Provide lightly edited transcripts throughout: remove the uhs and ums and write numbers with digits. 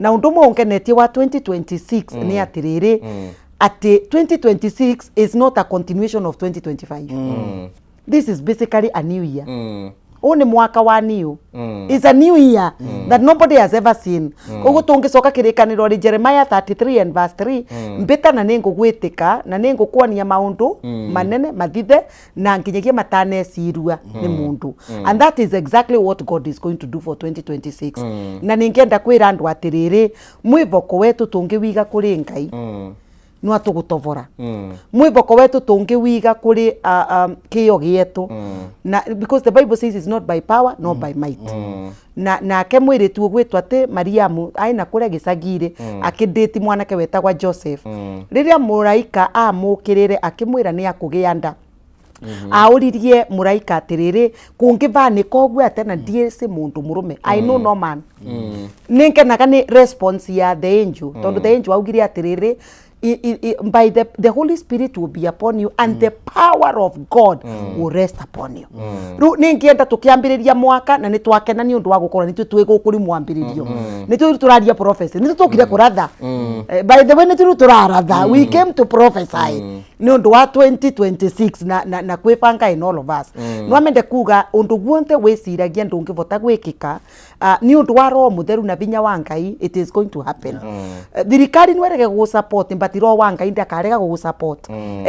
Na undu umwe ungenetie wa 2026 ni atiriri, ati 2026 is not a continuation of 2025. This is basically a new year. Ũyũ nĩ mwaka wa new. It's a new year that nobody has ever seen. Koguo tũngĩcoka kĩrĩkanĩro rĩ, Jeremiah 33 and verse 3, mbĩta na nĩ ngũgwĩtĩka na nĩ ngũkuonia maũndũ manene mathithe na nginyagia matanecirua nĩ mũndũ. And that is exactly what God is going to do for 2026. Na nĩngĩenda kwĩra andũ atĩrĩrĩ, mwĩvoko wetu tũngĩwiga kũrĩ Ngai, no atũgũtovora. Mwĩvoko wetu tũngĩwiga kũrĩ kĩo gĩetũ, na because the Bible says it's not by power nor by might. Na nake mwĩrĩtu ũgwĩtwo atĩ Mariamu aina kũrĩa gĩcagi-rĩ, akĩndĩti mwanake wetagwa Joseph. Rĩrĩa mũraika amũkĩrĩre akĩmwĩra nĩ akũgĩa nda, aũririe mũraika atĩrĩrĩ, kũngĩvanĩka ũguo atĩa na ndiĩcĩ mũndũ mũrũme? I know no man. Nĩ ngenaga nĩ response ya the angel, tondũ the angel augire atĩrĩrĩ, by the Holy Spirit will be upon you and the power of God will rest upon you. Rĩu nĩ ngĩenda tũkĩambĩrĩria mwaka na nĩ twakena nĩ ũndũ wa gũkorwo nĩ twĩ gũkũ rĩ mwambĩrĩrio, nĩ tũ tũraria prophecy, nĩ tũkire kũratha. By the way, nĩ tũ tũraratha. We came to prophesy nĩ ũndũ wa 2026 na kwĩbanga in all of us. No amende kuga ũndũ guothe wĩciragia ndũngĩvota gwĩkĩka, nĩ ũndũ wa Roho Mũtheru na vinya wa Ngai, it is going to happen. Thirikari no ĩrege gũgũ support, but Roho wa Ngai ndakarega gũgũ support.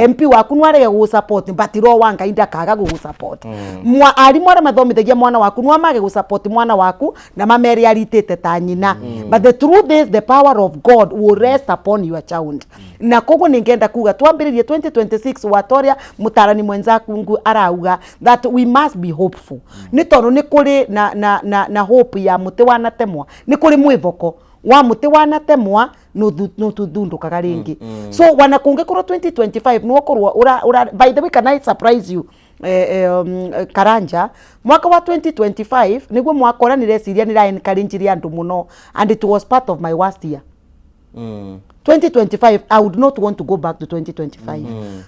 MP waku no arege gũgũ support, but Roho wa Ngai ndakaga gũgũ support. Mwa arimũ arĩa mathomithagia mwana waku no mage gũ support mwana waku na mamere aritĩte ta nyina, but the truth is the power of God will rest upon your child. Na koguo ningenda kuga twambĩrĩrie 2026 watoria mũtarani mwenzaku ngu arauga that we must be hopeful, nĩ tondũ nĩ kũrĩ na hope ya mũtĩ wanatemwa, nĩ kũrĩ mwĩvoko wa mũtĩ wanatemwa nũtuthundũkaga rĩngĩ. So wana kũngĩkorwo 2025 nĩwokorwo ura. By the way, can I surprise you, Karanja, mwaka wa 2025 nĩguo mwaka ũrĩa nĩreciria nĩra encourage andũ mũno, and it was part of my worst year. 2025, I would not want to go back to 2025.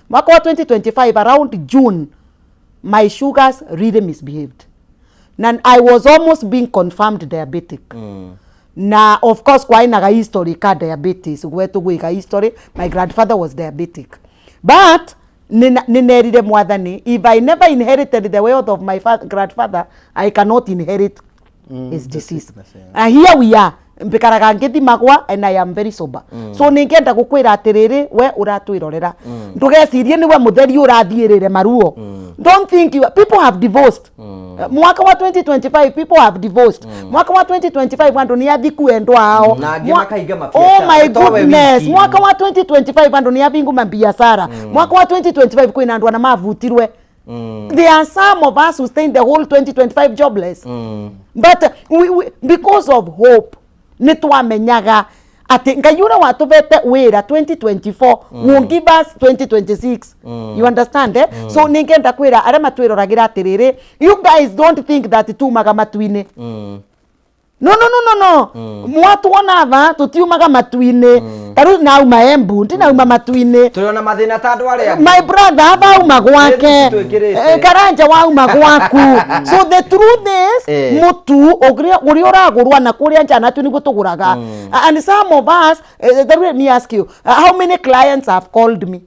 Mwaka wa 2025, around June, my sugars really misbehaved na I was almost being confirmed diabetic. Na of course kwainaga history ka diabetes gwetu, gwika history, my grandfather was diabetic, but nĩnerire Mwathani, if I never inherited the wealth of my grandfather, I cannot inherit his the disease. Sickness, yeah. And here we are, mbikaraga ngĩthimagwa and I am very sober. So nĩngenda gũkwĩra atĩrĩrĩ, we ũratwĩrorera, ndũgecirie nĩwe mũtheri ũrathiĩrĩre maruo. Don't think you, people have divorced. Mwaka wa 2025, people have divorced. Mwaka wa 2025, andũ nĩ athiku endwa ao. Na angĩ makahinga Oh mabiacara, my towe goodness. wiki. Mwaka wa 2025, andũ nĩ avingu mabiacara. Mwaka wa 2025, kwĩna andũ ana mavutirwe. There are some of us who stayed the whole 2025 jobless, but because of hope, nĩ twamenyaga atĩ Ngai ũrĩa watũvete wĩra 2024 will give us 2026. You understand, eh? So nĩngenda kwĩra arĩa matwĩroragĩra atĩrĩrĩ, you guys don't think that tumaga matu-inĩ. No, no, no, no, no. Mwatuona tha tutiumaga matu-inĩ. Ta rĩu nauma Embu, ndinauma matu-inĩ. Tũrĩ ona mathĩna ta andũ arĩa angĩ. My brother vauma gwake. Nĩ twĩkĩrĩte. Karanja wauma gwaku. So the truth is, mutu ũrĩa ũragũrwa na kũrĩa nja natuo nĩguo tũgũraga. And some of us, let me ask you, how many clients have called me?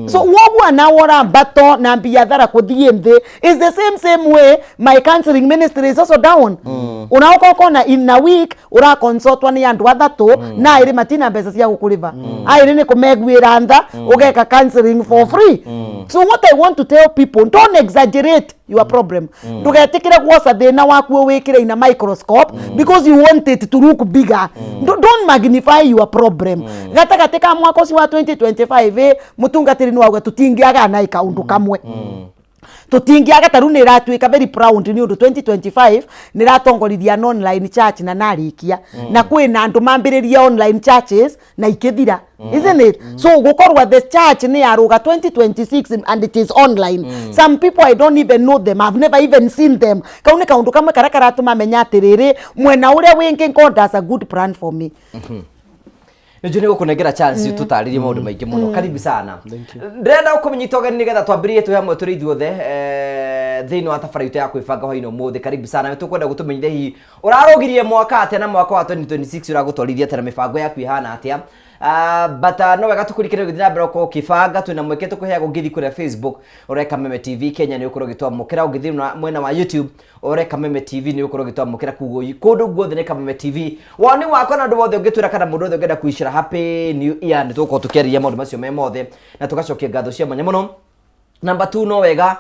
So woguo na wora mbato na biathara kuthie nthi is the same same way my counseling ministry is also down. Unaoka ukona in a week uraconsultwa ni andu athatu na iri matina mbeca cia gukuriva, airi ni kumeguira ntha ugeka counseling for free. So what I want to tell people, don't exaggerate your problem. Ndugetikire guoca thina waku wikire ina microscope because you want it to look bigger. Don't magnify your problem. Gatagati ka mwaka ucio wa 2025, mutungatiri ni wauga tutingiaga na kaundu kamwe tutingiaga. Ta rĩu nĩ ĩratuĩka very proud nĩ ũndũ 2025 nĩ ĩratongoririe an online church na narĩkia, na kwĩna andũ mambĩrĩrie online churches na ikĩthira, isn't it? So gũkorwo the church nĩ yarũga 2026 and it is online, some people, I don't even know them, I've never even seen them. Kau nĩ kaũndũ kamwe karĩa karatũma menya atĩrĩrĩ, mwena ũrĩa wĩngĩ, God has a good plan for me. Nĩnjũĩ nĩ gũkũnengera chance tũtarĩrie maũndũ maingĩ mũno. Karibu sana. Ndĩrenda gũkũmenyita ũgeni nĩgetha twambĩrĩrie twĩ hamwe tũrĩ ithuothe thĩinĩ wa tabara itũ ya kwĩbanga hwainĩ ũmũthĩ. Karibu sana. Nĩ tũkwenda gũtũmenyithia hihi ũrarũgirie mwaka atĩa na mwaka wa 2026 ũragũtwarithia atĩa na mĩbango yaku ĩhana atĩa. But no wega tũkũrikĩre gũthiĩ na mbere gũkorwo ũkĩbanga. Twĩna mweke tũkũheaga ũngĩthiĩ kũrĩa Facebook ũrore Kameme TV Kenya nĩ ũkorwo ũgĩtwamũkĩra, ũngĩthiĩ mwena wa YouTube ũrore Kameme TV nĩ ũkorwo ũgĩtwamũkĩra. Koguo kũndũ guothe nĩ Kameme TV. Woni wakwa na ũndũ wothe ũngĩtwĩra kana mũndũ wothe ũngĩenda kwĩcĩra happy new year, nĩ tũgũkorwo tũkĩarĩria maũndũ macio me mothe na tũgacokia ngatho cia mwanya mũno. Number 2, no wega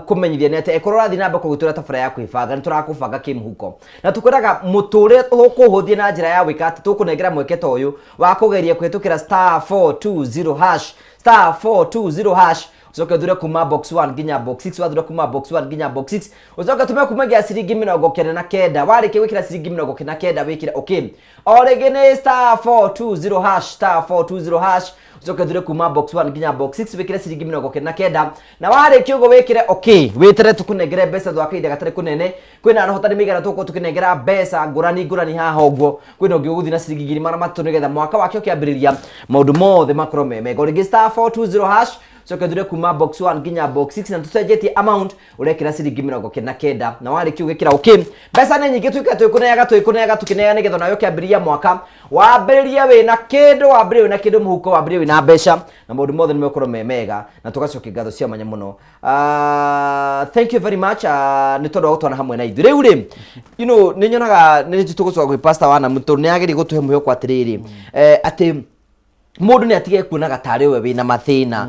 kũmenyithia nĩ atĩ ĩkorwo ũrathiĩ na mbere kũgĩtũra tabara ya kwĩbanga, nĩ tũrakũbanga kĩmũhuko na tũkwĩraga mũtũrĩre ũkũhũthie na njĩra ya gwĩka atĩ tũkũnengera mweke ta ũyũ wa kũgeria kũhĩtũkĩra *420 hash, *420 hash, ucoke ũthure kuma box 1 nginya box 6. Wathura kuma box 1 nginya box 6, ucoke tume kumagia ciringi 99. Warĩkia gwĩkĩra ciringi 99, wĩkĩre okay. O rĩngĩ nĩ *420 hash, *420 hash, ucoke ũthure kuma box 1 nginya box 6, wĩkĩre ciringi 99, na warĩkia ũguo wĩkĩre okay, wĩtere tũkũnengere mbeca thutha wa kahinda gatarĩ kũnene. Kwĩna arahotani mĩigana tũgũkorwo tũkĩnengera mbeca ngũrani ngũrani haha ũguo. Kwĩna ũngĩ ũgũthiĩ na ciringi 300,000 nĩgetha mwaka wake ũkĩambĩrĩria maũndũ mothe makorwo me mega. O rĩngĩ *420 hash, coke ũthure kuma box 1 nginya box 6, na tũcenjetie amount, ũrekĩra ciringi 99, na warĩkia ũgĩkĩra okay. Mbeca nĩ nyingĩ, tuike twĩkũneaga twĩkũneaga tũkĩneaga nĩgetha nawe ũkĩambĩrĩria mwaka wambĩrĩrie wĩna kĩndũ, wambĩrĩrie wĩna kĩndũ mũhuko, wambĩrĩrie wĩna mbeca na maũndũ mothe nĩ megũkorwo me mega na tũgacokia ngatho cia mwanya mũno. Thank you very much nĩ tondũ wa gũtwana hamwe na ithuĩ. Rĩu rĩ, nĩ nyonaga nĩ tũgũcoka gwĩ Pastor wa Namu tondũ nĩ agĩrĩire gũtũhe mwĩhoko atĩrĩrĩ, atĩ mũndũ nĩ atige kuonaga tarĩ we wĩna mathĩna.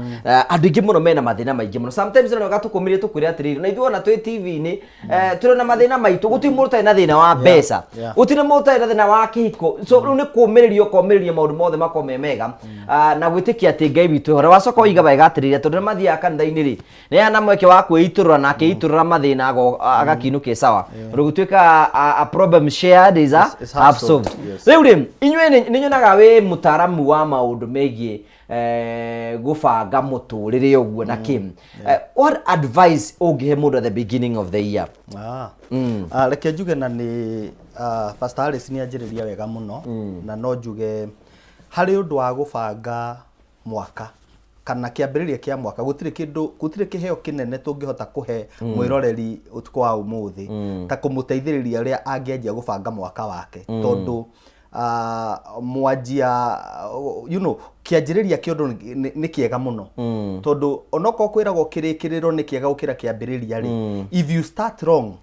Andũ aingĩ mũno mena mathĩna maingĩ mũno. Sometimes no wega tũkũmĩrie tũkwĩre atĩrĩrĩ, na ithuĩ ona twĩ TV-inĩ tũrĩ na mathĩna maitũ. Gũtirĩ mũndũ ũtarĩ na thĩna wa mbeca, gũtirĩ mũndũ ũtarĩ na thĩna wa kĩhiko. So rĩu nĩ kũmĩrĩria ũkomĩrĩria maũndũ mothe makorwo me mega na gwĩtĩkia atĩ Ngai witũ eho. Na wacoka ũiga wega atĩrĩrĩ, tondũ nĩ mathiaga kanitha-inĩ rĩ, nĩ ana mweke wa kwĩitũrũra na akĩitũrũra mathĩna agakinũke sawa, tondũ gũtuĩka a problem shared is a Is half half solved. solved, yes. Rĩu rĩ, inyuĩ nĩ nyonaga wĩ mũtaaramu wa maũndũ megiĩ gũbanga mũtũrĩre ũguo na kĩ. What advice ũngĩhe mũndũ at the beginning of the year? Ah, reke njuge na nĩ Pastor Alice nĩ anjĩrĩria wega mũno, na no njuge harĩ ũndũ wa gũbanga mwaka kana kĩambĩrĩria kĩa mwaka, gũtirĩ kĩndũ, gũtirĩ kĩheo kĩnene tũngĩhota kũhe mwĩroreri ũtukũ wa ũmũthĩ ta kũmũteithĩrĩria ũrĩa angĩanjia gũbanga mwaka wake, tondũ mwanjia kĩanjĩrĩria kĩa ũndũ nĩ kĩega mũno, tondũ onokorwo kwĩragwo kĩrĩkĩrĩro nĩ kĩega gũkĩra kĩambĩrĩria rĩ, if you start wrong,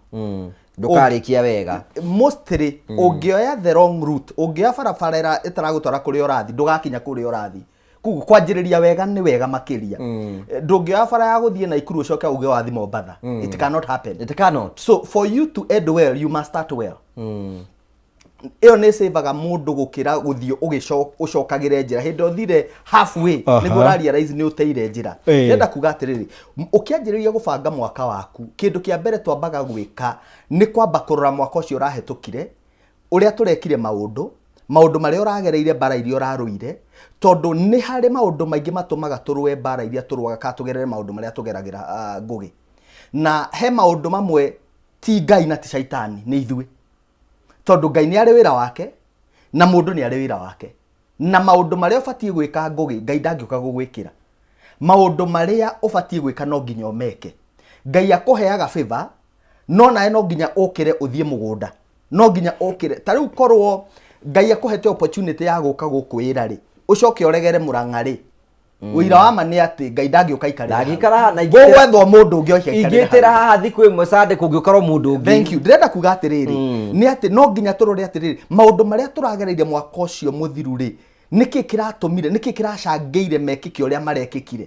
ndũkarĩkia wega. Mostly ũngĩoya the wrong route, ũngĩoya barabara ĩrĩa ĩtaragũtwara kũrĩa ũrathiĩ, ndũgakinya kũrĩa ũrathiĩ. Koguo kwanjĩrĩria wega nĩ wega makĩria. Ndũngĩoya bara ya gũthiĩ Naikuru ũcoke uge wathiĩ Mombatha. It cannot happen. It cannot. So for you to end well, you must start well. Ĩyo nĩ savaga mũndũ gũkĩra gũthiĩ ũcokagĩre njĩra hĩndĩ ũthire halfway nĩguo ũrarealize nĩ ũteire njĩra. Ndĩrenda kuga atĩrĩrĩ, ũkĩanjĩrĩria gũbanga mwaka waku, kĩndũ kĩa mbere twambaga gwĩka nĩ kwamba kũrora mwaka ũcio ũrahĩtũkire, ũrĩa tũrekire maũndũ, maũndũ marĩa ũragereire, mbara iria ũrarũire, tondũ nĩ harĩ maũndũ maingĩ matũmaga tũrũe mbara iria tũrũaga kana tũgerere maũndũ marĩa tũgeragĩra ngũgĩ. Na he maũndũ mamwe ti Ngai na ti caitani, nĩ ithuĩ, tondũ Ngai nĩ arĩ wĩra wake na mũndũ nĩ arĩ wĩra wake, na maũndũ marĩa ũbatiĩ gwĩka, ngũgĩ, Ngai ndangĩũka gũgwĩkĩra. Maũndũ marĩa ũbatiĩ gwĩka no nginya ũmeke. Ngai akũheaga favor, no nawe no nginya ũkĩre ũthiĩ mũgũnda, no nginya ũkĩre. Ta rĩu korwo Ngai akũhete opportunity ya gũka gũkũ wĩra rĩ, ũcoke ũregere Mũrang'a rĩ, ũira wa ma nĩ atĩ Ngai ndangĩũka aikarĩre hau. Ndangĩikara haha na Gũgwethwo mũndũ ũngĩ oke aikarĩre ingĩtĩra hau. Haha thikũ ĩmwe Sunday kũngĩkorwo mũndũ ũngĩ. Thank you. Ndĩrenda kuga atĩrĩrĩ, nĩ atĩ no nginya tũrore atĩrĩrĩ, maũndũ marĩa tũragereire mwaka ũcio mũthiru rĩ, nĩkĩ kĩratũmire, nĩkĩ kĩracangĩire mekĩke ũrĩa marekĩkire,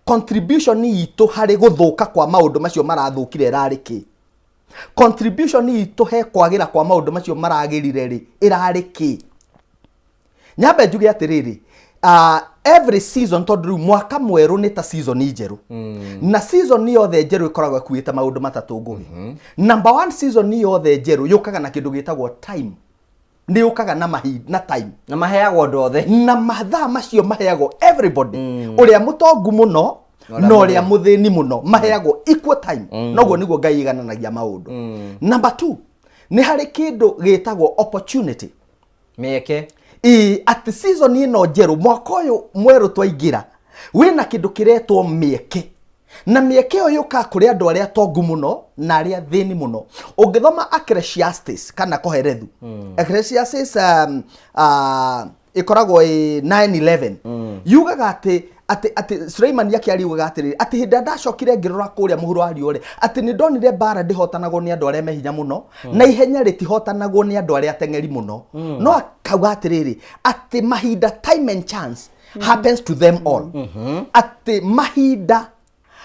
contribution itũ harĩ gũthũka kwa maũndũ macio marathũkire ĩrarĩ kĩ? Contribution itũ he kwagĩra kwa maũndũ macio maragĩrire rĩ, ĩrarĩ kĩ? Nyambe njuge atĩrĩrĩ, every season, tondũ rĩu mwaka mwerũ nĩ ta season njerũ, na season yothe njerũ ĩkoragwo ĩkuĩte maũndũ matatũ, ngũgĩ. Number one, season yothe njerũ yũkaga na kĩndũ gĩtagwo time, nĩ yũkaga na mahinda na time. Na maheagwo andũ othe. Na mathaa macio maheagwo everybody, ũrĩa mũtongu mũno na na ũrĩa ũrĩa mũthĩni mũno, maheagwo equal time. Noguo nĩguo Ngai igananagia maũndũ. Number two, nĩ harĩ kĩndũ gĩtagwo opportunity. Mĩeke. Ĩĩ, atĩ season ĩno njerũ, mwaka ũyũ mwerũ twaingĩra, wĩna kĩndũ kĩretwo mĩeke, na mĩeke ĩyo yũkaga kũrĩ andũ arĩa atongu mũno na arĩa athĩni mũno. Ũngĩthoma Ecclesiastes kana Kohelethu, Ecclesiastes ĩkoragwo ĩ 9:11, yugaga atĩ Suleimani akĩaria yugaga atĩrĩrĩ, atĩ hĩndĩ ĩrĩa ndacokire ngĩrora kũrĩa mũhuro wa riũa rĩ, atĩ nĩ ndonire mbara ndĩhotanagwo nĩ andũ arĩa me hinya mũno, na ihenya rĩtihotanagwo nĩ andũ arĩa ateng'eri mũno. No akauga atĩrĩrĩ, atĩ mahinda, time and chance happens to them all, atĩ mahinda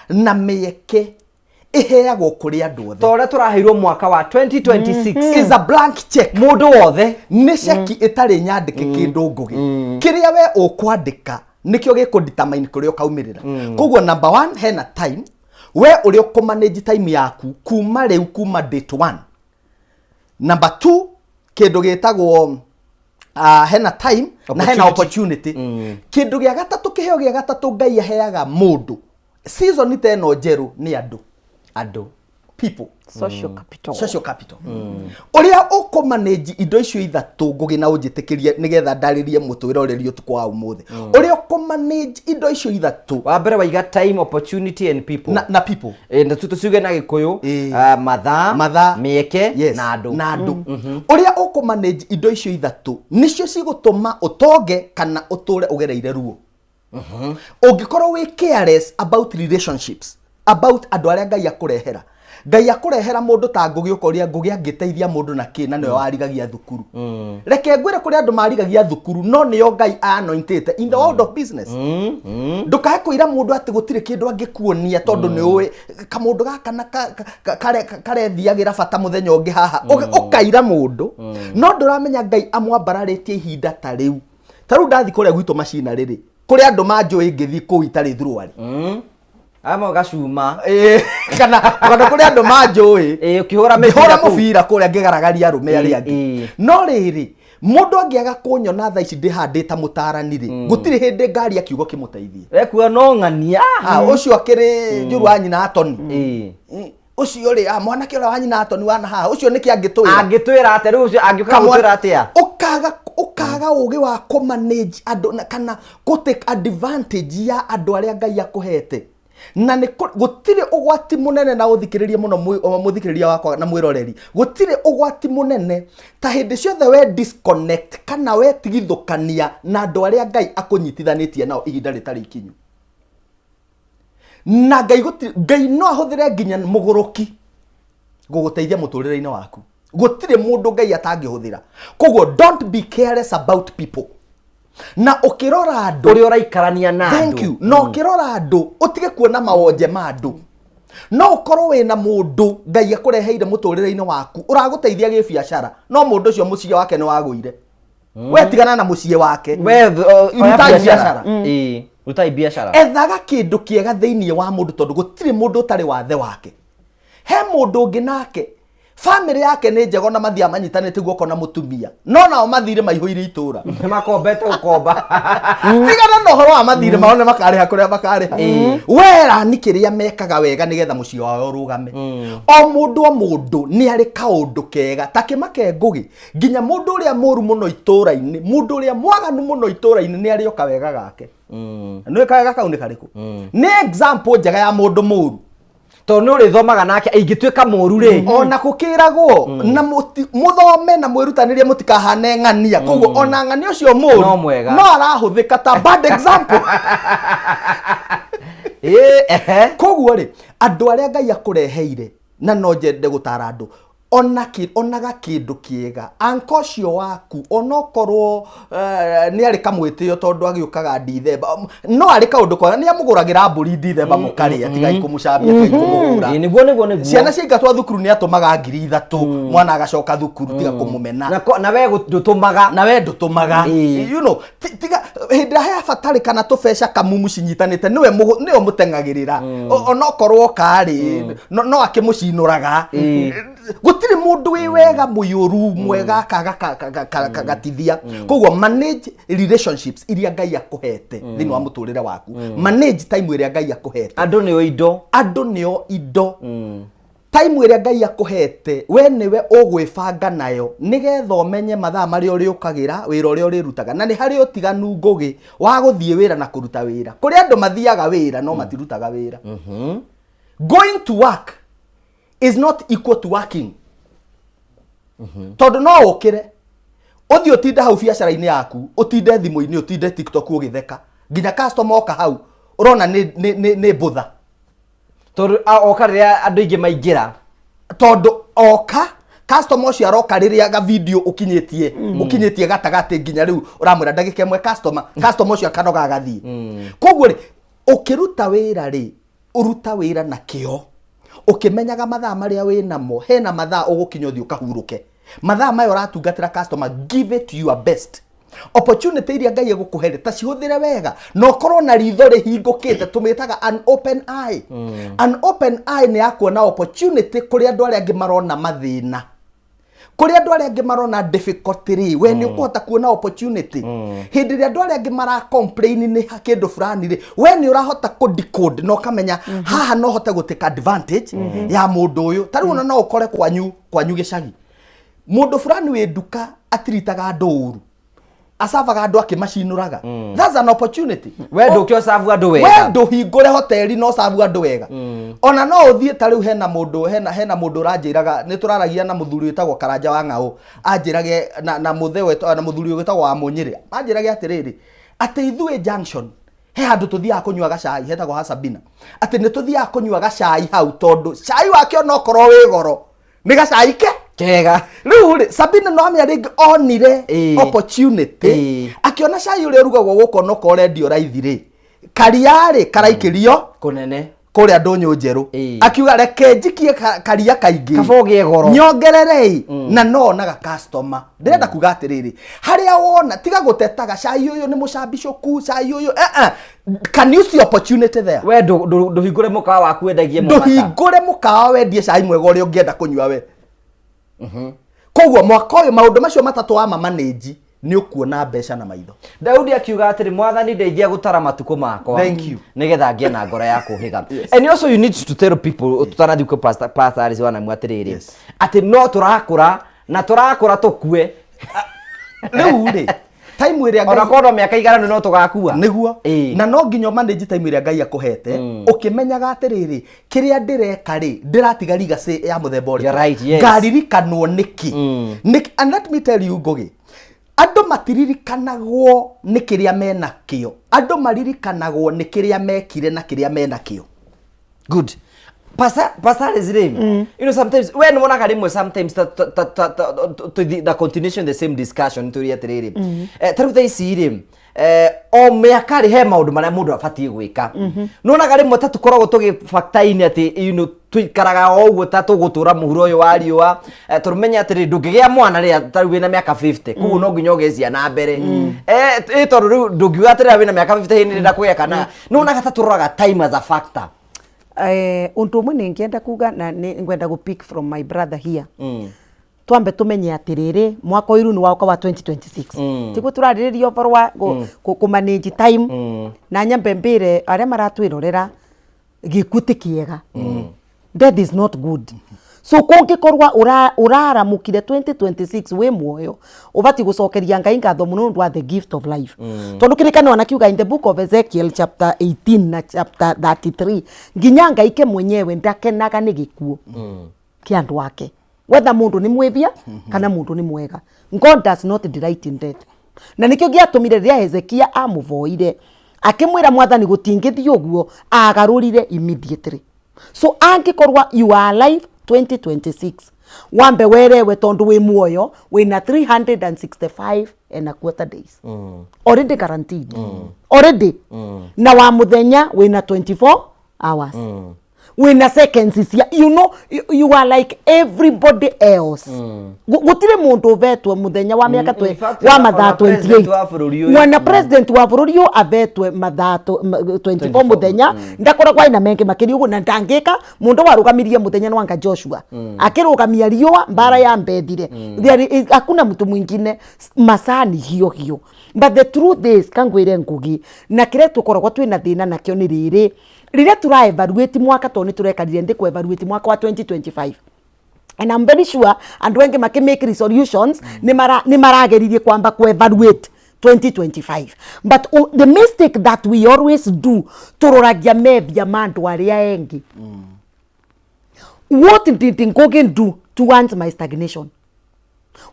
na mĩeke ĩheagwo kũrĩ andũ othe. Ta ũrĩa tũraheirwo mwaka wa 2026. Is a blank check. Mũndũ wothe. Nĩ ceki ĩtarĩ nyandĩke kĩndũ, ngũgĩ kĩrĩa we ũkwandĩka nĩkĩo gĩkũ-determine kũrĩa ũkaumĩrĩra. Koguo number one, hena time, we ũrĩa ũkũ-manage time yaku kuma rĩu, kuma date one. Number two, kĩndũ gĩtagwo hena time na hena opportunity. Kĩndũ gĩa gatatũ, kĩheo gĩa gatatũ Ngai aheaga mũndũ season ta ĩno njerũ nĩ andũ. Andũ. People. Social capital. Social capital. Ũrĩa ũkũmanage indo icio ithatũ, ngũgĩ na ũnjĩtĩkĩrie nĩgetha ndarĩrie mũtwĩroreri ũtukũ wa ũmũthĩ, ũrĩa ũkũmanage indo icio ithatũ. Wa mbere waiga time, opportunity and people. Na people. Na tũciuge na Gĩkũyũ, mathaa, Mathaa. mĩeke, Yes. na andũ. Na andũ. Ũrĩa ũkũmanage indo icio ithatũ nĩcio cigũtũma ũtonge kana ũtũre ũgereire ruo. Ũngĩkorwo wĩ careless about relationships, about andũ arĩa Ngai akũrehera, Ngai akũrehera mũndũ ta Ngũgĩ, ũkoria Ngũgĩ angĩteithia mũndũ na kĩ, na nĩwe warigagia thukuru. Reke ngwĩre, kũrĩ andũ marigagia thukuru no nĩo Ngai anointĩte in the world of business. Ndũkae kwĩra mũndũ atĩ gũtirĩ kĩndũ angĩkuonia, tondũ nĩ ũĩ kamũndũ gaka na karethiagĩra bata mũthenya ũngĩ haha. Ũkaira mũndũ no ndũramenya Ngai amwambararĩtie ihinda ta rĩu. Ta rĩu ndathi kũrĩa gwitũ macina rĩrĩ, kũrĩ andũ manjũĩ ngĩthiĩ kũu itarĩ thuruarĩ. Amwe gacuma. Ĩĩ, kana kũrĩ andũ manjũĩ Ũkĩhũra mĩbira ngĩhũra kũu. Mũbira kũrĩa ngĩgaragaria arũme arĩa angĩ. No rĩrĩ, mũndũ angĩaga kũnyona thaa ici ndĩhandĩta mũtarani rĩ, gũtirĩ hĩndĩ ngaria kiugo kĩmũteithie. Wekuo no ng'ania. Ah, ũcio akĩrĩ njũru wa nyina Atoni. Ũcio rĩ, mwanake ũrĩa wa nyina Atoni wana haha, ũcio nĩkĩ angĩtwĩra? Angĩtwĩra atĩa rĩu ũcio angĩũka gũtwĩra atĩa? Ũkaga ũgĩ wa kũmanage andũ kana kũ take advantage ya andũ arĩa Ngai akũhete. Na nĩ gũtirĩ ũgwati mũnene, na ũthikĩrĩrie mũno mũthikĩrĩria wakwa na mwĩroreri, gũtirĩ ũgwati mũnene ta hĩndĩ ciothe we disconnect kana we tigithũkania na andũ arĩa Ngai akũnyitithanĩtie nao ihinda rĩtarĩ ikinyu. Na Ngai gũtirĩ, Ngai no ahũthĩre nginya mũgũrũki gũgũteithia mũtũrĩre-inĩ waku. Gũtirĩ mũndũ Ngai atangĩhũthĩra. Koguo don't be careless about people. Na ũkĩrora andũ, ũrĩa ũraikarania na thank andũ. you. Na ũkĩrora andũ, ũtige kuona mawonje ma andũ. No ũkorwo wĩna mũndũ Ngai akũreheire mũtũrĩre-inĩ waku ũragũteithia gĩbiacara, no mũndũ ũcio mũciĩ wake nĩ wagũire. We tigana na mũciĩ wake. We oya Rutai biacara. biacara. Rutai biacara. Ethaga kĩndũ kĩega thĩinĩ wa mũndũ, tondũ gũtirĩ mũndũ ũtarĩ wathe wake. He mũndũ ũngĩ nake bamĩrĩ yake nĩ njega, ona mathiaga manyitanĩte guoko na mũtumia, no nao mathirĩ maihũire itũra. Nĩ makombete gũkomba. Tigana na ũhoro wa mathirĩ mao, nĩ makarĩha kũrĩa makarĩha. Werani kĩrĩa mekaga wega nĩgetha mũciĩ wao ũrũgame. O mũndũ, o mũndũ nĩ arĩ kaũndũ kega ta kĩmake ngũgĩ. Nginya mũndũ ũrĩa mũru mũno itũra-inĩ, mũndũ ũrĩa mwaganu mũno itũra-inĩ, nĩ arĩ o kawega gake. Nĩ kawega kau nĩ karĩkũ? Nĩ example njega ya mũndũ mũru. Tondũ nĩ ũrĩthomaga nake ingĩtuĩka mũru rĩ. Ona gũkĩragwo na mũthome na mwĩrutanĩrie mũtikahane ng'ania. Koguo ona ng'ania ũcio mũru No mwega. no arahũthĩka ta bad example. Ĩĩ, ehe. Koguo rĩ, andũ arĩa Ngai akũreheire, na no njende gũtara andũ, ona onaga kĩndũ kĩega anko ũcio waku, onokorwo nĩ arĩ kamwĩtĩo, tondũ agĩũkaga ndithemba, no arĩ kaũndũ kega, nĩ amũgũragĩra mbũri ndithemba mũkarĩa. Tigai kũmũcambia, tigai kũmũhũra. Ĩĩ, nĩguo. Ciana ciaingatwo thukuru nĩ atũmaga 3000, mwana agacoka thukuru. Tiga kũmũmena. Na we ndũtũmaga. Na we ndũtũmaga. Tiga hĩndĩ ĩrĩa habatarĩkana tũbeca kamumu cinyitanĩte, nĩwe nĩwe mũteng'agĩrĩra. Onokorwo karĩ no akĩmũcinũraga. Gũtirĩ mũndũ wĩ wega mũyũru mwega akaga gatithia. Koguo manage relationships iria Ngai akũhete thĩinĩ wa mũtũrĩre waku, manage time ĩrĩa Ngai akũhete. Andũ nĩo indo. Andũ nĩo indo. Time ĩrĩa Ngai akũhete we nĩwe ũgwĩbanga nayo nĩgetha ũmenye mathaa marĩa ũrĩũkagĩra, wĩra ũrĩa ũrĩrutaga. Na nĩ harĩ ũtiganu, Ngũgĩ, wa gũthiĩ wĩra na kũruta wĩra. Kũrĩ andũ mathiaga wĩra no matirutaga wĩra. Going to work is not equal to working, tondũ no ũkĩre ũthiĩ ũtinde hau biacara-inĩ yaku, ũtinde thimũ-inĩ, ũtinde TikTok ũgĩtheka nginya customer oka hau ũrona nĩ mbũtha. Tondũ oka rĩrĩa andũ aingĩ maingĩra. Tondũ oka, customer ũcio aroka rĩrĩa ga video ũkinyĩtie gatagatĩ, nginya rĩu ũramwĩra ndagĩka ĩmwe, customer ũcio akanoga agathiĩ. Koguo rĩ, ũkĩruta wĩra rĩ, ũruta wĩra na kĩo ũkĩmenyaga mathaa marĩa wĩ namo. Hena mathaa ũgũkinya ũthiĩ ũkahurũke. Mathaa maya ũratungatĩra customer, give it your best. Opportunity iria Ngai egũkũhe rĩ, ta cihũthĩre wega na ũkorwo na ritho rĩhingũkĩte. Tũmĩtaga an open eye. An open eye nĩ ya kuona opportunity kũrĩ andũ arĩa angĩ marona mathĩna, kũrĩ andũ arĩa angĩ marona difficulty rĩ, we nĩ ũkũhota kuona opportunity. Hĩndĩ ĩrĩa andũ arĩa angĩ mara complain nĩ kĩndũ fulani rĩ, we nĩ ũrahota kũ decode na ũkamenya haha no hote gũ take advantage ya mũndũ ũyũ. Ta rĩu ona no ũkore kwanyu gĩcagi mũndũ fulani wĩ nduka atiritaga andũ ũru, acavaga andũ akĩmacinũraga. That's an opportunity. We ndũke ũcabu andũ we wega. Ndũhingũre hoteli no cabu andũ wega. Ona no ũthiĩ ta rĩu hena mũndũ ũranjĩraga, nĩ tũraragia na mũthuri wĩtagwo Karanja wa Ng'aũ, anjĩrage na mũthe na mũthuri wĩtagwo wa Mũnyĩrĩ, anjĩrage atĩrĩrĩ, atĩ ithuĩ junction he handũ tũthiaga kũnyua gacai hetagwo ha Sabina, atĩ nĩ tũthiaga kũnyua gacai hau tondũ cai wake onokorwo wĩ goro nĩ gacai ke kega. Rĩu rĩ, Sabina no amenya rĩngĩ onire opportunity, akĩona cai ũrĩa ũrugagwo gũkũ onokorwo ũrendio raithi rĩ, karia rĩ karaikĩrio kũnene kũrĩa ndũnyũ njerũ. Akiuga reke njikie karia kaingĩ kaba ũgĩe goro. Nyongererei na no onaga customer. Ndĩrenda kuga atĩrĩrĩ, harĩa wona tiga gũtetaga cai ũyũ nĩ mũcambicũku, cai ũyũ can you see opportunity there? We ndũhingũre mũkawa waku wendagie mũgata. Ndũhingũre mũkawa wendie cai mwega ũrĩa ũngĩenda kũnyua we. Koguo mwaka ũyũ maũndũ macio matatũ wa mamanĩnji nĩ ũkuona mbeca na maitho. Daudi akiuga atĩrĩ, "Mwathani, ndeithia gũtara matukũ makwa Thank you. nĩgetha ngĩe na ngoro ya kũhĩga." And also you need to tell people, tũtanathiĩ kwĩ Pastor Alice Wanamu, atĩrĩrĩ, atĩ no tũrakũra na tũrakũra tũkue. Rĩu rĩ, time ĩrĩa ona Ngai korwo mĩaka igaranu no tũgakua. Nĩguo. Na no nginya manage time ĩrĩa Ngai akũhete ũkĩmenyaga atĩrĩrĩ, kĩrĩa ndĩreka rĩ, ndĩratiga legacy ya mũthemba ũrĩkũ? You're right, yes. Ngaririkanwo nĩkĩ? Nĩkĩ? And let me tell you, Ngũgĩ, andũ matiririkanagwo nĩ kĩrĩa menakĩo, andũ maririkanagwo nĩ kĩrĩa mekire na kĩrĩa menakĩo. Good. Pastor Alice rĩ, sometimes we nĩ wonaga rĩmwe sometimes ta the continuation, the same discussion tũrie atĩrĩrĩ, ta rĩu thaa ici rĩ, o mĩaka rĩ, he maũndũ marĩa mũndũ abatiĩ gwĩka. Nĩwonaga rĩmwe ta tũkoragwo tũgĩ factor-inĩ atĩ tũikaraga o ũguo ta tũgũtũra mũhuro ũyũ wa riũa, tondũ menya atĩrĩ, ndũngĩgĩa mwana rĩrĩa ta rĩu wĩna mĩaka 50, koguo no nginya ũgĩe ciana mbere, tondũ rĩu ndũngiuga atĩrĩra wĩna mĩaka 50 hĩndĩ ndĩrenda kũgĩa kana. Nĩwonaga ta tũroraga time as a factor? Undu ũmwe nĩ ngĩenda kuga na nĩ ngwenda gũ pick from my brother here. Twambe tumenye atĩrĩrĩ, mwaka ũyũ nĩ woka wa 2026, tiguo tũrarĩrĩria ũhoro wa kũ manage time. Na nyambe mbĩre arĩa maratwĩrorera, gĩkuũ ti kĩega. Death is not good. So kũngĩkorwo ũraramũkire 2026 wĩ muoyo, ũbatiĩ gũcokeria Ngai ngatho mũno nĩ ũndũ wa the gift of life, tondũ kĩrĩkanĩro anakiuga in the book of Ezekiel chapter 18 na chapter 33, nginya Ngai ke mwenyewe ndakenaga nĩ gĩkuũ kĩa andũ ake, whether mũndũ nĩ mwĩthia kana mũndũ nĩ mwega. God does not delight in death. Na nĩkĩo gĩatũmire rĩrĩa Hezekia amũvoire akĩmwĩra, "Mwathani, gũtingĩthiĩ ũguo," agarũrire immediately. So angĩkorwo you are alive 2026, wambe werewe tondũ wĩ muoyo, wĩna 365 and a quarter days already guaranteed already, na wa mũthenya wĩna 24 hours, wĩna seconds cia you are like everybody else. Gũtirĩ mũndũ ũvetwe mũthenya wa mĩaka In fact, wa ona mathaa president 28. wa bũrũri ũyũ. Mwana president wa bũrũri ũyũ avetwe mathaa 24 mũthenya, ndakoragwo aina mengĩ makĩria ũguo na ndangĩka. Mũndũ warũgamirie mũthenya nĩ wanga Joshua akĩrũgamia riũa mbara ya mbethire. There is, hakuna mtu mwingine. Masaa ni hiyo hiyo. But the truth is, kangwĩre Ngugi, na kĩrĩa tũkoragwo twĩna thĩna nakĩo nĩ rĩrĩ, Rĩrĩa tũra evaluate mwaka, tondũ nĩ tũrekarire nthĩ ku evaluate mwaka wa 2025, and I'm very sure andũ aingĩ makĩ make resolutions nĩ marageririe kwamba ku evaluate 2025. But the mistake that we always do, tũroragia methia ma andũ arĩa engĩ. What did Ngugi do towards my stagnation?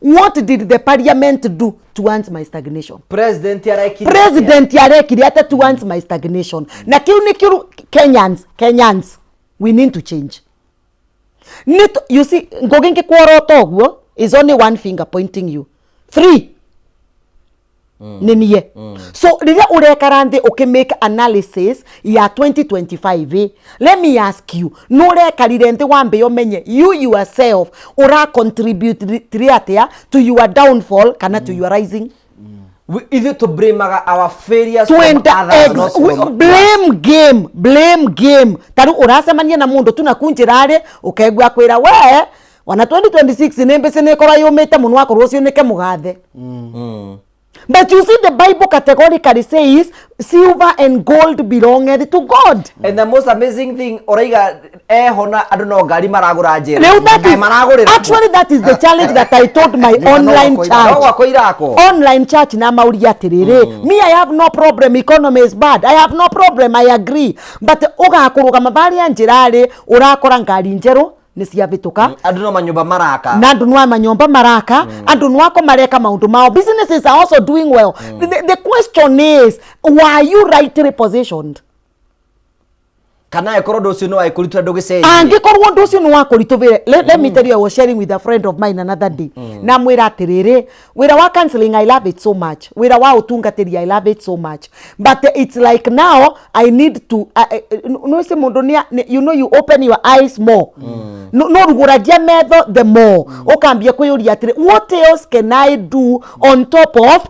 What did the parliament do towards my stagnation? President arekire? President arekire atĩa towards my stagnation? Na kiu nĩ Kenyans, Kenyans, we need to change. Nĩ you see, Ngugi ngĩkworota ũguo is only one finger pointing you, three nĩ niĩ. So rĩrĩa ũrekara nthĩ ũkĩ analysis ya 2025, let me ask you, nĩ ũrekarire nthĩ wambe ũmenye you yourself ũra contribute atĩa to your downfall kana to your rising? Ithuĩ tũblamaga our failures from Twenda others, not from blame game, blame game. Taru ũracemania na mũndũ tu na kunjĩra-rĩ, ũkegua kwĩra we wana 2026 nĩ mbĩcĩ nĩ ĩkorwo yũmĩte mũno, akorwo ũcio nĩke mũgathe. But you see, the Bible categorically says silver and gold belongeth to God. And the most amazing thing, ũraiga eho na andũ no ngari maragũra njĩra. Rĩu that Kaĩ is, maragũrĩra kũ? actually that is the challenge that I told my Nyũmba no online gwakwo church. No gwakwo irako. Online church na mauria atiriri, me, I have no problem, economy is bad, I have no problem, I agree, but ũgakũrũgama varia njĩra-rĩ, ũrakora ngari njerũ nĩ ciavĩtũka. Andũ no manyũmba maraka. Na andũ no manyũmba maraka, andũ nwako mareka maũndũ mao, businesses are also doing well. The question is, were you rightly positioned? Kana ĩkorwo ũndũ ũcio nĩ wagĩkũritũra ndũgĩcenjie. Angĩkorwo ũndũ ũcio nĩ wakũritũvĩre, let me tell you, I was sharing with a friend of mine another day, na mwĩra atĩrĩrĩ, wĩra wa counseling, I love it so much, wĩra wa ũtungatĩri, I love it so much, but it's like now I need to nĩwĩci mũndũ you know, you open your eyes more, no rugũragia metho the more, ũkambia kwĩyũria atĩrĩ, what else can I do on top of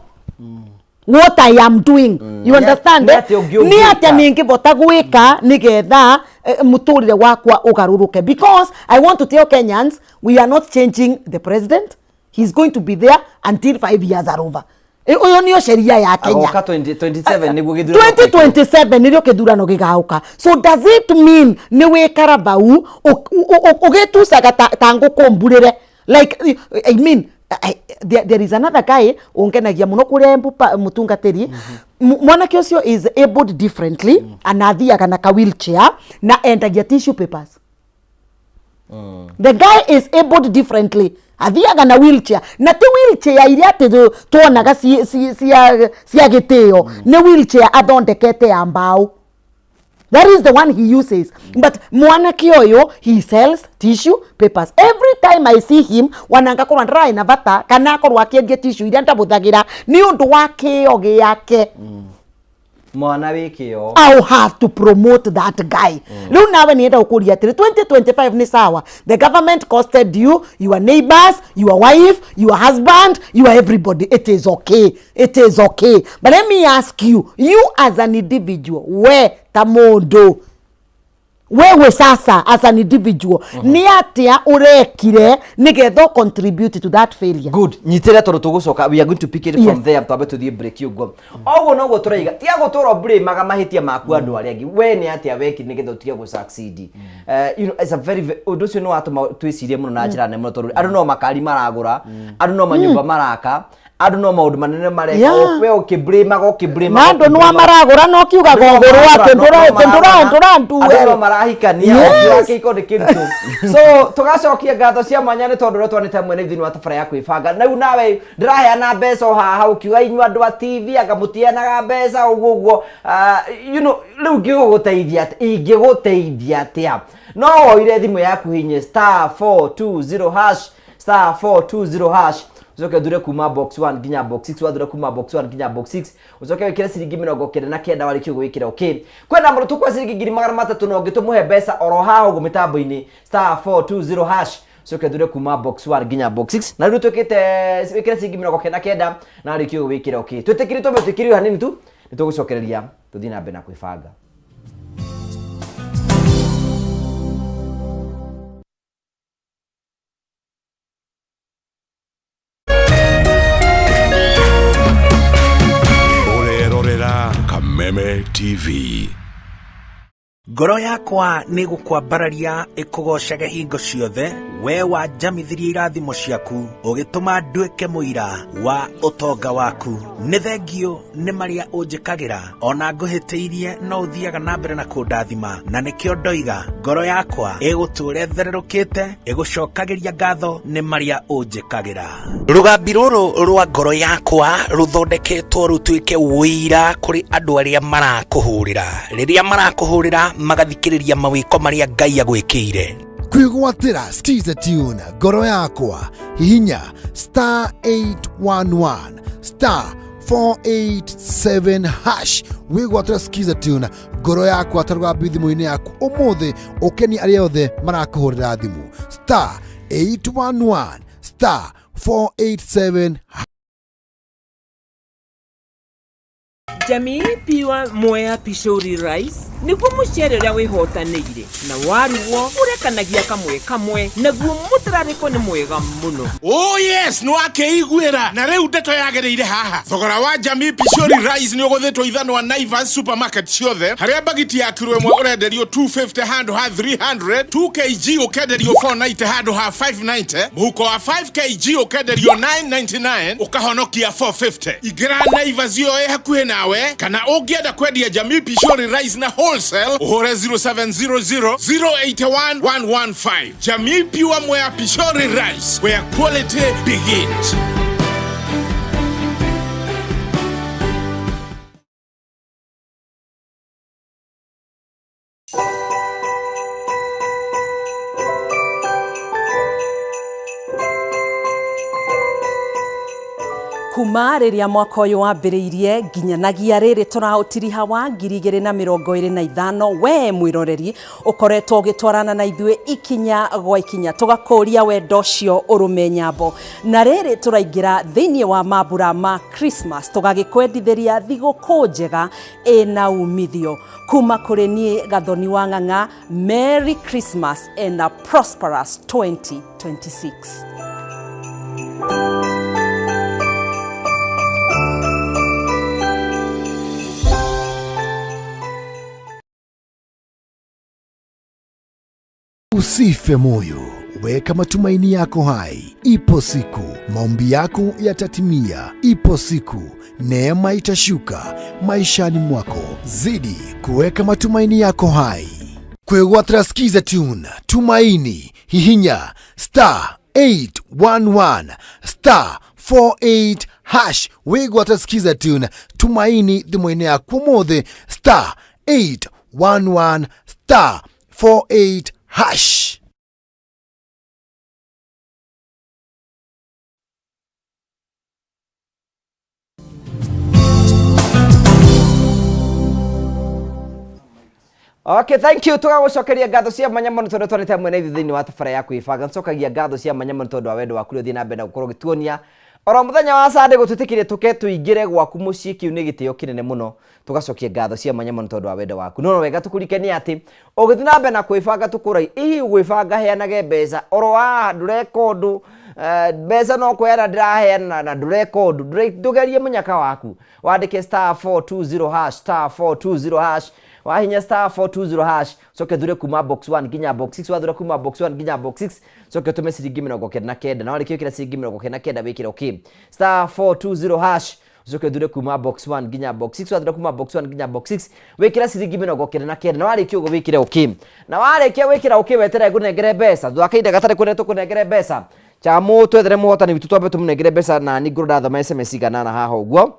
what I am doing? You understand? Nĩ Eh? atĩa ũngĩ Nĩ atĩa ũngĩka? ningĩbota gwĩka nĩgetha mũtũrĩre wakwa ũgarũrũke? Because I want to tell Kenyans, we are not changing the president. He's going to be there until 5 years are over. Ũyũ nĩyo sheria ya Kenya. Agoka 2027 nĩguo gĩthurano. 2027 nĩrĩo kĩthurano gĩgaũka. So does it mean nĩ wĩkara bau ũgĩtucaga ta ngũkũ mburĩre? Like, I mean, there is another guy ũngenagia mũno kũrĩa Embu, mũtungatĩri. Mwanake ũcio is abled differently, ana athiaga na ka wheelchair na endagia tissue papers. The guy is abled differently, athiaga na wheelchair, na ti wheelchair iria atĩ tuonaga cia gĩtĩo, nĩ wheelchair athondekete ya mbaũ. That is the one he uses. But mwanake ũyũ, he sells tissue papers. Every time I see him, wanangakorwo ndĩrarĩ na bata kana akorwo akĩendia tissue iria ndabũthagĩra nĩ ũndũ wa kĩo gĩake. Mwana wĩ kĩo. I'll have to promote that guy. Rĩu nawe nĩenda gũkũria atĩrĩ, 2025 nĩ sawa, the government costed you, your neighbors, your wife, your husband, your everybody. It is okay, it is okay, but let me ask you, you as an individual, we ta mũndũ, wewe sasa as an individual, nĩ atĩa ũrekire nĩgetha contribute to that failure? Good, nyitĩre tondũ tũgũcoka, we are going to pick it from Yes. there. Twambe tũthiĩ break ũguo. Oguo noguo tũraiga, tiga gũtũra blame-aga mahĩtia maku andũ arĩa angĩ. We nĩ atĩa weki nĩgetha ũtige gũ succeed? It's a very ũndũ ũcio nĩ watũma twĩcirie mũno na njĩra nene mũno, tondũ andũ no makari maragũra, andũ no manyũmba maraka, andũ no maũndũ manene mareka. We ũkĩ-blame-aga ũkĩ-blame-aga Na andũ nwa maragũra no kiugaga ũgũrũ atĩ ndũra andũ no marahikania. Yes. Kĩhiko nĩ kĩritũ. So tũgacokia ngatho cia mwanya nĩ tondũ ũrĩa twanĩte mwene thĩinĩ wa tabara ya kwĩbanga. Na rĩu nawe ndĩraheana mbeca o haha, ũkiuga inyuĩ andũ a TV anga mũtiheanaga mbeca ũguo ũguo. Rĩu ngĩgũgũteithia atĩa? Ingĩgũteithia atĩa? No woire thimũ yaku hinye *420#, *420#, ucoke ũthure kuma box 1 nginya box 6. Wathura kuma box 1 nginya box 6, ucoke wĩkĩre ciringi 99. Warĩkia ũguo wĩkĩre okay. Kwĩna mũndũ tũkwa ciringi 300,000 na ũngĩ tũmũhe mbeca oro haha ũguo mĩtambo-inĩ, *420#, ucoke ũthure kuma box 1 nginya box 6, na rĩu twĩkĩte wĩkĩre ciringi 99 na warĩkia ũguo wĩkĩre okay. Twĩtĩkĩrie twambe twĩkĩre hanini tu, nĩ tũgũcokereria tũthiĩ na mbere na kwĩbanga. Ũrerorera Kameme TV. Ngoro yakwa nĩ gũkwambararia ĩkũgoocage hingo ciothe, we wanjamithirie irathimo ciaku, ũgĩtũma nduĩke mũira wa ũtonga waku. Nĩ thengiũ nĩ marĩa ũnjĩkagĩra, o na ngũhĩtĩirie no ũthiaga na mbere na kũndathima, na nĩkĩo ndoiga ngoro yakwa ĩgũtũũra ĩthererũkĩte, ĩgũcokagĩria ngatho nĩ marĩa ũnjĩkagĩra. Rũgambi rũrũ rwa ngoro yakwa rũthondeketwo rũtuĩke ũira kũrĩ andũ arĩa marakũhũrĩra. Rĩrĩa marakũhũrĩra magathikĩrĩria mawĩko marĩa Ngai agwĩkĩire. Kwĩgwatĩra Skiza Tune ngoro yakwa hihinya star 811 star 487 hash wĩgwatĩra Skiza Tune ngoro yakwa ta rũgambi thimũ-inĩ yaku ũmũthĩ ũkenie arĩa othe marakũhũrĩra thimũ star 811 star 487 Jamii Pure Mwea Pishori Rice nĩguo mũcere ũrĩa wĩhotanĩire na warugwo ũrekanagia kamwe kamwe naguo mũtararĩko nĩ mwega mũno. Oh yes, nĩ wakĩiguĩra na rĩu ndeto yagĩrĩire haha. Thogora wa Jamii Pishori Rice nĩ ũgũthĩtwo ithanwa Naivas supermarket ciothe, harĩa bagiti ya kiro ĩmwe ũrenderio 250 handũ ha 300, 2 kg ũkenderio 490 handũ ha 590, mũhuko wa 5 kg ũkenderio 999 ũkahonokia 450. Ingĩra Naivas ĩyo ĩ hakuhĩ nawe, kana ũngĩenda kwendia Jamii Pishori Rice na wholesale ũhũre 0700 081 115. Jamii Pure Mwea Pishori Rice, where quality begins. Kuma rĩrĩa mwaka ũyũ wambĩrĩirie nginyanagia rĩrĩ tũraũtiriha wa 2025, we mwĩroreri ũkoretwo ũgĩtwarana na ithuĩ ikinya gwa ikinya, tũgakũria wendo ũcio ũrũme nyambo. Na rĩrĩ tũraingĩra thĩinĩ wa mambura ma Christmas, tũgagĩkwendithĩria thigũkũ njega ĩna umithio. Kuma kũrĩ niĩ Gathoni wa Ng'ang'a, Merry Christmas and a prosperous 2026. Usife moyo, weka matumaini yako hai. Ipo siku maombi yako yatatimia. Ipo siku neema itashuka maishani mwako. Zidi kuweka matumaini yako hai. Kwĩgwatĩra Skiza Tune Tumaini, hihinya star 811 star 48 hash wĩgwatĩra Skiza Tune Tumaini thimũ-inĩ yaku ũmũthĩ star 811 star 48 hash. Okay, thank you. Tũgagũcokeria ngatho cia mwanya mũno tondũ twarĩte hamwe na ithuĩ thĩinĩ wa tabara ya kwĩbanga. Nĩtũcokagia ngatho cia mwanya mũno tondũ wa wendo waku ũrĩa ũthiĩ na mbere na gũkorwo ũgĩtuonia oro mũthenya wa Sunday gũtwĩtĩkĩria tũke tũingĩre gwaku mũciĩ. Kĩu nĩ gĩtĩo kĩnene mũno. Tũgacokia ngatho cia mwanya mũno tondũ wa wendo waku. No wega tũkũririkanie atĩ ũgĩthiĩ na mbere na kwĩbanga tũkũragia hihi ũgwĩbanga heanage mbeca oro haha ndũreka ũndũ, mbeca no kũheana ndĩraheana na ndũreka ũndũ, ndũgerie mũnyaka waku wandĩke star 420 hash star 420 hash wahinya star 420 hash coke thure kuma box 1 nginya box 6 wathura kuma box 1 nginya box 6 coke utume ciringi 99 na warĩkia gwĩkĩra ciringi 99 wĩkĩre okay star 420 hash ucoke thure kuma box 1 nginya box 6 wathura kuma box 1 nginya box 6 wĩkĩra ciringi 99 na warĩkia ũguo wĩkĩre okay na warĩkia gwĩkĩra okay weterere ngũnengere mbeca thutha wa kahinda gatarĩ kũnene tũkũnengere mbeca chamu twethere mũhotani witũ twambe tũmũnengere mbeca na ni ngũrũ ndathoma SMS iganana haha ũguo.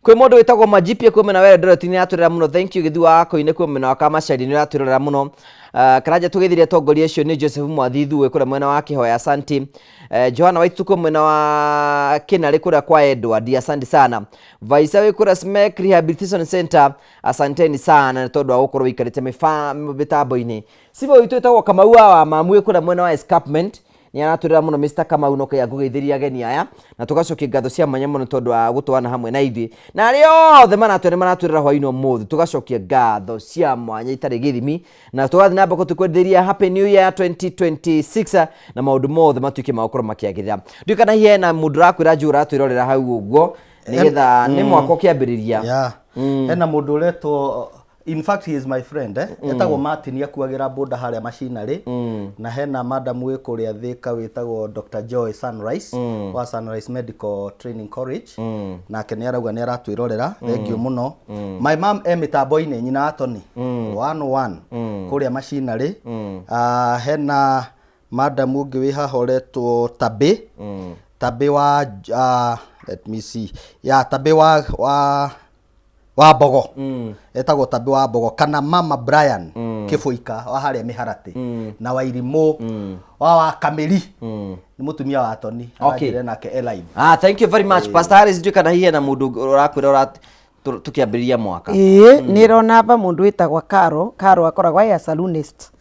Kwĩ mũndũ wĩtagwo Majipia kwĩ mwena wa Eldoret nĩ aratwĩrora mũno, thank you. Gĩthu wa Koine kwĩ mwena wa Kamachari nĩ aratwĩrorera mũno. Karanja tũgĩthirie atongoria acio nĩ Joseph Mwathithu wĩ kũrĩa mwena wa Kĩhoya, asante. Johanna Waitu kwĩ mwena wa Kĩnarĩ kũrĩa kwa Edward, asante sana. Vaisa wĩ kũrĩa Smek Rehabilitation Center, asanteni sana nĩ tondũ wa gũkorwo wĩikarĩte mĩtambo-inĩ. Cibũ witũ wĩtagwo Kamau wa Mamu wĩ kũrĩa mwena wa Escarpment nĩ aratwĩrĩra mũno Mr. Kamau no kaya ngũgeithĩria ageni aya na tũgacokia ngatho cia mwanya mũno tondũ wa gũtwana hamwe na ithuĩ na arĩa othe maratwĩra nĩ maratwĩrĩra hwaĩ-inĩ ũmũthĩ tũgacokia ngatho cia mwanya itarĩ gĩthimi na tũgathiĩ na mbere tũkwendithĩria Happy New Year 2026 na maũndũ mothe matuĩke ma gũkorwo makĩagĩrĩra. Ndiũĩ kana hihi hena mũndũ ũrakwĩra njũ ũratwĩrorera hau ũguo nĩgetha nĩ mwaka ũkĩambĩrĩria. Hena mũndũ ũretwo In fact, he is my friend, eh? Etagwo Martin, akuagĩra boda harĩa macinarĩ. Na hena madam wĩ kũrĩa Thĩka wĩtagwo Dr. Joy Sunrise, wa Sunrise Medical Training College. Nake nĩ arauga nĩ aratwĩrorera. Thank you mũno. My mom e mĩtambo-inĩ, nyina wa Tony one one kũrĩa macinarĩ. Ah, hena madam ũngĩ wĩ haha ũretwo Tabĩ, Tabĩ wa let me see, ya Tabĩ wa Mbogo. Etagwo Tabĩ wa Mbogo kana Mama Brian Kĩbũika wa harĩa Mĩharatĩ, na Wairimũ wa Kamĩri nĩ mũtumia wa Tony. Aranjĩrire nake e live. Ah, thank you very much, Pastor Harris. Ndiũĩ kana hihi hena mũndũ ũrakwĩra ũra tũkĩambĩrĩria mwaka. Ĩĩ, nĩ ĩrona aba mũndũ wĩtagwo Caro. Caro akoragwo aya salonist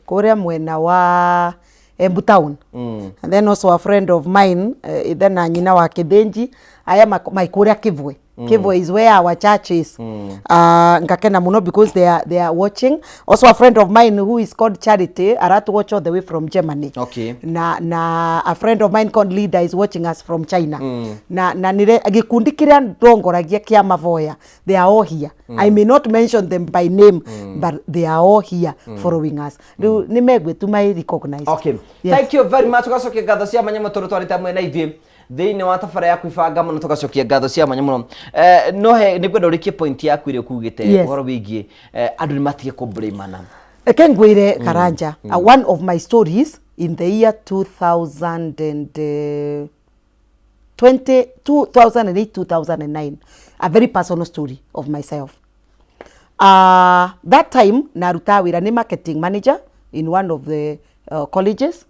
kũrĩa mwena wa Embu town. And then also a friend of mine, ithe na nyina wa Kĩthĩnji aya mai kũrĩa Kĩvwe. Kĩvwe is where our church is. Ngakena mũno because they are watching. Also a friend of mine who is called Charity aratu watch all the way from Germany. Na a friend of mine called Leader is watching us from China. Na nire gikundi kiria ndongoragia kia mavoya, they are all here. I may not mention them by name, but they are all here following us. Riu ni megwe tu mai recognize. Okay. Yes. Thank you very much. Tugacokia ngatho cia mwanya mũno tondũ twarĩte hamwe na ithuĩ thĩinĩ wa tabara ya kwĩbanga mũno. Tũgacokia ngatho cia mwanya mũno. No he nĩ ngwenda ũrĩkie point yaku ĩrĩa ũkugĩte ũhoro wĩgiĩ andũ nĩ matige kũblamana. Reke ngwĩre, Karanja, one of my stories in the year 2000 and, 20, 2008 2009, a very personal story of myself. That time naruta wĩra nĩ marketing manager in one of the colleges,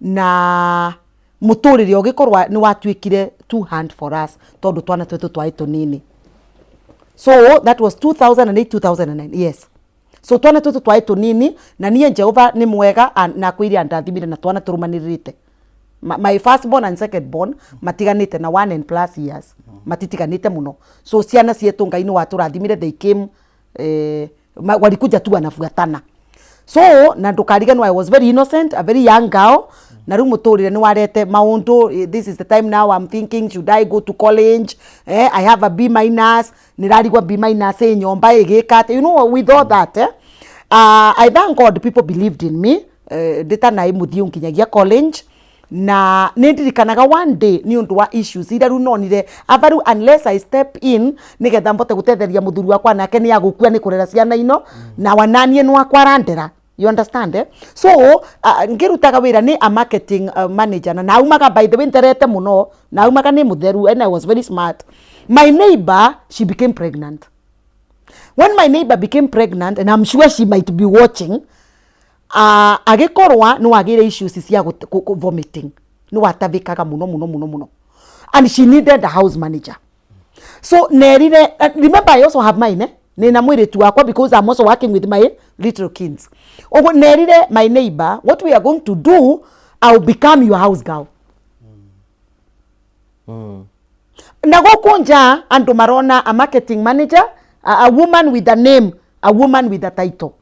na mũtũrĩre ũgĩkorwo nĩ watuĩkire too hard for us tondũ twana twetũ twarĩ tũnini. So that was 2008 2009, yes. So twana twetũ twarĩ tũnini, na niĩ Jehova nĩ mwega na kwĩire andathimire na twana tũrũmanĩrĩrĩte. My first born and second born matiganĩte na one and plus years, matitiganĩte mũno. So ciana cietũ Ngai nĩ watũrathimire, they came, walikuja tu wanafuatana. So na ndũkariganwo, I was very innocent, a very young girl, na rĩu mũtũrĩre nĩ warete maũndũ. This is the time now I'm thinking, should I go to college? I have a B minus, nĩrarigwa B minus ĩ nyomba ĩgĩka atĩ, with all that, I thank God people believed in me. Ndĩtanaĩ mũthiĩ nginyagia college, na nĩ ndirikanaga one day nĩ ũndũ wa issues iria rĩu nonire aba rĩu, unless I step in nĩgetha mbote gũtetheria mũthuri wakwa, nake nĩ agũkua nĩ kũrera ciana ino na wananie nĩ wakwa arandera, you understand, eh? So ngĩrutaga wĩra nĩ a marketing manager, na naumaga, by the way, nderete mũno, naumaga nĩ mũtheru and I was very smart. My neighbor, she became pregnant. When my neighbor became pregnant, and I'm sure she might be watching, agĩkorwa nĩ wagĩire issues cia vomiting, nĩ watavĩkaga mũno mũno mũno mũno, and she needed a house manager. So nerire, remember I also have mine, eh? Nina mwĩrĩtu wakwa because I'm also working with my little kids. Ũguo nerire my neighbor, what we are going to do, I'll become your house girl. Na gũkũ nja andũ marona a marketing manager, a woman with a name, a woman with a title,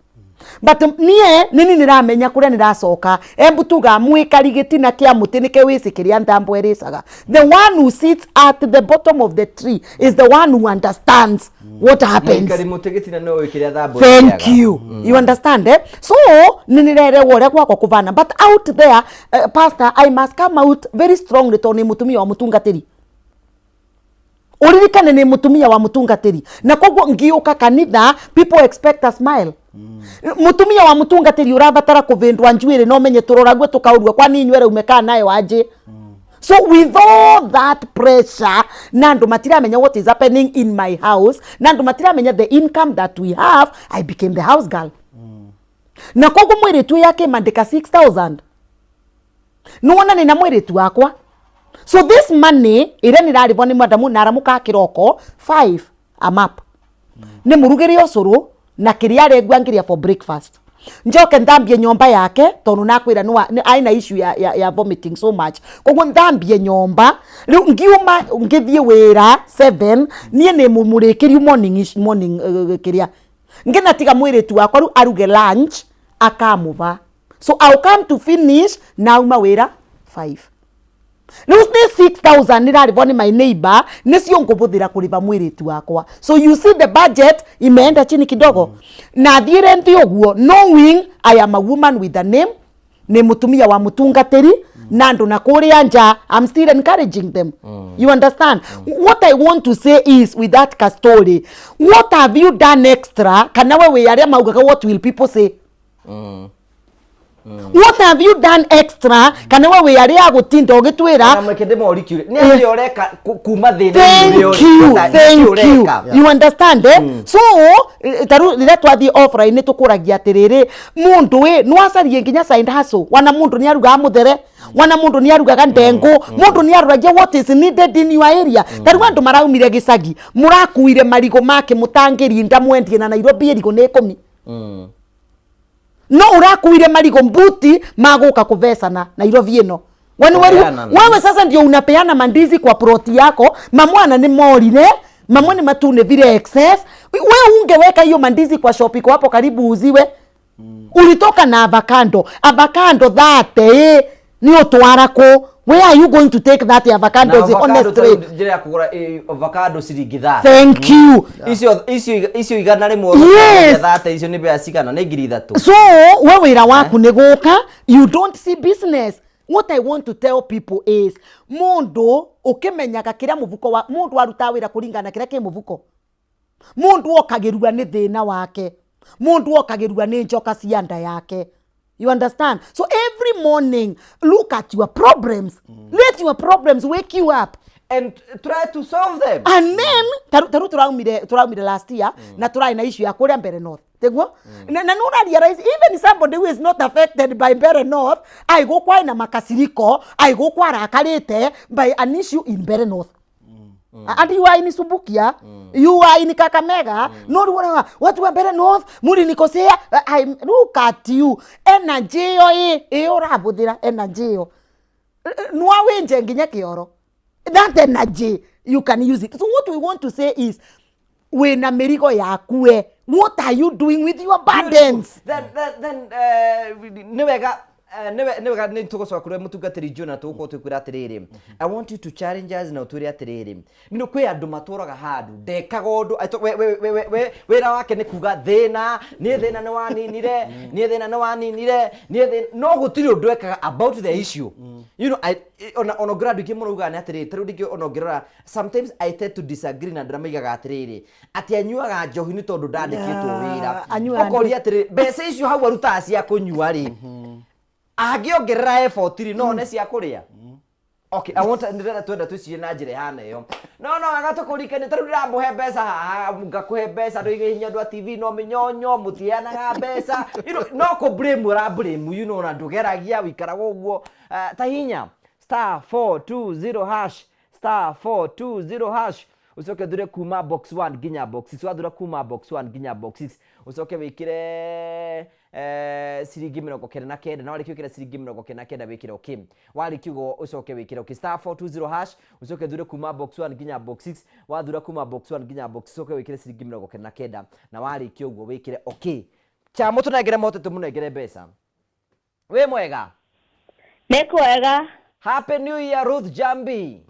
but niĩ nini nĩramenya kũrĩa nĩracoka. Embu tuga mwĩkari gĩtina kĩa mũtĩ nĩke wĩcĩ kĩrĩa ntambo ĩrĩcaga. The one who sits at the bottom of the tree is the one who understands what happens. Mũikari mũtĩ gĩtina no ũĩ kĩrĩa thambo Thank ĩrĩaga. you. You understand, eh? So nĩnĩrerewo ũrĩa gwakwa kũvana, but out there, pastor, I must come out very strongly tondũ nĩ mũtumia wa mũtungatĩri. Ũririkane nĩ mũtumia wa mũtungatĩri, na koguo ngiũka kanitha people expect a smile. Mũtumia wa mũtungatĩri ũrabatara kũvĩndwa njuĩrĩ no menye tũrorague tũkaũrua kwani inyuĩ raume kana nayo anjĩ. So with all that pressure, na andũ matiramenya what is happening in my house, na andũ matiramenya the income that we have, I became the house girl. Na koguo mwĩrĩtu ũyũ akĩmandĩka 6000, nĩwona nĩ na mwĩrĩtu wakwa. So this money ĩrĩa nĩrarĩbwo nĩ madamu na aramũkaga kĩroko 5, I'm up, nĩ mũrugĩre ũcũrũ na kĩrĩa arengua ngĩrĩa for breakfast, njoke nthambie nyomba yake tondu nakwira aina issue ya vomiting so much. Koguo nthambie nyomba, riu ngiuma ngithie wira 7, nie ni mumurikirie morning morning kiria nginatiga mwiritu wakwa riu aruge lunch akamuva. So I'll come to finish nauma wira 5. Rĩu nĩ 6000 nĩrarĩhwo nĩ my neighbor, nĩcio ngũbũthĩra kũrĩba mwĩrĩtu wakwa. So you see the budget imeenda chini kidogo. Na thiĩre nthĩ ũguo knowing I am a woman with a name, nĩ mũtumia wa mũtungatĩri na andũ na kũrĩa nja, I'm still encouraging them. You understand? What I want to say is, with that ka story, what have you done extra? Kana we wĩ arĩa maugaga, "What will people say?" What have you done extra? Kana we wĩ arĩa agũtinda ũgĩtwĩra Na mweke ndĩmorie kĩũria, nĩ atĩa ũreka kuma thĩna? Thank you, thank you. You understand, eh? So taru rĩrĩa twathiĩ offline nĩ tũkũragia atĩrĩrĩ, mũndũ ĩ no acarie nginya side hustle. Wana mũndũ nĩ arugaga mũthere, wana mũndũ nĩ arugaga ndengũ, mũndũ nĩ aroragia what is needed in your area. Tarĩu andũ maraumire gĩcagi, mũrakuire marigũ make, mũtangĩrinda mwendie na Nairobi ĩrigũ nĩ 10, no ũrakuire marigũ mbuti magũka kũvecana Nairobi ĩno. Wani Kũheana. Wewe sasa ndio unapeana mandizi kwa ploti yako, mamwana nĩ morire, mamwe nĩ matune vile excess. We ungeweka hiyo mandizi kwa shop iko hapo karibu uziwe. Ulitoka na avocado, avocado 30 nĩ ũtwara kũ? Where are you going to take that avocado? Honestly. Njĩra ya kũgũra avocado ciringi 30. Thank you. Icio 100 30, icio nĩ mbeca cigana? Nĩ 3,000. So we wĩra waku nĩ gũka, you don't see business. What I want to tell people is, mũndũ ũkĩmenyaga kĩrĩa mũbuko wa mũndũ arutaga wĩra kũringana na kĩrĩa kĩ mũbuko. Mũndũ okagĩrua nĩ thĩna wake, mũndũ okagĩrua nĩ njoka cia nda yake. You understand? So every morning, look at your problems. Let your problems wake you up and try to solve them. And then taru tũraumire last year na tũrarĩ na issue ya kũrĩa Mbere North, tiguo? Na nĩ ũra realize even somebody who is not affected by Mbere North aigũkwa ena makasiriko, aigũkwa arakarĩte by an issue in Mbere North. And you are in Subukia, you are in Kakamega, no rĩu ũrauga, "Watu wa Mbere North mũrinikosea." I look at you, energy ĩyo ĩ ũrabũthĩra energy ĩyo nwawĩnje nginya kĩoro. That energy, you can use it. So what we want to say is, wĩna mĩrigo yaku e, what are you doing with your burdens? Then nĩ wega nĩ wega nĩ tũgũcoka kũrĩ mũtungatĩri Jonah, tũgũkorwo twĩkwĩra atĩrĩrĩ, I want you to challenge us na ũtwĩre atĩrĩrĩ, nĩ kwĩ andũ matũraga handũ ndekaga ũndũ we wĩra wake nĩ kuga thĩna, niĩ thĩna nĩ waninire, niĩ thĩna nĩ waninire, niĩ thĩna, no gũtirĩ ũndũ ekaga about the issue. Ona ũngĩrora andũ aingĩ mũno ugaga nĩ atĩrĩrĩ, tarĩu rĩngĩ ona ũngĩrora, sometimes I tend to disagree na andũ arĩa maigaga atĩrĩrĩ atĩ anyuaga njohi nĩ tondũ ndandĩkĩtwo wĩra. Anyuaga. Ũkoria atĩrĩrĩ, mbeca icio hau arutaga cia kũnyua rĩ, angĩongerera effort rĩ, no one cia kũrĩa? Okay, I want, ndĩrenda twenda twĩcirie na njĩra ĩhana ĩyo, no wega tũkũrikanie. Tarĩu ndĩramũhe mbeca haha, ngakũhe mbeca, andũ aingĩ hinya, andũ a TV no mĩnyonyo mũtiheanaga mbeca, no kũ blame ũra blame, na ndũgeragia wĩikaraga ũguo. Ta hinya *420#, *420#, ucoke thure kuma box 1 nginya box 6. Wathura kuma box 1 nginya box 6, ucoke wikire ciringi 99, na warĩkia wĩkĩre ciringi 99, wĩkĩre okay. Warĩkia ũguo, ũcoke wĩkĩre okay, *420#, ũcoke thure kuma box 1 nginya box 6. Wathura kuma box 1 nginya box 6, ũcoke wĩkĩre ciringi 99, na warĩkia ũguo wĩkĩre okay. Chamo tũnengere mote, tũmũnengere mbeca. Wĩ mwega? Nĩ kwega. Happy New Year, Ruth Jambi.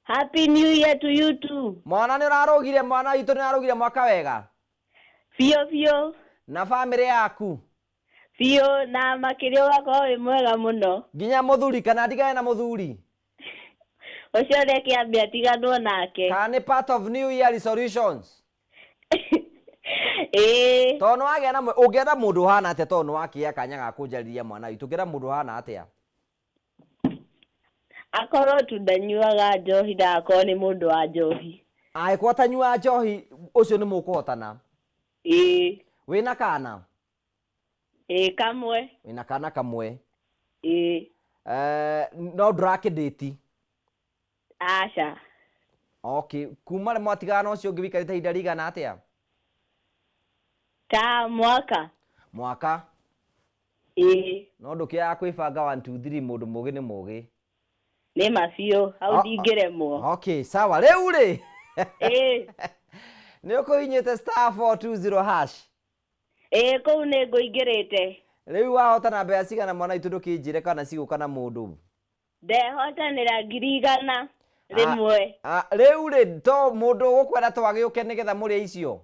Happy New Year to you too. Mwana nĩ ũrarũgire, mwana witũ nĩ ũrarũgire mwaka wega? Biũ biũ. Na bamĩrĩ yaku? Biũ, na makĩria ũgakorwo wĩ mwega mũno. Nginya mũthuri, kana ndigane na mũthuri? Ũcio reke ambe atiganwo nake. Kana nĩ part of New Year resolutions? Ĩĩ. Tondũ nĩ wagĩa na ũngĩenda mũndũ ũhana atĩa? Tondũ nĩ wakĩgĩa kanya ga kũnjarĩria, mwana witũ, ũngĩenda mũndũ ũhana atĩa? Akorwo tu ndanyuaga njohi, ndagakorwo nĩ mũndũ wa njohi. Angĩkorwo atanyuaga njohi, ũcio nĩ mũkũhotana? Ĩĩ. Wĩna kana? Ĩĩ, kamwe. Wĩna kana kamwe? Ĩĩ. Eh, no ndũrakĩndĩti? Aca. Okay, kuma rĩ mwatigana na ũcio ũngĩ, wĩikarĩte ihinda rĩigana atĩa? Ta mwaka. Mwaka? Ĩĩ. No ndũkĩaga kwĩbanga 1 2 3, mũndũ mũgĩ nĩ mũgĩ. Nĩ ma biũ, hau Ah, ndingĩremwo. Okay, sawa. Rĩu rĩ, Ĩĩ. nĩ ũkũhinyĩte *420#? Ĩĩ, kũu nĩ ngũingĩrĩte. Rĩu wahotana mbeca cigana, mwana witũ? Ndũkĩnjĩre kana cigũka na mũndũ. Ndehotanĩra 100,000. Ah, rĩu rĩ to mũndũ ũgũkwenda twagĩũke nĩgetha mũrĩe icio.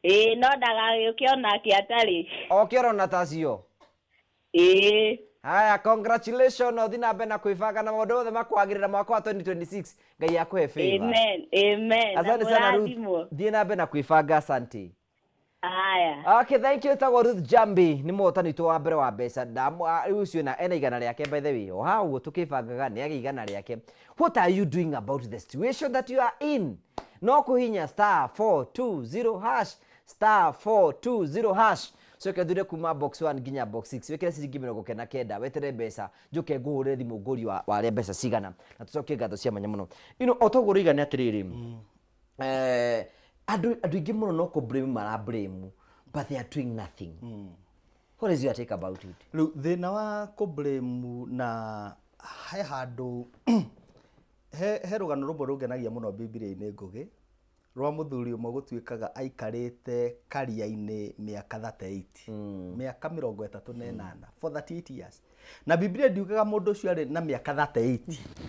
Ĩĩ, no ndagagĩũke onake atarĩ. Oke orona tacio. Ĩĩ. Haya, congratulations, na ũthiĩ na mbere na kwĩbanga na maũndũ mothe makwagĩrĩra mwaka wa 2026. Ngai akũhe favor. Amen. Amen. Na Asante sana Ruth. mũrathimwo. Thiĩ na mbere na kwĩbanga, asante. Haya. Okay, thank you. Tagwo Ruth Jambi nĩ mũhotani witũ wa mbere wa mbeca. Rĩu ũcio ena 100 rĩake, by the way. O hau ũguo tũkĩbangaga nĩ agĩa 100 rĩake. What are you doing about the situation that you are in? No kũhihinya *420#, *420#, coke thure kuma box 1 nginya box 6, wĩkĩre ciringi 99, wetere mbeca, njũke ngũhũrĩre thimũ ngũri warĩa mbeca cigana, na tũcokie ngatho cia mwanya mũno. O toguo ũroiga nĩ atĩrĩrĩ, andũ aingĩ mũno no kũ blame mara blame, but they are doing nothing. What is your take about it? Rĩu thĩna wa kũ blame, na he handũ he rũgano rũmwe rũngenagia mũno Bibilia-inĩ, Ngũgĩ, rwa mũthuri ũmwe gũtuĩkaga aikarĩte karia-inĩ mĩaka 38, mĩaka 38, for 38 years. Na Bibilia ndiugaga mũndũ ũcio arĩ na mĩaka 38,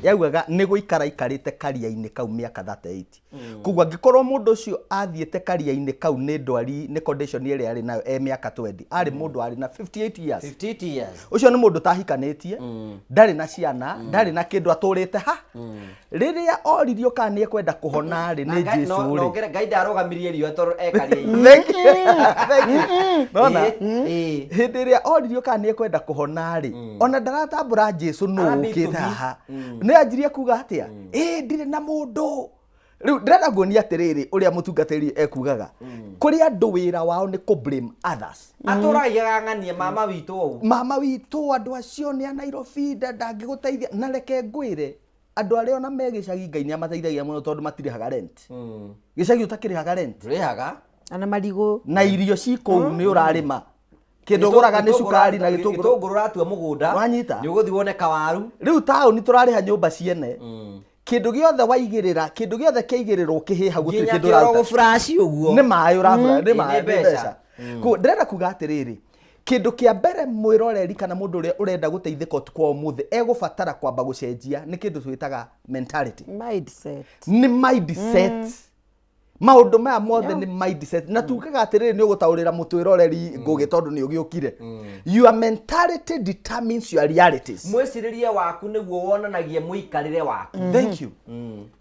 yaugaga nĩ gũikara aikarĩte karia-inĩ kau mĩaka 38. Koguo angĩkorwo mũndũ ũcio athiĩte karia-inĩ kau nĩ ndwari, nĩ condition ĩrĩa arĩ nayo e mĩaka 20, arĩ mũndũ arĩ na 58 years. 58 years. Ũcio nĩ mũndũ ũtahikanĩtie, ndarĩ na ciana, ndarĩ na kĩndũ, atũrĩte ha. Rĩrĩa oririo kana nĩ ekwenda kũhona rĩ, nĩ Jesu rĩ, Ngai ndarũgamirie riũa tondũ ekaria. Thank you. Thank you. Nona Ĩĩ. hĩndĩ ĩrĩa oririo kana nĩ ekwenda kũhona rĩ, ona ndaratambũra Jesu nũ Arambia ũkĩte itũmi. haha. Nĩ anjirie kuga atĩa? Ĩ ndirĩ na mũndũ. Rĩu ndĩrenda nguonia atĩrĩrĩ, ũrĩa mũtungatĩri ekugaga, kũrĩ andũ wĩra wao nĩ kũ blame others. Atũragiaga ng'ania mama witũ ũũ. Mama witũ, andũ acio nĩ a Nairobi, ndangĩgũteithia. Na reke ngwĩre, andũ arĩa ona me gĩcagi, Ngai nĩ amateithagia mũno tondũ matirĩhaga rent. Gĩcagi ũtakĩrĩhaga rent. Ndũrĩhaga. Ana marigũ. Na irio ci kũu nĩ ũrarĩma, kĩndũ ũgũraga nĩ cukari na gĩtũngũrũ. Gĩtũngũrũ ũratua mũgũnda. Wanyita? Nĩ ũgũthiĩ wone kawaru. Rĩu taũni tũrarĩha nyũmba ciene, kĩndũ gĩothe waigĩrĩra, kĩndũ gĩothe kĩaigĩrĩrwo kĩhĩ hau, gũtirĩ Nginya kĩndũ kĩoro ũraruta. gũflash ũguo. Nĩ maĩ ũrabura, nĩ Ĩ, maĩ, nĩ nĩ mbeca. mbeca. Koguo ndĩrenda kuga atĩrĩrĩ, kĩndũ kĩa mbere mwĩroreri kana mũndũ ũrĩa ũrenda gũteithĩka ũtukũ wa ũmũthĩ egũbatara kwamba gũcenjia nĩ kĩndũ twĩtaga mentality. Mindset. Nĩ mindset. Maũndũ maya mothe nĩ mindset. Na tugaga atĩrĩrĩ, nĩ ũgũtaũrĩra mũtwĩroreri, Ngũgĩ, tondũ nĩ ũgĩũkire, your mentality determines your realities. Mwĩcirĩrie waku nĩguo wonanagia mũikarĩre waku. Thank you.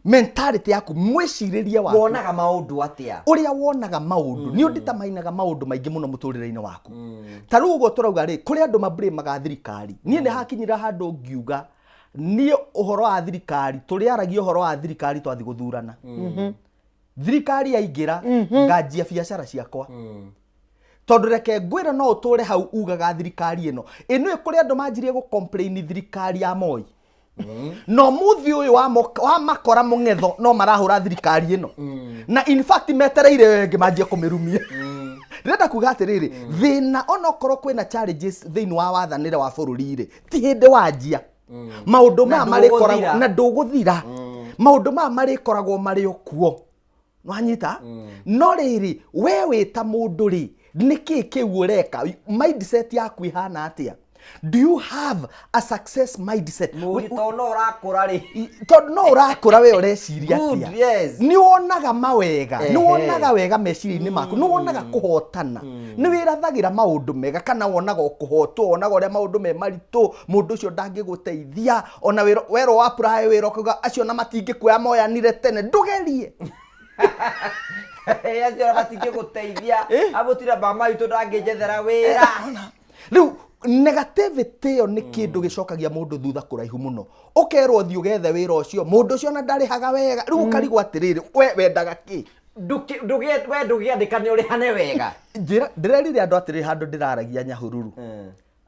Mentality yaku, mwĩcirĩrie waku, wonaga maũndũ atĩa? Ũrĩa wonaga maũndũ nĩ ũnditamainaga maũndũ maingĩ mũno mũtũrĩre-inĩ waku. Ta rĩu ũguo tũrauga rĩ, kũrĩ andũ mablamaga thirikari. Niĩ nĩ hakinyĩra handũ ngiuga niĩ ũhoro wa thirikari, tũrĩaragia ũhoro wa thirikari twathiĩ gũthurana. Thirikari yaingĩra, nganjia biacara ciakwa, tondũ reke ngwĩre, no ũtũre hau ugaga thirikari ĩno ĩno. Kũrĩ andũ manjirie gũ complain thirikari ya Moi, no muthi ũyũ wa makora mũng'etho no marahũra thirikari ĩno, na in fact metereire ĩyo ĩngĩ manjie kũmĩrumia. Ndĩrenda kuga atĩrĩrĩ, thĩna onokorwo kwĩna challenges thĩinĩ wa wathanĩre wa bũrũri rĩ, ti hĩndĩ wanjia maũndũ Na maya ndũgũthira. marĩkoragwo na ndũgũthira, maũndũ maya marĩkoragwo marĩ o kuo, wanyita? No rĩrĩ, we wĩ ta mũndũ rĩ, nĩkĩ kĩu ũreka? Mindset yaku ihana atĩa? Do you have a success mindset? Mũgi tondũ no ũrakũra rĩ. Tondũ no ũrakũra, we ũreciria Good, atĩa? yes. Nĩ wonaga mawega, nĩ wonaga wega meciria-inĩ maku, nĩ wonaga kũhotana, nĩ wĩrathagĩra maũndũ mega, kana wonaga o kũhotwo, wonaga ũrĩa maũndũ me maritũ, mũndũ ũcio ndangĩgũteithia, ona wĩra werwo wa apply wĩra ũkauga acio na matingĩkuoya, moyanire tene, ndũgerie. Acio matingĩgũteithia, amũtira mama witũ ndangĩnjethera wĩra. Rĩu negativity ĩyo nĩ kĩndũ gĩcokagia mũndũ thutha kũraihu mũno. Ũkerwo thiĩ ũgethe wĩra ũcio, mũndũ ũcio ona ndarĩhaga wega. Rĩu ũkarigwo atĩrĩrĩ, we wendaga kĩ? We ndũgĩandĩka nĩ ũrĩhane wega. Njĩra ndĩrerire andũ atĩrĩrĩ, handũ ndĩraragia Nyahururu.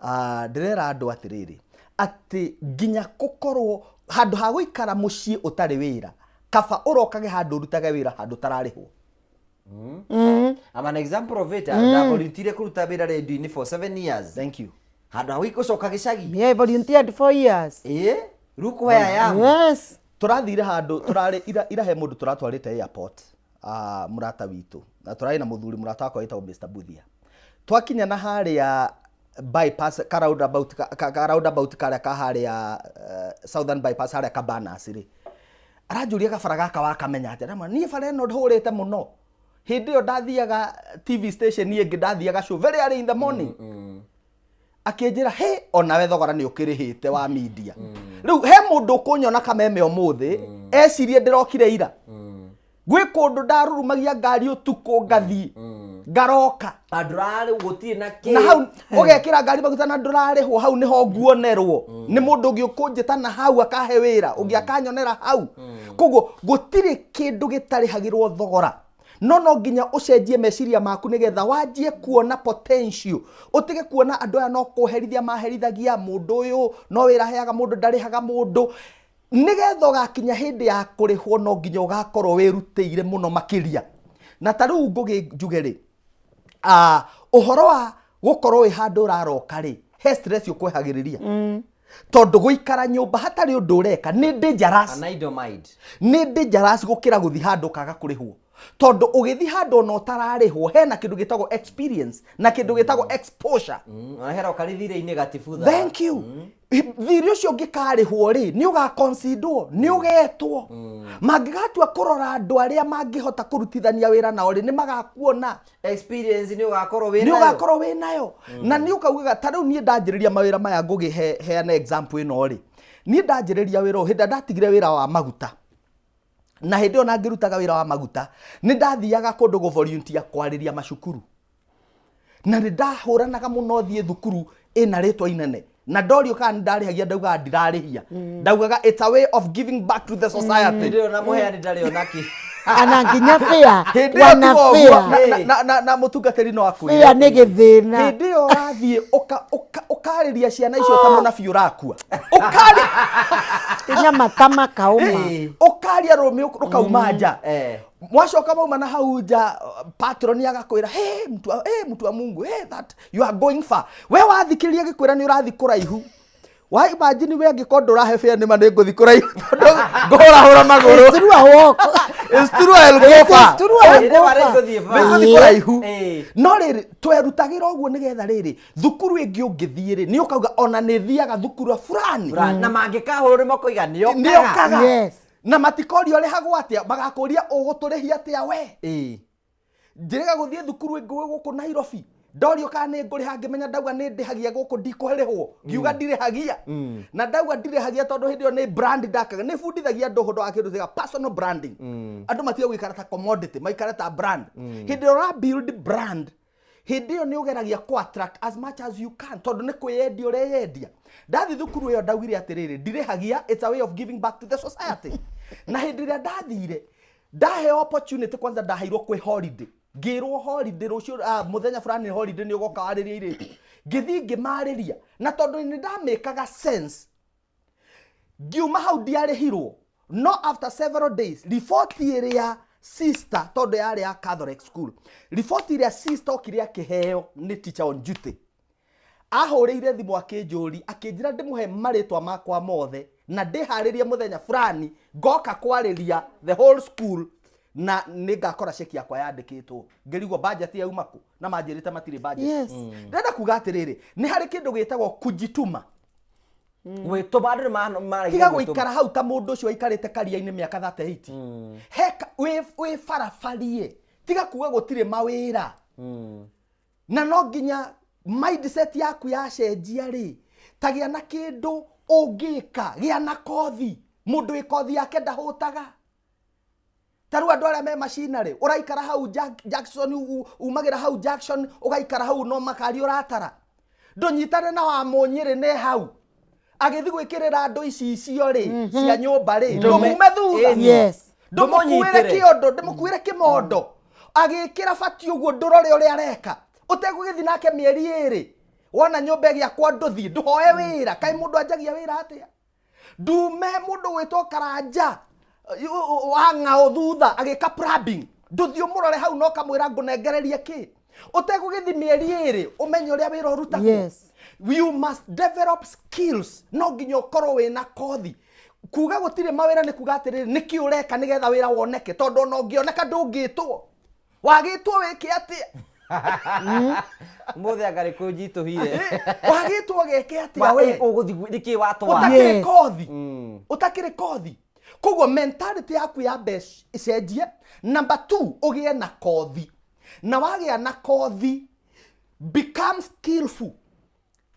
Ah, ndĩrera andũ atĩrĩrĩ, atĩ nginya gũkorwo handũ ha gũikara mũciĩ ũtarĩ wĩra, kaba ũrokage handũ ũrutage wĩra handũ ũtararĩhwo. I'm an example of it. Ndavolunteer kũruta wĩra radio-inĩ for 7 years. Thank you. Handũ ha gũcoka gĩcagi. Me, I volunteered 4 years. Ĩĩ, rĩu kũhe I am. Yes. Tũrathire handũ tũrarĩ ira he mũndũ tũratwarĩte airport, mũrata witũ, na tũrarĩ na mũthuri mũrata wakwa wĩtagwo Mr. Buthia. Twakinya na harĩa Bypass ka roundabout ka roundabout karĩa ka harĩa Southern Bypass harĩa Cabanas rĩ, aranjũria gabara gaka wakamenya atĩa? Ndamwĩra niĩ bara ĩno hũrĩte mũno. Hĩndĩ ĩyo ndathiaga TV station ĩngĩ, ndathiaga show very early in the morning. Akĩnjĩra he onawe thogora nĩ ũkĩrĩhĩte wa media. Rĩu he mũndũ ũkũnyona kameme ũmũthĩ ecirie ndĩrokire ira. Gwĩ kũndũ ndarurumagia ngari ũtukũ ngathiĩ ngaroka. Ndũrarĩ gũtirĩ na kĩ. Na hau ũgekĩra ngari maguta na ndũrarĩhwo, hau nĩho nguonerwo nĩ mũndũ ũngĩ ũkũnjĩta na hau akahe wĩra ũngĩ akanyonera hau. Koguo gũtirĩ kĩndũ gĩtarĩhagĩrwo thogora, no nginya ũcenjie meciria maku nĩgetha wanjie kuona potential, ũtige kuona andũ aya no kũherithia maherithagia mũndũ ũyũ, no wĩra aheaga mũndũ, ndarĩhaga mũndũ. Nĩgetha ũgakinya hĩndĩ ya kũrĩhwo no nginya ũgakorwo wĩrutĩire mũno makĩria. Na ta rĩu ngũgĩ njuge rĩ, ũhoro wa gũkorwo wĩ handũ ũraroka rĩ, he stress ũkwehagĩrĩria. Tondũ gũikara nyũmba hatarĩ ũndũ ũreka nĩ dangerous. An idle mind. Nĩ dangerous gũkĩra gũthiĩ handũ ũkaga kũrĩhwo. Tondũ ũgĩthiĩ handũ ona ũtararĩhwo hena kĩndũ gĩtagwo experience na kĩndũ gĩtagwo exposure. Ona hera ũkarĩ thirĩ-inĩ gatibutha. Thank you. Thirĩ ũcio ũngĩkarĩhwo rĩ, nĩ ũgaconsiderwo, nĩ ũgetwo. Mangĩgatua kũrora andũ arĩa mangĩhota kũrutithania wĩra nao rĩ, nĩ magakuona. Experience nĩ ũgakorwo wĩ Nĩ nayo. ũgakorwo wĩ nayo. Na nĩ ũkaugaga ta rĩu niĩ ndanjĩrĩria mawĩra maya ngũgĩ heana example ĩno rĩ. Niĩ ndanjĩrĩria wĩra ũyũ, hĩndĩ ĩrĩa ndatigire wĩra wa maguta. Na hĩndĩ ĩyo na ngĩrutaga wĩra wa maguta, nĩ ndathiaga kũndũ gũ volunteer kwarĩria macukuru. Na nĩ ndahũranaga mũno thiĩ thukuru ĩna rĩtwa inene. Na ndorio kana nĩ ndarĩhagia, ndaugaga ndirarĩhia. Ndaugaga it's a way of giving back to the society. Hĩndĩ ĩyo na mũheani ndarĩ ona kĩ. Ana nginya fare. Hĩndĩ ĩyo Wana tiga ũguo, fare. na mũtungatĩri no akwĩre. Fare nĩ gĩthĩna. Hĩndĩ ĩyo ũrathiĩ ũkarĩria ciana icio ta mũnabii ũrakua. Ũkaria Nginya mata makauma. Ũkaria rũmĩ rũkauma nja. Mwacoka mauma na hau nja, patron agakwĩra, hey, mtu wa, hey, mtu wa Mungu, hey, that you are going far. We wathikĩrĩria gĩkwĩra nĩ ũrathiĩ kũraihu. Wa imagine we angĩkorwo ndũrahe fare nĩ ma nĩ ngũthiĩ kũraihu tondũ ngũhũrahũra magũrũ. It's true, I walk. It's true, I'll go far. It's true, I'll Ĩĩ, go nĩ ma far. nĩngũthiĩ far. Nĩngũthiĩ kũraihu. No rĩrĩ, twerutagĩra ũguo nĩgetha rĩrĩ, thukuru ĩngĩ ũngĩthiĩ rĩ, nĩ ũkauga ona nĩ thiaga thukuru fulani. Fulani. Na mangĩkahũrwo nĩ makoiga nĩ okaga. Nĩ okaga. Yes. Na matikoria ũrĩhagwo atĩa, magakũria ũgũtũrĩhia atĩa we. Njĩrĩga gũthiĩ thukuru ĩngĩ gũkũ Nairobi, ndorio kana nĩ ngũrĩha, ngĩmenya ndauga nĩ ndĩhagia gũkũ ndikũrĩhwo, ngiuga ndirĩhagia. Na ndauga ndirĩhagia tondũ hĩndĩ ĩyo nĩ brand ndakaga, nĩ bundithagia andũ ũhoro wa kĩndũ gĩa personal branding. Andũ matige gũikara ta commodity, maikare ta brand. Hĩndĩ ĩrĩa ũra build brand, hĩndĩ ĩyo nĩ ũgeragia kũ attract as much as you can, tondũ nĩ kwĩyendia ũreyendia. Ndathi thukuru ĩyo ndaugire atĩrĩrĩ, ndirĩhagia, it's a way of giving back to the society. Na hĩndĩ ĩrĩa ndathire, ndaheo opportunity, kwanza ndaheirwo kwĩ holiday, ngĩrwo holiday rũciũ, mũthenya fulani holiday nĩ ũgoka warĩrie airĩtu. Ngĩthiĩ ngĩmarĩria, na tondũ nĩ ndamĩkaga sense, ngiuma hau ndiarĩhirwo. No after several days, riboti ĩrĩa sister, tondũ yarĩ ya Catholic school, riboti ĩrĩa sister okire akĩheo nĩ teacher on duty, ahũrĩire thimũ akĩnjũri, akĩnjĩra ndĩmũhe marĩtwa makwa mothe na ndĩharĩrie mũthenya fulani ngoka kwarĩria the whole school na nĩngakora ceki yakwa yandĩkĩtwo. Ngĩrigwo budget yauma kũ na manjĩrĩte matirĩ budget. Ndĩrenda kuga atĩrĩrĩ, nĩ harĩ kĩndũ gĩtagwo kujituma. Gwĩtũma andũ nĩ maragia Tiga gwĩtũma. gũikara hau ta mũndũ ũcio waikarĩte karia-inĩ mĩaka 38. Heka, wĩ barabarie. Tiga kuga gũtirĩ mawĩra. Na no nginya mindset yaku yacenjia rĩ, ta gĩa na kĩndũ ũngĩka, gĩa na kothi. Mũndũ wĩ kothi yake ndahũtaga. Ta rĩu andũ arĩa me macinarĩ, ũraikara hau Jackson, umagĩra hau Jackson, ũgaikara hau no makari ũratara. Ndũnyitane na wa Mũnyĩrĩ ne hau. Agĩthiĩ gwĩkĩrĩra andũ icicio rĩ, cia nyũmba rĩ, ndũmume thutha. Ndũmũkuĩre kĩondo, ndũmũkuĩre kĩmondo. Agĩkĩra bati ũguo ndũrore ũrĩa areka. Ũtegũgĩthiĩ nake mĩeri ĩrĩ. Wona nyũmba ĩgĩakwo ndũthiĩ, ndũhoe wĩra. Kaĩ mũndũ anjagia wĩra atĩa? Ndume mũndũ gwĩtwo Karanja wa ng'ao thutha agĩka plumbing. Ndũthiĩ ũmũrore hau no kamwĩra ngũnengererie kĩ. Ũtegũgĩthiĩ mĩeri ĩrĩ ũmenye ũrĩa wĩra ũrutagwo. You must develop skills. No nginya ũkorwo wĩna kothi. Kuga gũtirĩ mawĩra nĩ kuga atĩrĩrĩ, nĩkĩ ũreka nĩgetha wĩra woneke, tondũ ona ũngĩoneka ndũngĩtwo. Wagĩtwo wĩke atĩa? Mũthĩ anga nĩ kũnjitũhire. Wagĩtwo geke atĩa we? Ũgũthiĩ nĩkĩ watwara? Ũtakĩrĩ Yes. kothi, ũtakĩrĩ kothi. Koguo mentality yaku ya mbeca ĩcenjie. Number 2, ũgĩe na kothi, na wagĩa na kothi, become skillful.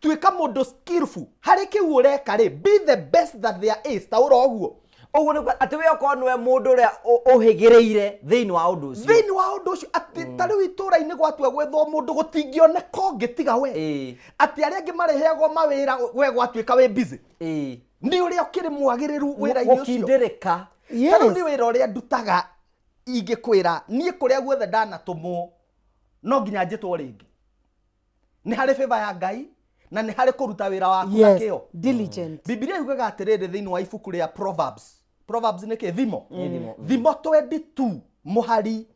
Tuĩka mũndũ skillful harĩ kĩu ũreka rĩ, be the best that there is. Ta ũra ũguo. Ũguo nĩ atĩ we okorwo nĩwe mũndũ ũrĩa ũhĩgĩrĩire thĩinĩ wa ũndũ ũcio. Thĩinĩ wa ũndũ ũcio, atĩ ta rĩu itũũra-inĩ gwatua gwethwo mũndũ, gũtingĩoneka ũngĩ tiga we. Atĩ arĩa angĩ marĩheagwo mawĩra, we gwatuĩka wĩ busy. Nĩ ũrĩa ũkĩrĩ mwagĩrĩru wĩra-inĩ ũcio. Gũkindĩrĩka. Ta rĩu nĩ wĩra ũrĩa ndutaga, ingĩkwĩra niĩ kũrĩa guothe ndanatũmwo no nginya njĩtwo rĩngĩ. Nĩ harĩ favor ya Ngai na nĩ harĩ kũruta wĩra waku na kĩyo. Diligent. Bibilia yugaga atĩrĩrĩ thĩinĩ wa ibuku rĩa Proverbs. Proverbs nĩ kĩ? Thimo. Thimo 22 mũhari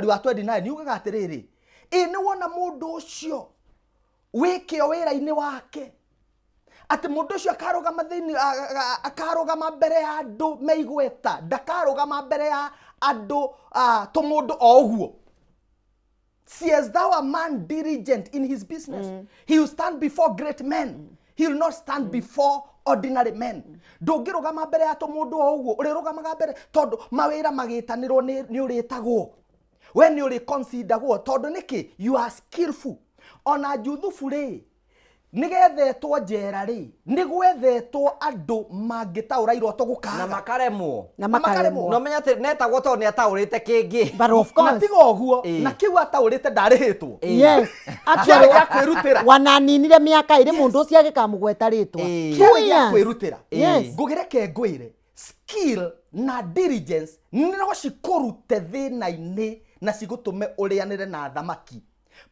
wa 29 yugaga atĩrĩrĩ, ĩ nĩ wona mũndũ ũcio wĩ kĩo wĩra-inĩ wake, atĩ mũndũ ũcio akarũgama thĩinĩ, akarũgama mbere ya andũ me igweta, ndakarũgama mbere ya andũ tũmũndũ o ũguo. Seest thou a man diligent in his business? He will stand before great men. He will not stand before ordinary men. Ndũngĩrũgama mbere ya tũmũndũ o ũguo, ũrĩrũgamaga mbere tondũ mawĩra magĩtanĩrwo nĩ ũrĩtagwo. We nĩ ũrĩconsideragwo tondũ nĩkĩ? You are skillful. Ona Juthubu rĩ, nĩgethetwo njera rĩ, nĩgwethetwo andũ mangĩtaũra iroto gũkaga. Na makaremwo. Na makaremwo. No menya atĩ netagwo tondũ nĩ ataũrĩte kĩngĩ. But of Na course. tiga ũguo, na kĩu ataũrĩte ndarĩhĩtwo. Yes. Kĩarĩ gĩa kwĩrutĩra. Wananinire mĩaka ĩrĩ mũndũ ũcio agĩkamũgweta rĩtwa. Ĩĩ. Two Kĩarĩ gĩa years. kwĩrutĩra. Yes. Ngũgĩreke ngwĩre, skill na diligence no cikũrute thĩna-inĩ na cigũtũme ũrĩanĩre na thamaki.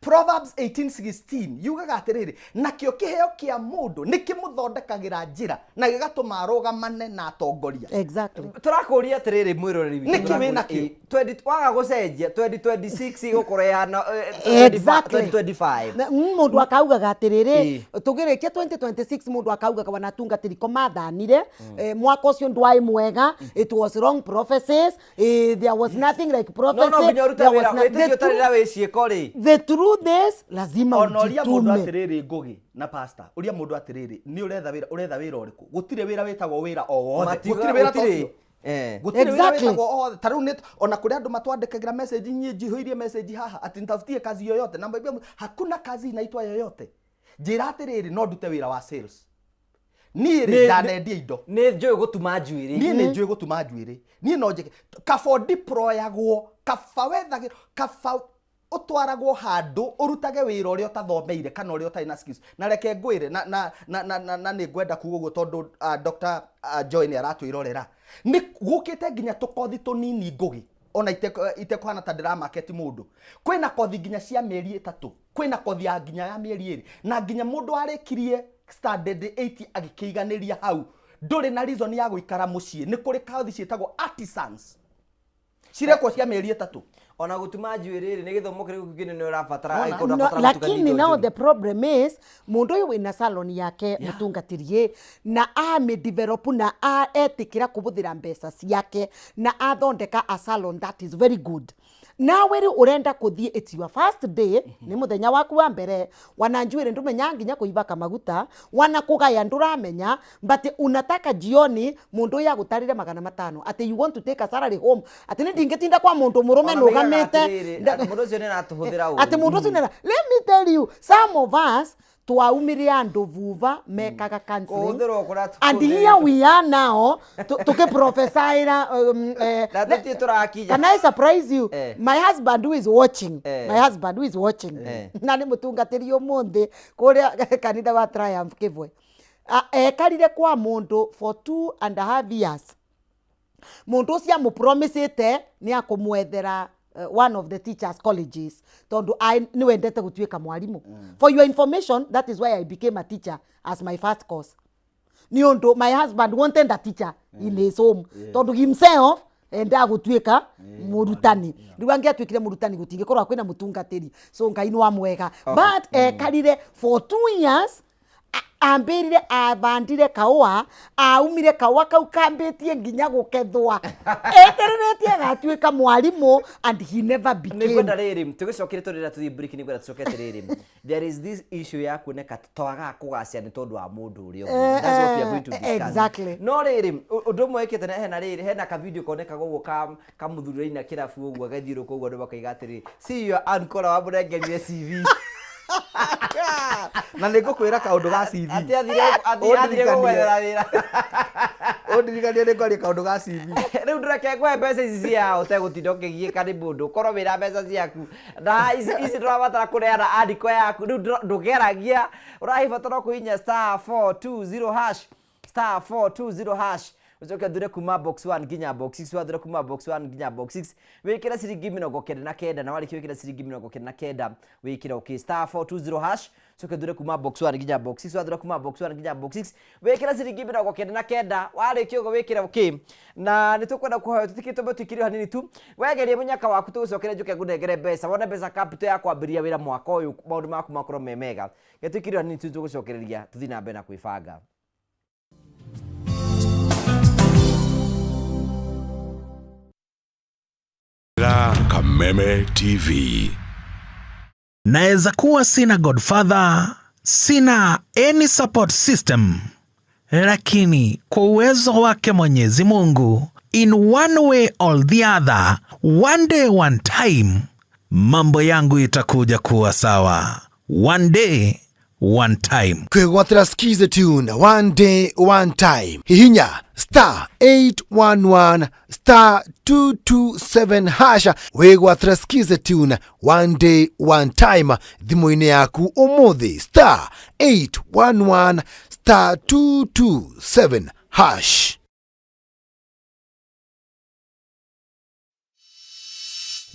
Proverbs 18:16 yugaga atĩrĩrĩ, nakĩo kĩheo kĩa mũndũ nĩ kĩmũthondekagĩra njĩra na gĩgatũma arũgamane na atongoria. Exactly. Tũrakũria atĩrĩrĩ mwĩroreri witũ. Nĩkĩ wĩna kĩo? Waga gũcenjia 2026 ĩgũkorwo ĩhana, Exactly. 2025. Na, mũndũ akaugaga atĩrĩrĩ, tũgĩrĩkia 2026 mũndũ akaugaga wanatungatĩri ko mathanire, mwaka ũcio ndwarĩ mwega, it was wrong prophecies, there was nothing like No, prophecy. no nginya ũrute there was wĩra, wĩtĩkio ũtarĩ na wĩ ciĩko rĩ. The truth is, lazima Ona ũria mũndũ ujitume. atĩrĩrĩ, Ngũgĩ na pastor, ũria mũndũ atĩrĩrĩ, nĩ ũretha wĩra, ũretha wĩra ũrĩkũ? Gũtirĩ wĩra wĩtagwo wĩra o wothe. Gũtirĩ wĩra ta Gũtirĩ. ũcio. Gũtirĩ wĩra wĩtagwo o wothe. Ta rĩu nĩ ona kũrĩ andũ matwandĩkagĩra message, niĩ njihũirie message haha atĩ nitafutie kazi yoyote, na mwambia hakuna kazi inaitwa yoyote. Njĩra atĩrĩrĩ, no ndute wĩra wa sales. Niĩ rĩ, ndanendia indo. Nĩ njũĩ gũtuma njuĩrĩ. Niĩ nĩ njũĩ gũtuma njuĩrĩ. Niĩ no njĩke. Kaba ũdeployagwo, kaba wethagĩrwo, kaba ũtwaragwo handũ ũrutage wĩra ũrĩa ũtathomeire kana ũrĩa ũtarĩ na skills. Na reke ngwĩre, na nĩ ngwenda kuga ũguo tondũ Dr. Joy nĩ aratwĩrorera. Nĩ gũkĩte nginya tũkothi tũnini Ngũgĩ, ona itekũhana ta ndĩramaketi mũndũ. Kwĩna kothi nginya cia mĩeri 3, kwĩna kothi ya nginya ya mĩeri 2, na nginya mũndũ arĩkirie standard 8 agĩkĩiganĩria hau. Ndũrĩ na reason ya gũikara mũciĩ. Nĩ kũrĩ kothi ciĩtagwo artisans, cirekwo cia mĩeri 3. Ona gũtuma njuĩrĩ rĩ, nĩ gĩthomo kĩrĩkũ kĩnene ũrabatara Wona? angĩkorwo No, ũrabatara gũtukania lakini indo now njũru? the problem is mũndũ ũyũ wĩna salon yake mũtungatĩri na amĩ na etĩkĩra kũbũthĩra mbeca ciake na athondeka a salon that is very good. Nawe rĩu ũrenda kũthiĩ, it's your first day, nĩ mũthenya waku wa mbere, wana njuĩrĩ ndũmenya nginya kũibaka maguta, wana kũgaya ndũramenya, but unataka jioni mũndũ ũyũ agũtarĩre 500 atĩ you want to take a salary home, atĩ nĩ ndingĩtinda kwa mũndũ mũrũme Ona moigaga nũgamĩte. atĩrĩrĩ, atĩ mũndũ ũcio nĩ aratũhũthĩra ũru. Atĩ mũndũ ũcio nĩ let me tell you, some of us twaumire andũ vuva mekaga counseling. Kũhũthĩrwo kũrĩa And here we are now tukiprofesaira Na tũtirĩ tũrakinya. Can I surprise you? My husband who is watching, my husband who is watching, na nĩ mũtungatĩri ũmũthĩ kũrĩa kanitha wa Triumph Kĩbwe, ekarire kwa mũndũ for 2.5 years. Mũndũ ũcio amũpromisĩte nĩ akũmwethera one of the teachers colleges, tondũ nĩ wendete gũtuĩka mwarimũ. For your information, that is why I became a teacher as my first course. Nĩ ũndũ my husband wanted a teacher in his home, tondũ himself endaga gũtuĩka mũrutani. Rĩu angĩatuĩkire mũrutani gũtingĩkorwo kwĩna mũtungatĩri. So Ngai nĩ wa mwega. But ekarire for 2 years Ambĩrire abandire kaũa, aumire kaũa kau kambĩtie nginya gũkethwa, etereretie agatuĩka mwarimũ, and he never became. Nĩngwenda rĩrĩ tũgĩcokere tũrĩra tũthiĩ break, nĩngwenda tũcoke atĩrĩrĩ, there is this issue ya kuoneka twagaga kũgacĩra nĩ tondũ wa mũndũ ũrĩa ũngĩ. That's what we are going to discuss. No rĩrĩ, ũndũ ũmwe wĩkĩte na hena rĩrĩ, hena ka video konekaga ũguo ka mũthuri ũraina kĩrabu ũguo agathiũrũrũka ũguo, andũ makaiga atĩrĩ, "See your uncle wamũnengerire CV." Na nĩ ngũkwĩra kaũndũ ga CV. Atĩ athire gũgwethera wĩra. Ũndirikanie nĩ ngwaria kaũndũ ga CV. Rĩu ndũreke ngũhe mbeca ici ciao ũtegũtinda ũkĩgiĩka nĩ mũndũ, ũkorwo wĩna mbeca ciaku na ici ndũrabatara kũneana andiko yaku. Rĩu ndũgeragia, ũrabatara kũhihinya *420#, *420#, ũcoke ũthure kuma box 1 nginya box 6. Wathure kuma box 1 nginya box 6, wĩkĩre ciringi 99, na warĩkia wĩkĩre ciringi 99, wĩkĩre okay. *420#, ũcoke ũthure kuma box 1 nginya box 6. Wathure kuma box 1 nginya box 6, wĩkĩre ciringi 99, warĩkia ũguo wĩkĩre okay. Na nĩ tũkwenda kũhoya tũtikĩtũme tũikĩrio hanini tu, wegerie mũnyaka waku, tũgũcokere njũke ngũnengere mbeca, wone mbeca capital ya kwambĩrĩria wĩra mwaka ũyũ, maũndũ maku makorwo me mega. Gĩtũikĩrio hanini tu, tũgũcokereria tũthiĩ na mbere na kwĩbanga. Kameme TV. Naweza kuwa sina godfather, sina any support system, lakini kwa uwezo wake Mwenyezi Mungu, in one way or the other, one day, one time, mambo yangu itakuja kuwa sawa. One day, one time. Kwĩgwatĩra Skiza tune one day, one time, hihinya *811*227# wĩgwatĩra Skiza tune one day, one time thimũ-inĩ yaku ũmũthĩ, *811*227#.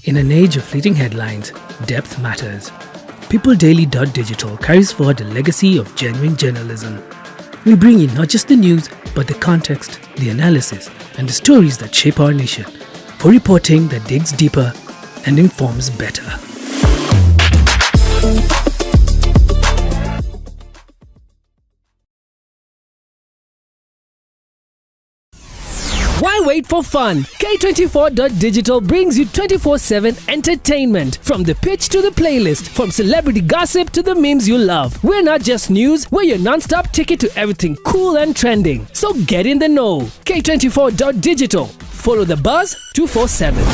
In an age of fleeting headlines, depth matters. PeopleDaily.digital carries forward a legacy of genuine journalism. We bring you not just the news, but the context, the analysis, and the stories that shape our nation. For reporting that digs deeper and informs better. Why wait for fun? K24.digital brings you 24/7 entertainment. From the pitch to the playlist, from celebrity gossip to the memes you love. We're not just news, we're your non stop ticket to everything cool and trending. So get in the know. K24.digital. Follow the buzz 247.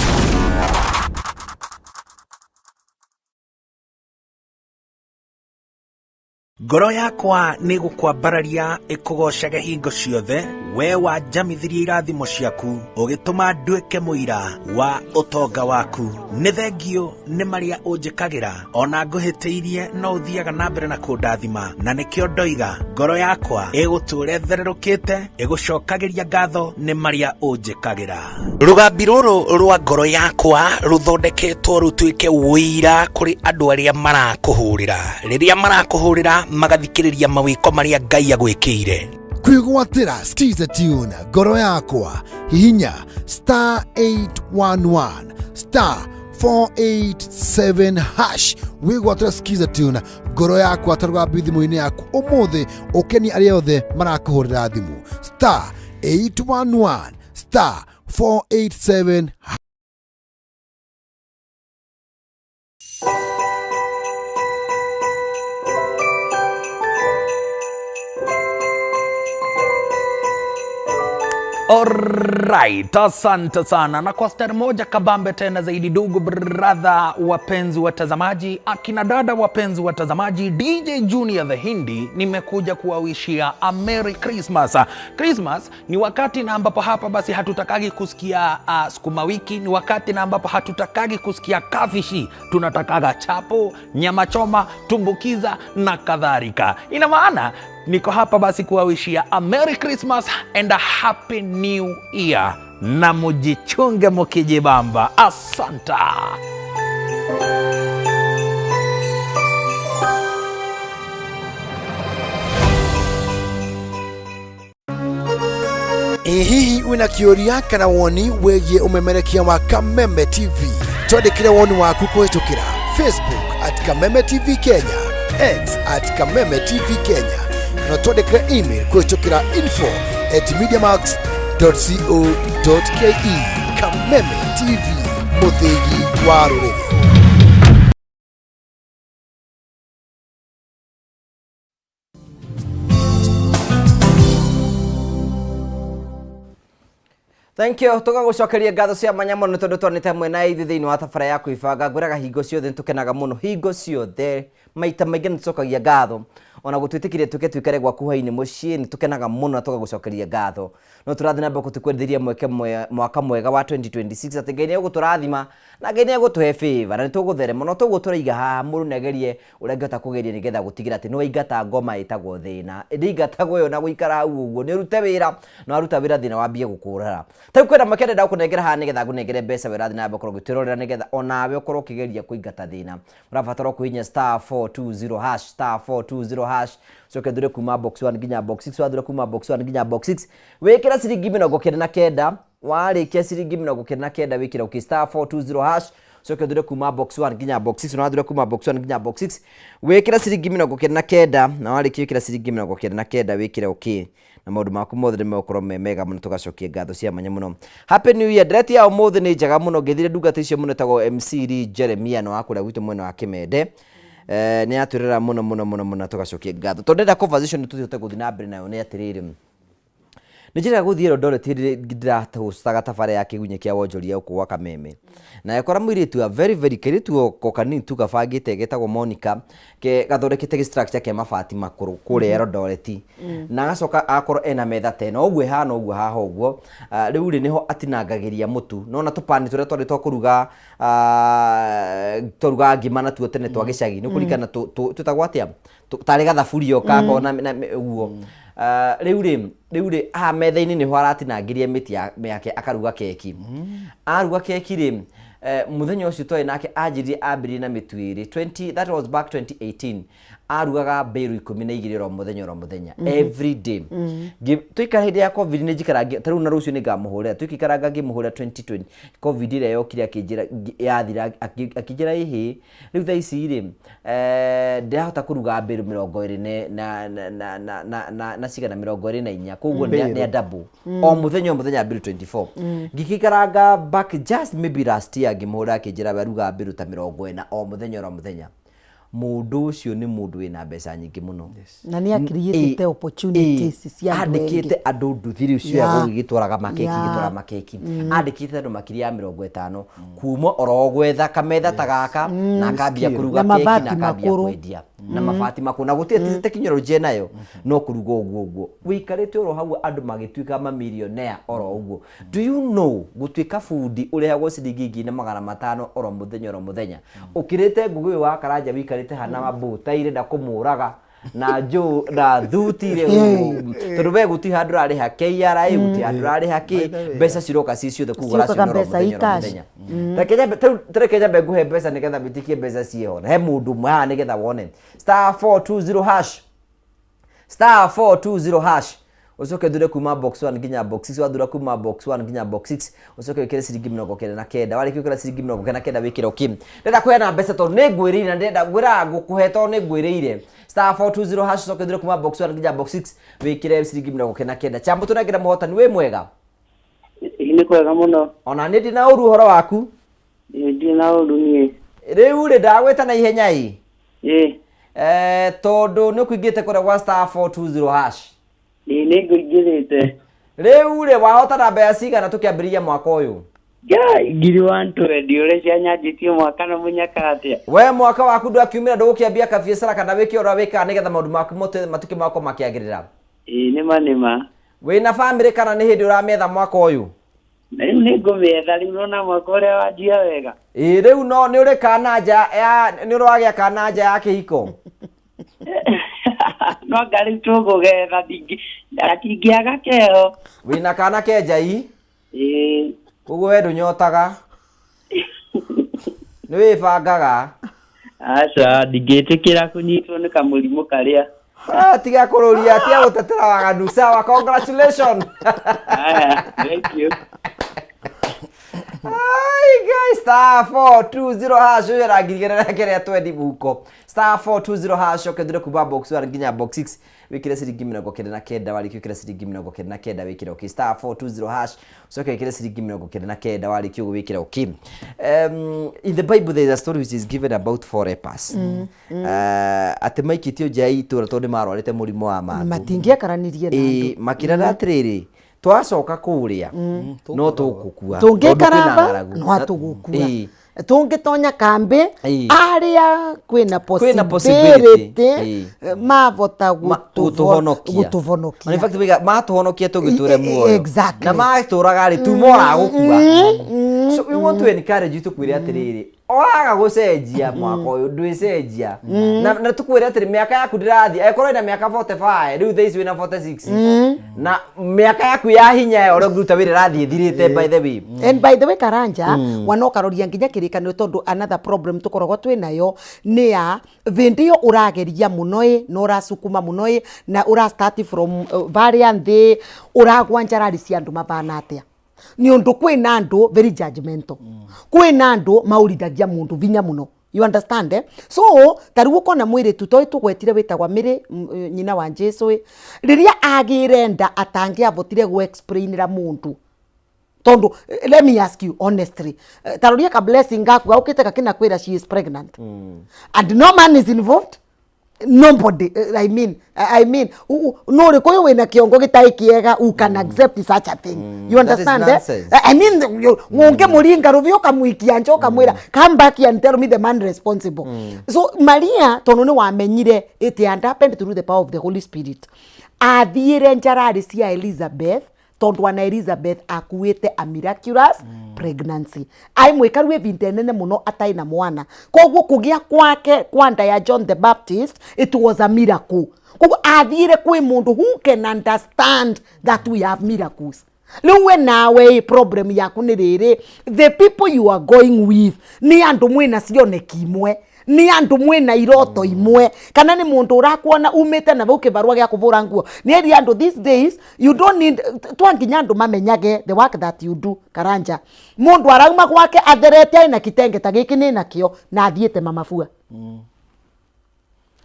Ngoro yakwa nĩ gũkwambararia ĩkũgocage hingo ciothe, we wanjamithirie irathimo ciaku, ũgĩtũma nduĩke mũira wa ũtonga waku. Nĩ thengiũ nĩ marĩa ũnjĩkagĩra, ona ngũhĩtĩirie no ũthiaga na mbere na kũndathima, na nĩkĩo ndoiga ngoro yakwa ĩgũtũũra ĩthererũkĩte ĩgũcokagĩria ngatho nĩ marĩa ũnjĩkagĩra. Rũgambi rũrũ rwa ngoro yakwa rũthondeketwo rũtuĩke ũira kũrĩ andũ arĩa marakũhũrĩra, rĩrĩa marakũhũrĩra magathikĩrĩria mawĩko marĩa Ngai agwĩkĩire. Kwĩgwatĩra Skiza tune ngoro yakwa, hihinya *811*487# wĩgwatĩra Skiza tune ngoro yakwa ta rũgambi thimũ-inĩ yaku ũmũthĩ, ũkenie arĩa othe marakũhũrĩra thimũ, *811*487. Alright, asante sana. Na kwa stari moja kabambe tena zaidi, ndugu brother, wapenzi watazamaji, akina dada wapenzi watazamaji, DJ Junior the Hindi nimekuja kuwawishia a Merry Christmas. Christmas ni wakati na ambapo hapa basi hatutakagi kusikia sukuma wiki, ni wakati na ambapo hatutakagi kusikia kafishi, tunatakaga chapo, nyama choma, tumbukiza na kadhalika. Ina maana niko hapa basi kuwawishia a Merry Christmas and a Happy New Year, na mujichunge mukijibamba. Asanta. Ĩ hihi wĩna kĩũria kana woni wĩgiĩ ũmemerekia wa Kameme TV? Twandĩkĩre woni waku kũhĩtũkĩra Facebook @KamemeTVKenya, X @KamemeTVKenya. Na twandĩkĩre email kũhĩtũkĩra info at mediamax co ke. Kameme TV, mũthĩgi wa rũrĩrĩ. Thank you. Tũgagũcokeria ngatho cia mwanya mũno nĩ tondũ twanĩte hamwe na ithuĩ thĩinĩ wa tabara ya kwĩbanga. Ngwĩraga hingo ciothe nĩ tũkenaga mũno, hingo ciothe maita maingĩ nĩ tũcokagia ngatho ona gũtwĩtĩkĩria tũke tũikare gwaku hwainĩ mũciĩ. Nĩ tũkenaga mũno na tũgagũcokeria ngatho. No tũrathiĩ na mbere gũtũkwendithĩria mweke mwaka mwega wa 2026, atĩ Ngai nĩ egũtũrathima na Ngai nĩ egũtũhe favor na nĩ tũgũtherema. No toguo tũraiga haha, mũndũ nĩ agerie ũrĩa angĩhota kũgeria nĩgetha gũtigĩra atĩ nĩ waingata ngoma ĩtagwo thĩna. Ĩndĩ ingatagwo ĩyo na gũikara hau ũguo, nĩ ũrute wĩra, na waruta wĩra thĩna wambie gũkũrara. Ta rĩu kwĩna mweke ndĩrenda gũkũnengera haha nĩgetha ngũnengere mbeca we ũrathiĩ na mbere gũkorwo ũgĩtwĩrorera, nĩgetha onawe ũkorwo ũkĩgeria kũingata thĩna. Ũrabatara kũhihinya star 420 hash, star 420 hash, ũcoke ũthure kuma box 1 nginya box 6. Wathura kuma box 1 nginya box 6, wĩkĩre ciringi 99. Warĩkia ciringi 99, wĩkĩre okay, star 420 hash, ũcoke ũthure kuma box 1 nginya box 6. Na wathura kuma box 1 nginya box 6, wĩkĩre ciringi 99. Na warĩkia wĩkĩra ciringi 99, wĩkĩre okay, na maũndũ maku mothe nĩ megũkorwo me mega mũno. Tũgacokia ngatho cia mwanya mũno. Happy New Year. Ndereti ya ũmũthĩ nĩ njega mũno. Ngĩthire ndungata icio mũno ĩtagwo MC Lee Jeremia na wa kũrĩa gwitũ mwena wa Kĩmende. Nĩ atwĩrĩra mũno mũno mũno mũno, tũgacokia ngatho tondũ ndĩrenda conversation tũhote gũthiĩ na mbere nayo. Nĩ atĩrĩrĩ, nĩ njĩra gũthiĩ Eldoret hĩndĩ ndĩrahostaga tabara ya kĩgunyĩ kĩa wonjoria gũkũ gwa Kameme, na ngĩkora mũirĩtu a very very kairĩtu o kanini tu gabangĩte getagwo Monica, ke gathondekete gĩ structure kĩa mabati makũrũ kũrĩa Eldoret, na agacoka agakorwo ena metha ta ĩno ũguo ĩhana ũguo haha ũguo. Ah, rĩu rĩ nĩho atinangagĩria mũtu nona tũpani tũrĩa twarĩ twa kũruga, ah, twarugaga ngima natuo tene twa gĩcagi, nĩ kũririkana twĩtagwo atĩa? Tarĩ gathaburia kako na ũguo. Ah, rĩu rĩ haha metha-inĩ nĩho aratinangĩria mĩti yake akaruga keki. Aruga keki rĩ, mũthenya ũcio twarĩ nake anjĩrire ambĩrĩrie na mĩtu ĩrĩ 20, that was back 2018. Arugaga mbĩrũ 12 oro mũthenya oro mũthenya, every day. Twaikara hĩndĩ ya COVID nĩ njikara ta rĩu na rũciũ nĩ ngamũhũrĩra. Tũgĩikaranga ngĩmũhũrĩra 2020 COVID ĩrĩa yokire, akĩnjĩra yathira, akĩnjĩra ĩhĩ, rĩu thaa ici rĩ, ndĩrahota kũruga mbĩrũ 20 na cigana, 24, koguo nĩ a double o mũthenya o mũthenya, mbĩrũ 24. Ngĩgĩikaranga back just maybe last year ngĩmũhũrĩra, akĩnjĩra we arugaga mbĩrũ ta 40 o mũthenya oro mũthenya. Mũndũ ũcio nĩ mũndũ wĩna mbeca nyingĩ mũno. Na nĩ a-create opportunities cia andũ andĩkĩte aingĩ. Andũ nduthi rĩu cioya gũgĩgĩtwaraga makeki, gĩtwara makeki. Andĩkĩte andũ makiri ya 50 kuma oro gwetha kametha ta gaka na akambia kũruga Na keki na mabati akambia makũrũ. kwendia na mabati makũrũ, na gũtirĩ tekinoronjĩ enayo, no kũruga ũguo ũguo wĩikarĩte oro hau, andũ magĩtuĩka mamilionea oro ũguo. Do you know gũtuĩka bundi ũrĩhagwo ciringi 1500 oro mũthenya oro mũthenya, ũkĩrĩte ngũgĩ ũyũ wa Karanja wĩikarĩte hana mabũ irenda kũmũraga na njũ na thuti rĩ, tondũ we gũtirĩ handũ ũrarĩha KRA, gũtirĩ handũ ũrarĩha kĩ, mbeca ciroka ci ciothe kũu. Ciũkaga ũraciona oro mbeca mũthenya oro i cash. mũthenya. Reke nyambe nguhe mbeca nĩgetha wĩtĩkie mbeca ciĩho. He mũndũ ũmwe haha nĩgetha wone star 420 hash, star 420 hash, ũcoke ũthure kuma box 1 nginya box 6. Wathura kuma box 1 nginya box 6, ũcoke wĩkĩre ciringi 99. Warĩkia gwĩkĩra ciringi 99, wĩkĩre okay. Ndĩrenda kũheana mbeca tondũ nĩ ngwĩrĩire, na ndĩrenda ngwĩraga ngũkũhe tondũ nĩ ngwĩrĩire. Star 420 hash, ũcoke ũthure kuma box 1 nginya box 6, wĩkĩre ciringi 99. Chambo, tũnengere mũhotani. Wĩ mwega? Nĩ kwega mũno. Ona nĩ ndina ũru. Ũhoro waku? Ndirĩ na ũru niĩ. Rĩu rĩ, ndagwĩta na ihenya ĩ. Ĩ. Tondũ nĩ ũkũingĩte kũrĩa gwa star 420 hash. Ĩ, nĩ ngũingĩrĩte. Rĩu rĩ, wahotana mbeca cigana tũkĩambĩrĩria mwaka ũyũ? Ngai, 120,000 ũrĩa cianyanjĩtie mwaka na mũnyaka atĩa. We mwaka waku ndwakiumĩra, ndũgũkĩambia kabiacara kana wĩke ũrĩa wĩkaga nĩgetha maũndũ maku matuĩke makorwo makĩagĩrĩra? Ĩ, nĩma nĩma. Wĩna bamĩrĩ kana nĩ hĩndĩ ũramĩetha mwaka ũyũ? Na rĩu nĩ ngũmĩetha rĩu, nona mwaka ũrĩa wanjia wega. Ĩ, rĩu no nĩ ũrĩ kana nja ya nĩ ũrĩ wagĩa kana nja ya kĩhiko? No anga rĩu tũgũgetha, gatingĩaga keho. Wĩna kana kenja i? Ĩ. Koguo we ndũnyotaga, nĩ wĩbangaga? Aca, ndingĩtĩkĩra kũnyitwo nĩ kamũrimũ karĩa. Ah, tiga kũrũria, tiga gũtetera waganu. Sawa, congratulations. Aya, thank you. Ai, Guys, *420# ũyũ arangirigana nake rĩa 20 mũhuko. *420# ũkethire kuma box 1 nginya box 6 wĩkĩre ciringi 99, warĩkia wĩkĩre ciringi 99 wĩkĩre okay. *420# ũcoke wĩkĩre ciringi 99, warĩkia ũguo wĩkĩre okay. In the Bible there is a story which is given about four lepers. Atĩ maikĩtio nja ya itũra tondũ nĩ marwarĩte mũrimũ wa mangũ. Matingĩekaranirie na Ĩĩ, andũ. Makĩrana atĩrĩrĩ, twacoka kũrĩa no tũgũkua. Tũngĩkaramba no atũgũkua. Tũngĩtonya kambĩ arĩa kwĩna Kwĩna possibility, possibility mavota gũtũhonokia. Gũtũhonokia. In fact, moiga, matũhonokia tũgĩtũre muoyo. Na matũraga rĩ, tuma oragũkua. So we want to encourage you, tũkwĩre atĩrĩrĩ, waga gũcenjia mwaka ũyũ ndwĩcenjia. Na tũkwĩre atĩrĩ, mĩaka yaku ndĩrathiĩ, angĩkorwo ĩna mĩaka 45 rĩu, thaa ici wĩna 46, na mĩaka yaku ya hinya ya ũrĩa ũngĩruta wĩra ĩrathiĩ ĩthirĩte, by the way. And by the way, Karanja, wanokaroria nginya kĩrĩkanĩro, tondũ another problem tũkoragwo twĩ nayo nĩ ya vĩndĩ ĩyo ũrageria mũno ĩ, na ũracukuma mũno ĩ, na ũra start from varĩa nthĩ, ũragwa njarari cia andũ mabana atĩa, nĩ ũndũ kwĩna andũ very judgmental, kwĩna andũ maũrithagia mũndũ vinya mũno, you understand, eh? So ta rĩu ũkona mwĩrĩtu toĩ tũgwetire wĩtagwa Mĩrĩ, nyina wa Jesu ĩ, rĩrĩa agĩre nda atangĩavotire gũ explainĩra mũndũ, tondu let me ask you honestly, taroria ka blessing gaku gaukite gakina kwira she is pregnant and no man is involved, nobody, I mean no ri kuyu wina kiongo gitai kiega who can accept such a thing? You That is understand, eh? nonsense. I mean, unge muringa ruvi ukamwikia nja ukamwira, "Come back here and tell me the man responsible." So Maria, tondu ni wamenyire it had happened through the power of the Holy Spirit, athiire njarari cia Elizabeth, tondu ana Elizabeth akuĩte a miraculous pregnancy, aimwĩkaru ĩvinda nene mũno atarĩ na mwana. Koguo kũgĩa kwake kwa nda ya John the Baptist, it was a miracle. Koguo athiire kwĩ mũndũ who can understand that we have miracles. Rĩu we nawe ĩ, problem yaku nĩ rĩrĩ, the people you are going with nĩ andũ mwĩna cioneki imwe, nĩ andũ mwĩna iroto imwe, kana nĩ mũndũ ũrakuona umĩte na vau kĩbarũa gĩa kũvũra nguo? Nĩ eri andũ these days you don't need twanginya andũ mamenyage the work that you do. Karanja, mũndũ arauma gwake atherete arĩ na kitenge ta gĩkĩ nĩ nakĩo, na athiĩte mamabua,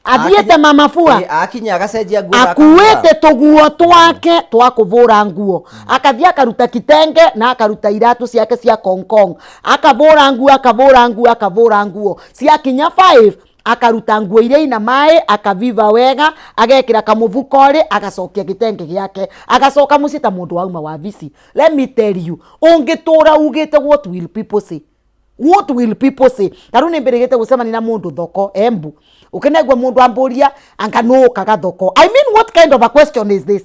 athiĩte mamabua. Akinya agacenjia nguo. Akuĩte tũguo twake twa kũvũra nguo, akathiĩ akaruta kitenge na akaruta iratũ ciake cia kongkong, akavũra nguo, akavũra nguo, akavũra nguo. Ciakinya 5 akaruta nguo iria ina maĩ, akaviva wega, agekĩra kamũbuko rĩ, agacokia gĩtenge gĩake, agacoka mũciĩ ta mũndũ wauma wabici. Let me tell you, ũngĩtũra ugĩte, "What will people say? What will people say?" Ta rĩu nĩ mbĩrĩgĩte gũcemania na mũndũ thoko Embu, ũkĩnegua mũndũ ambũria anga nũũkaga thoko. I mean, what kind of a question is this?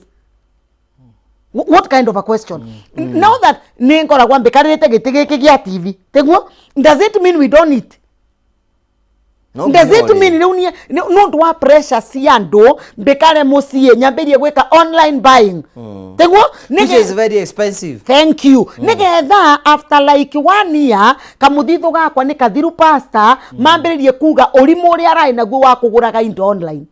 What kind of a question? Now that nĩ ngoragwo mbĩkarĩrĩte gĩtĩ gĩkĩ gĩa TV tiguo, does it mean we don't eat? No Does it nginya mean rĩu niĩ nĩ ũndũ wa pressure cia andũ mbĩkare mũciĩ nyambĩrie gwĩka online buying tiguo? Which is very expensive. Thank you. Nigetha after like one year kamuthithu gakwa nĩ kathiru, pastor, mambĩrĩrie kuga ũrimũ ũrĩa ararĩ naguo wa kũgũraga indo online,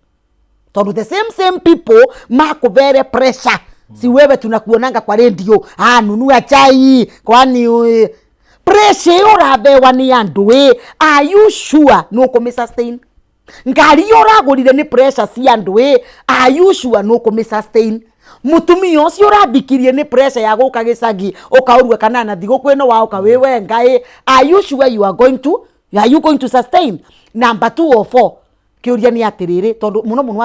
tondũ the same same people makũvere pressure, si wewe tunakuonanga kwa radio, ah, nunua chai. Kwani pressure ĩyo ũrabewa nĩ andũ ĩ, are you sure nũ kũmĩ sustain? Ngari ĩyo ũragũrire nĩ pressure cia andũ ĩ, are you sure nũ kũmĩ sustain? Mũtumia ũcio ũrathikirie nĩ pressure ya gũka gĩcagi ũkaũrua kana na thigũkũ ĩno waũka wĩ wenga ĩ, are you sure you are going to are you going to sustain? Number 204, kĩũria nĩ atĩrĩrĩ, tondũ mũno mũno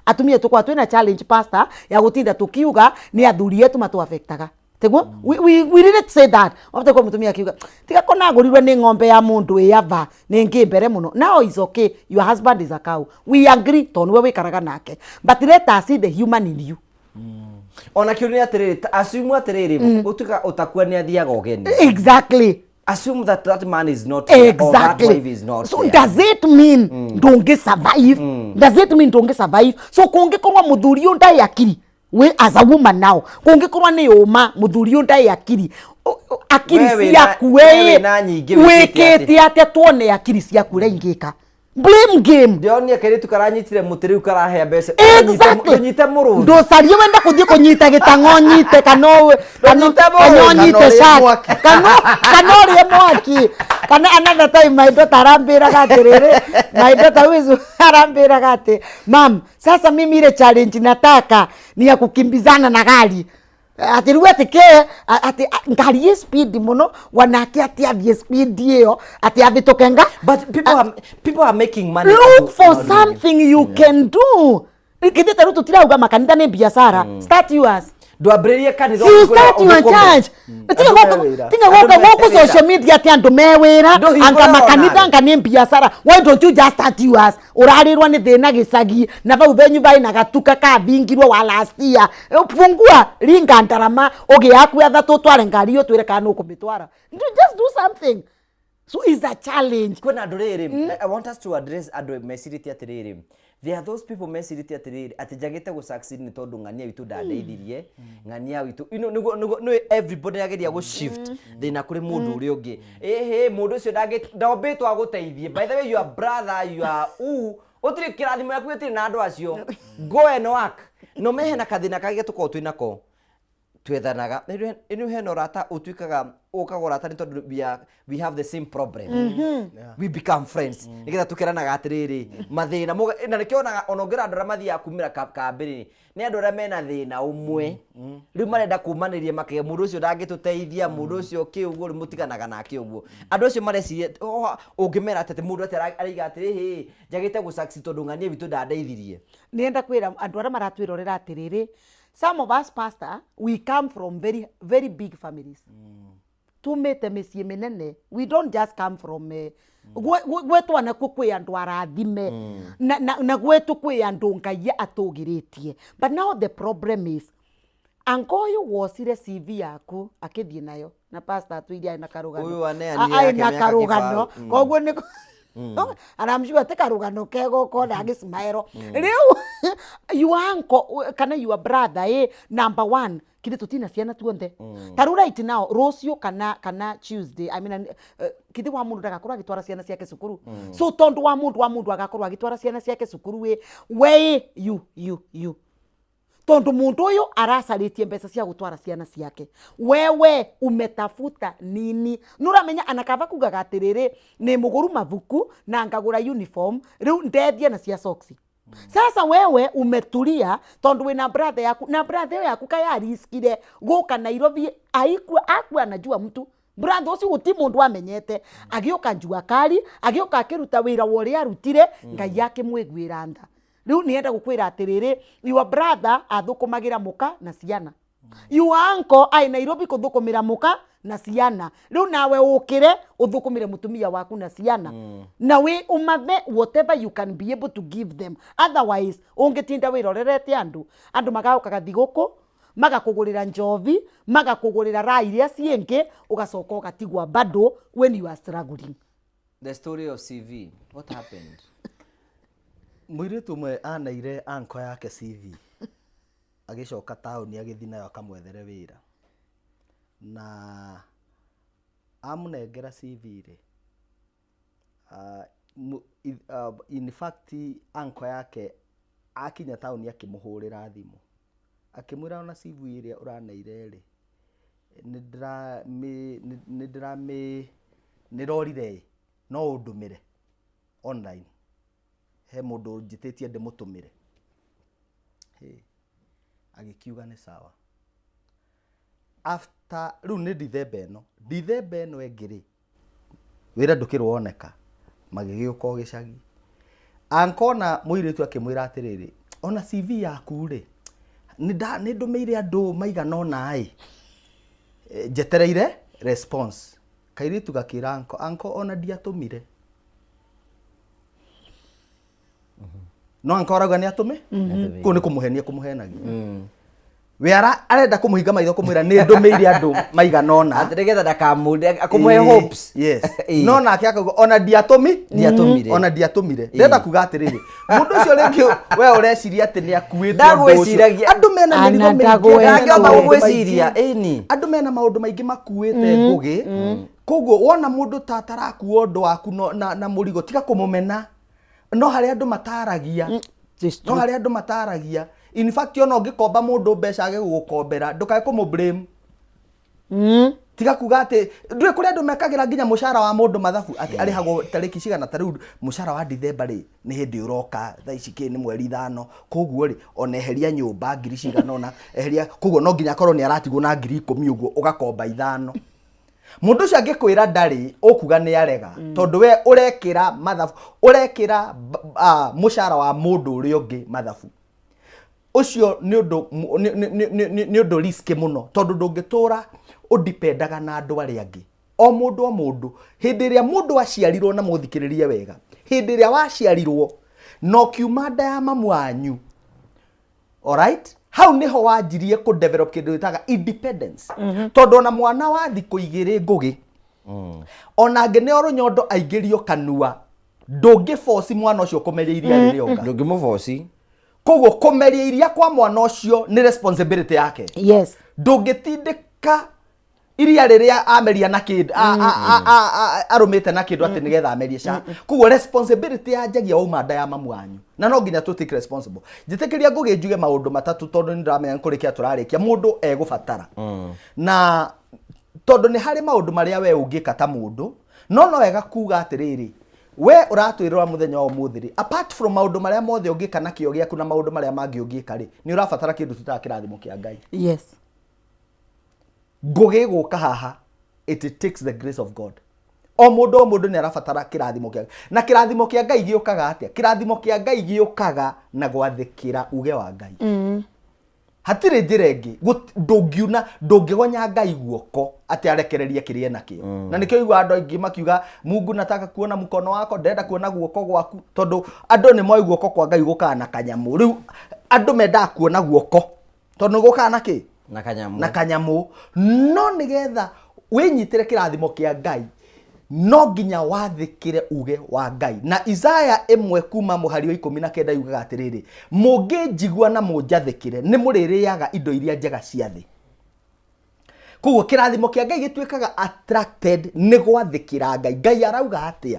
atumia tũkoragwo twĩna challenge, pastor, ya gũtinda tũkiuga nĩ athuri etu matũ-affectaga tiguo. We didn't say that ofte kwa mutumia akiuga tiga kona agũrirwe nĩ ng'ombe ya mũndũ ĩ ava nĩ ngĩ mbere mũno. Now is okay, your husband is a cow, we agree, tondũ nĩwe wĩkaraga nake, but let us see the human in you. Ona kĩũria nĩ atĩrĩrĩ, assume atĩrĩrĩ, gũtuĩka ũtakua nĩ athiaga ũgeni. Assume that that man is not there, or that wife is not So there. Does it mean ndũngĩ survive? Does it mean ndũngĩ survive? So kũngĩkorwo mũthuri ũyũ ndarĩ akiri, we as a woman now, kũngĩkorwo nĩ ũma mũthuri ũyũ ndarĩ akiri, akiri We wĩna- ciaku we we wĩna nyingĩ wĩkĩte wĩkĩte atĩa? Tuone akiri ciaku ũrĩa ingĩka. Blame game. Ndĩronire kairĩtu karanyitire mũtĩ rĩu karahea mbeca. Exactly. Ndũnyite mũrũthi. Ndũcarie wenda kũthiĩ kũnyita gĩtang'o nyite kana ũwe- kana Ndũnyite kana mũrũthi. ũnyite Kana ũrĩe shark. mwaki. Kana kana ũrĩe mwaki kana another time my daughter arambĩraga atĩrĩrĩ, my daughter who is arambĩraga atĩ, "Mam, sasa mimi ile challenge nataka ni ya kukimbizana na gari." Atĩ rĩu atĩ ke atĩ ngari ĩ speed mũno wanake atĩ athiĩ speed ĩyo atĩ avĩtũke nga. But people are making money. Look for something you can do. Githĩ ta rĩu tũtirauga makanitha nĩ biacara? Start yours. Ndwambĩrĩrie kanitha. You start your church. Tiga Andũ gũka me wĩra. tiga gũka Andũ me gũkũ wĩra. social media atĩ andũ me wĩra Ndũhingũre anga makanitha onawe. anga nĩ biacara. Why don't you just start yours? Ũrarĩrwo nĩ thĩna gĩcagi na vau venyu vaĩ na gatuka kathingirwo wa last year. Fungua ringa ndarama ũgĩ yaku athatũ ũtware ngari ĩyo twĩre kana nũkũmĩtwara. Just do something. So it's a challenge. Kwĩna andũ rĩrĩ, I want us to address andũ mecirĩtie atĩrĩrĩ, there are those people mecirĩtie atĩrĩrĩ atĩ njagĩte gũ succeed nĩ tondũ ng'ania witũ ndandeithirie, ng'ania witũ nĩguo nĩ everybody ageria gũ shift thĩna kũrĩ mũndũ ũrĩa ũngĩ. Ĩhĩ, mũndũ ũcio ndombĩtwo agũteithie. By the way, your brother, your u ũtirĩ kĩrathimo yaku gĩtirĩ na andũ acio. Go and work. No mehe na kathĩna kangĩ tũkoragwo twĩ nako twethanaga ĩno hena ũrata ũtuĩkaga ũkaga ũrata nĩ tondũ we have the same problem. We become friends nĩgetha tũkeranaga atĩrĩrĩ mathĩna na nĩkĩo onaga ona ũngĩra andũ arĩa mathiaga kumĩra kambĩrĩ nĩ andũ arĩa mena thĩna ũmwe rĩu marenda kumanĩria makĩga mũndũ ũcio ndangĩtũteithia, mũndũ ũcio kĩ ũguo, rĩu mũtiganaga nake ũguo. Andũ acio mareciria ũngĩmera atĩ mũndũ atĩ araiga atĩrĩ hĩ njagĩte gũ succeed tondũ ng'ania witũ ndandeithirie. Nĩenda kwĩra andũ arĩa maratwĩrorera atĩrĩrĩ, some of us, pastor, we come from very very big families. Tumĩte mĩciĩ mĩnene. We don't just come from gwetũ anakuo kwĩ andũ arathime na gwetũ kwĩ andũ Ngai atũgĩrĩtie. But now the problem is ango ũyũ wocire CV yaku akĩthiĩ nayo na pastor atwĩire arĩ na karũgano. Ũyũ aneanire Arĩ yake na mĩaka karũgano. kĩbaũ. Koguo nĩ and I'm sure atĩ karũgano kega ũkona agĩcimaero rĩu your uncle kana your brother number one kithĩ tũtina ciana tuonthe ta rĩu right now rũciũ kana Tuesday, I mean, kithĩ wa mũndũ ndagakorwo agĩtwara ciana ciake cukuru? So tondũ wa mũndũ agakorwo agĩtwara ciana ciake cukuru ĩ we you you you tondu mundu uyu aracarĩtie mbeca cia gũtwara ciana ciake, wewe umetafuta nini? Nũramenya anakaba kugaga atĩrĩrĩ nĩ mũgũru mabuku na ngagũra uniform rĩu ndethie na cia soksi. Sasa wewe umetulia tondu wina brother yaku na brother ĩyo yaku kayariskire gũka Nairobi aikua akua anajua mtu brother ũcio gũti mũndũ amenyete agĩũka njua kari agĩũka akĩruta wĩra wa ũrĩa arutire Ngai akĩmwĩguĩra nda. Rĩu nĩenda gũkwĩra atĩrĩrĩ, your brother athũkũmagĩra mũka na ciana, your uncle ai Nairobi kũthũkũmĩra mũka na ciana. Rĩu nawe ũkĩre ũthũkũmĩre mũtumia waku na ciana na wĩ ũmathe whatever you can be able to give them. Otherwise ũngĩtinda wĩrorerete andũ, andũ magaũkaga thigũkũ magakũgũrĩra njovi, magakũgũrĩra raha iria ciĩngĩ, ũgacoka ũgatigwa bado when you are struggling. The story of CV, what happened? Mũirĩtu ũmwe anaire anko yake CV agĩcoka taũni agĩthiĩ nayo akamwethere wĩra na amũnengera CV rĩ, in fact anko yake akinya taũni akĩmũhũrĩra thimũ akĩmwĩra ona CV ĩrĩa ũraneire rĩ nĩ ndĩramĩ nĩrorire ĩ no ũndũmĩre online he mũndũ njĩtĩtie ndĩmũtũmĩre. Hĩ, agĩkiuga nĩ sawa. After rĩu nĩ Dithemba ĩno, Dithemba ĩno ĩngĩ rĩ wĩra ndũkĩrĩ woneka magĩgĩũka o gĩcagi ankona mũirĩtu akĩmwĩra atĩrĩrĩ ona CV yaku rĩ nĩ ndũmĩire andũ maigana ũna ĩ njetereire response. Kairĩtu gakĩra anko, anko ona ndiatũmire no anko arauga nĩ atũme kũu nĩ kũmũhenia kũmũhenagia we arenda kũmũhinga maitho kũmwĩra nĩ ndũmĩire andũ maigana ũna atĩ nĩgetha ndakamũre akũmũhe hopes. Yes. No nake akauga ona ndiatũmi Ndiatũmire. Ona ndiatũmire. Ndĩrenda kuga atĩrĩrĩ mũndũ ũcio rĩngĩ we ũreciria atĩ nĩ akuĩte ũndũ ũcio. Ndagwĩciragia. Andũ mena Ana mĩrigo mĩingĩ ndagwetwo. andũ mena Ndangĩhota maũndũ gũgwĩciria, maingĩ. ĩni. Andũ mena maũndũ maingĩ makuĩte ngũgĩ koguo wona mũndũ ta atarakua ũndũ waku na mũrigo tiga kũmũmena. No harĩ andũ mataragia. It's No true. harĩ andũ mataragia. In fact, ona ũngĩkomba mũndũ mbeca age gũgũkombera, ndũkae kũmũ blame. Tiga kuga atĩ ndũĩ kũrĩ andũ mekagĩra nginya mũcara wa mũndũ mathabu atĩ arĩhagwo tarĩki cigana. Ta rĩu mũcara wa Dithemba rĩ, nĩ hĩndĩ ũroka. Thaa ici kĩ nĩ mweri 5, koguo rĩ, ona eheria nyũmba ngiri cigana ũna, eheria, koguo no nginya akorwo nĩ aratigwo na 10,000. Ũguo ũgakomba 5. Mũndũ ũcio angĩkwĩra ndarĩ, ũkuga nĩ arega, tondũ we ũrekĩra mathabu, ũrekĩra mũcara wa mũndũ ũrĩa ũngĩ mathabu. Ũcio nĩ ũndũ nĩ ũndũ risk mũno, tondũ ndũngĩtũra ũdipendaga na andũ arĩa angĩ. O mũndũ o mũndũ, hĩndĩ ĩrĩa mũndũ aciarirwo, na mũthikĩrĩrie wega, hĩndĩ ĩrĩa waciarirwo na ũkiuma nda ya mamu wanyu, alright, hau niho wanjirie kũ develop kĩndũ gĩtaga independence, tondũ ona mwana wa thikũ 2 ngũgĩ, ona angĩneo rũnyondo aingĩrio kanua, ndũngĩ force mwana ũcio kũmeria iria rĩrĩa onga. Ndũngĩmũboci. Koguo kũmeria iria kwa mwana ũcio nĩ responsibility yake. Ndũngĩtindĩka iria rĩrĩa ameria na kĩndũ arũmĩte na kĩndũ atĩ nĩgetha amerie ca. Koguo responsibility yanjagia wauma nda ya mamu wanyu, na no nginya tũ take responsible. Njĩtĩkĩria ngũgĩ njuge maũndũ matatũ, tondũ nĩ ndĩramenya nĩ kũrĩkia tũrarĩkia. Mũndũ egũbatara, na tondũ nĩ harĩ maũndũ marĩa we ũngĩka ta mũndũ, no wega kuga atĩrĩrĩ, we ũratwĩrora mũthenya wa ũmũthĩ rĩ, apart from maũndũ marĩa mothe ũngĩka na kĩo gĩaku na maũndũ marĩa mangĩ ũngĩka rĩ, nĩ ũrabatara kĩndũ tũtaga kĩrathimo kĩa Ngai. Ngũgĩ gũka haha, it takes the grace of God. O mũndũ o mũndũ nĩ arabatara kĩrathimo kĩa, na kĩrathimo kĩa Ngai gĩũkaga atĩa? Kĩrathimo kĩa Ngai gĩũkaga na gwathĩkĩra uge wa Ngai. Hatirĩ njĩra ĩngĩ. Ndũngiuna, ndũngĩgonya Ngai guoko atĩ arekererie kĩrĩa enakĩo. Na nĩkĩo igua andũ aingĩ makiuga, "Mungu, nataka kuona mkono wako," ndĩrenda kuona guoko gwaku, tondũ andũ nĩ moĩ guoko kwa Ngai gũkaga na kanyamũ. Rĩu andũ mendaga kuona guoko tondũ nĩ gũkaga na kĩ? Na kanyamũ. Na kanyamũ. No nĩgetha wĩnyitĩre kĩrathimo kĩa Ngai, no nginya wathĩkĩre uge wa Ngai. Na Isaya 1 kuma mũhari wa 19 yugaga atĩrĩrĩ, "Mũngĩnjigua na mũnjathĩkĩre, nĩ mũrĩrĩaga indo iria njega cia thĩ." Koguo kĩrathimo kĩa Ngai gĩtuĩkaga attracted nĩ gwathĩkĩra Ngai. Ngai arauga atĩa?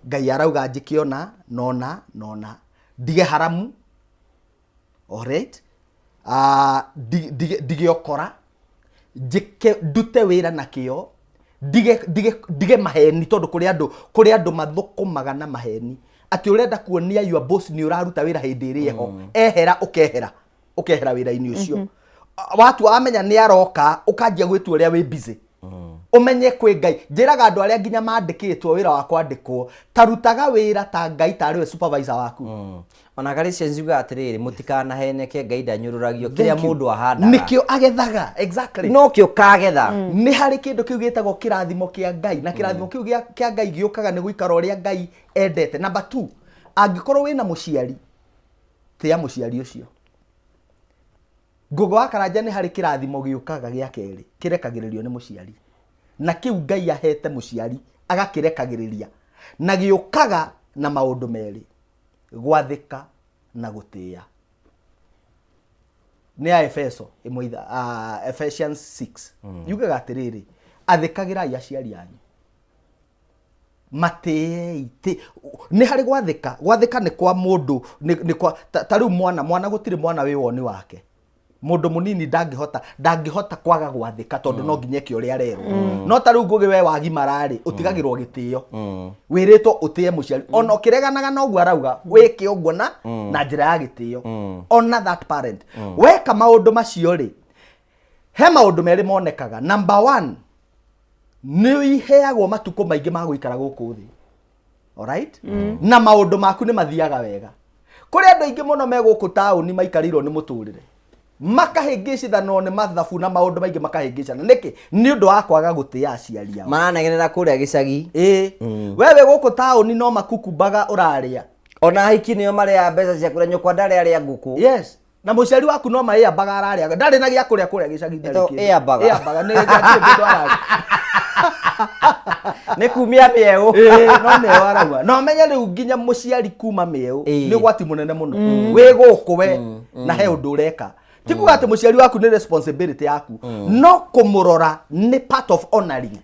Ngai arauga njĩke ona nona nona, ndige haramu, alright, ndige ũkora, njĩke, ndute wĩra na kĩo, ndige maheni, tondũ kũrĩ andũ mathũkũmaga na maheni, atĩ ũrenda kuonia your boss nĩ ũraruta wĩra, hĩndĩ ĩrĩa eho ehera, ũkehera wĩra-inĩ ũcio. Watua wamenya nĩ aroka, ũkanjia gwĩtua ũrĩa wĩ busy. Ũmenye kwĩ Ngai. Njĩraga andũ arĩa nginya mandĩkĩtwo wĩra wa kwandĩkwo, ta rutaga wĩra ta Ngai tarĩ we supervisor waku. Ona Galatians yugaga atĩrĩrĩ, mũtikanaheneke, Ngai ndanyũrũragio, kĩrĩa Thank you. mũndũ ahandaga nĩkĩo agethaga, exactly. No kĩo kagetha. Nĩ harĩ kĩndũ kĩu gĩtagwo kĩrathimo kĩa Ngai, na kĩrathimo kĩu kĩa Ngai gĩũkaga nĩ gũikara ũrĩa Ngai endete. Number two, angĩkorwo wĩna mũciari, tĩa mũciari ũcio. Ngũgũ wa Karanja, nĩ harĩ kĩrathimo gĩũkaga gĩa kerĩ kĩrekagĩrĩrio nĩ mũciari, na kĩu Ngai ahete mũciari agakĩrekagĩrĩria, na gĩũkaga na maũndũ merĩ, gwathĩka na gũtĩĩa. Nĩ ya Efeso 1 Ephesians 6 yugaga atĩrĩrĩ, athĩkagĩrai aciari anyu, matĩei. Nĩ harĩ gwathĩka. Gwathĩka nĩ kwa mũndũ, nĩ kwa ta rĩu mwana gũtirĩ mwana wĩ woni wake. Mũndũ mũnini ndangĩhota kwaga gwathĩka, tondũ no nginya eke ũrĩa arerwo. No ta rĩu Ngũgĩ, we wagimara rĩ, ũtigagĩrwo gĩtĩo, wĩrĩtwo ũtĩe mũciari ona ũkĩreganaga na ũguo arauga, wĩke ũguo na njĩra ya gĩtĩo. Ona that parent weka maũndũ macio rĩ, he maũndũ merĩ monekaga. Number one, nĩ iheagwo matukũ maingĩ ma gũikara gũkũ thĩ, alright, na maũndũ maku nĩ mathiaga wega. Kũrĩ andũ aingĩ mũno me gũkũ taũni maikarĩirwo nĩ mũtũrĩre, makahĩngĩcithanwo nĩ mathabu na maũndũ maingĩ, makahĩngĩcana. Nĩkĩ? Nĩ ũndũ wa kwaga gũtĩa aciari ao. Maranegenera kũrĩa gĩcagi. Ĩĩ, wewe gũkũ taũni no makukumbaga ũrarĩa. Ona ahiki nĩo marĩaga mbeca ciaku, na nyũkwa ndarĩ arĩa ngũkũ. Yes, na mũciari waku no maĩambaga ararĩa, ndarĩ na gĩa kũrĩa kũrĩa gĩcagi, ndarĩ Ĩtagwo kĩndũ. ĩambaga. Ĩambaga, nĩ hatirĩ kĩndũ ararĩa. Nĩ kumia mĩeũ. Ĩĩ, no mĩeũ arauga. Na ũmenye rĩu nginya mũciari kuma mĩeũ Ĩĩ. nĩ ũgwati mũnene mũno wĩ gũkũ we, na he ũndũ ũreka. Ti kuga atĩ mũciari waku nĩ responsibility yaku, no kũmũrora nĩ part of honoring.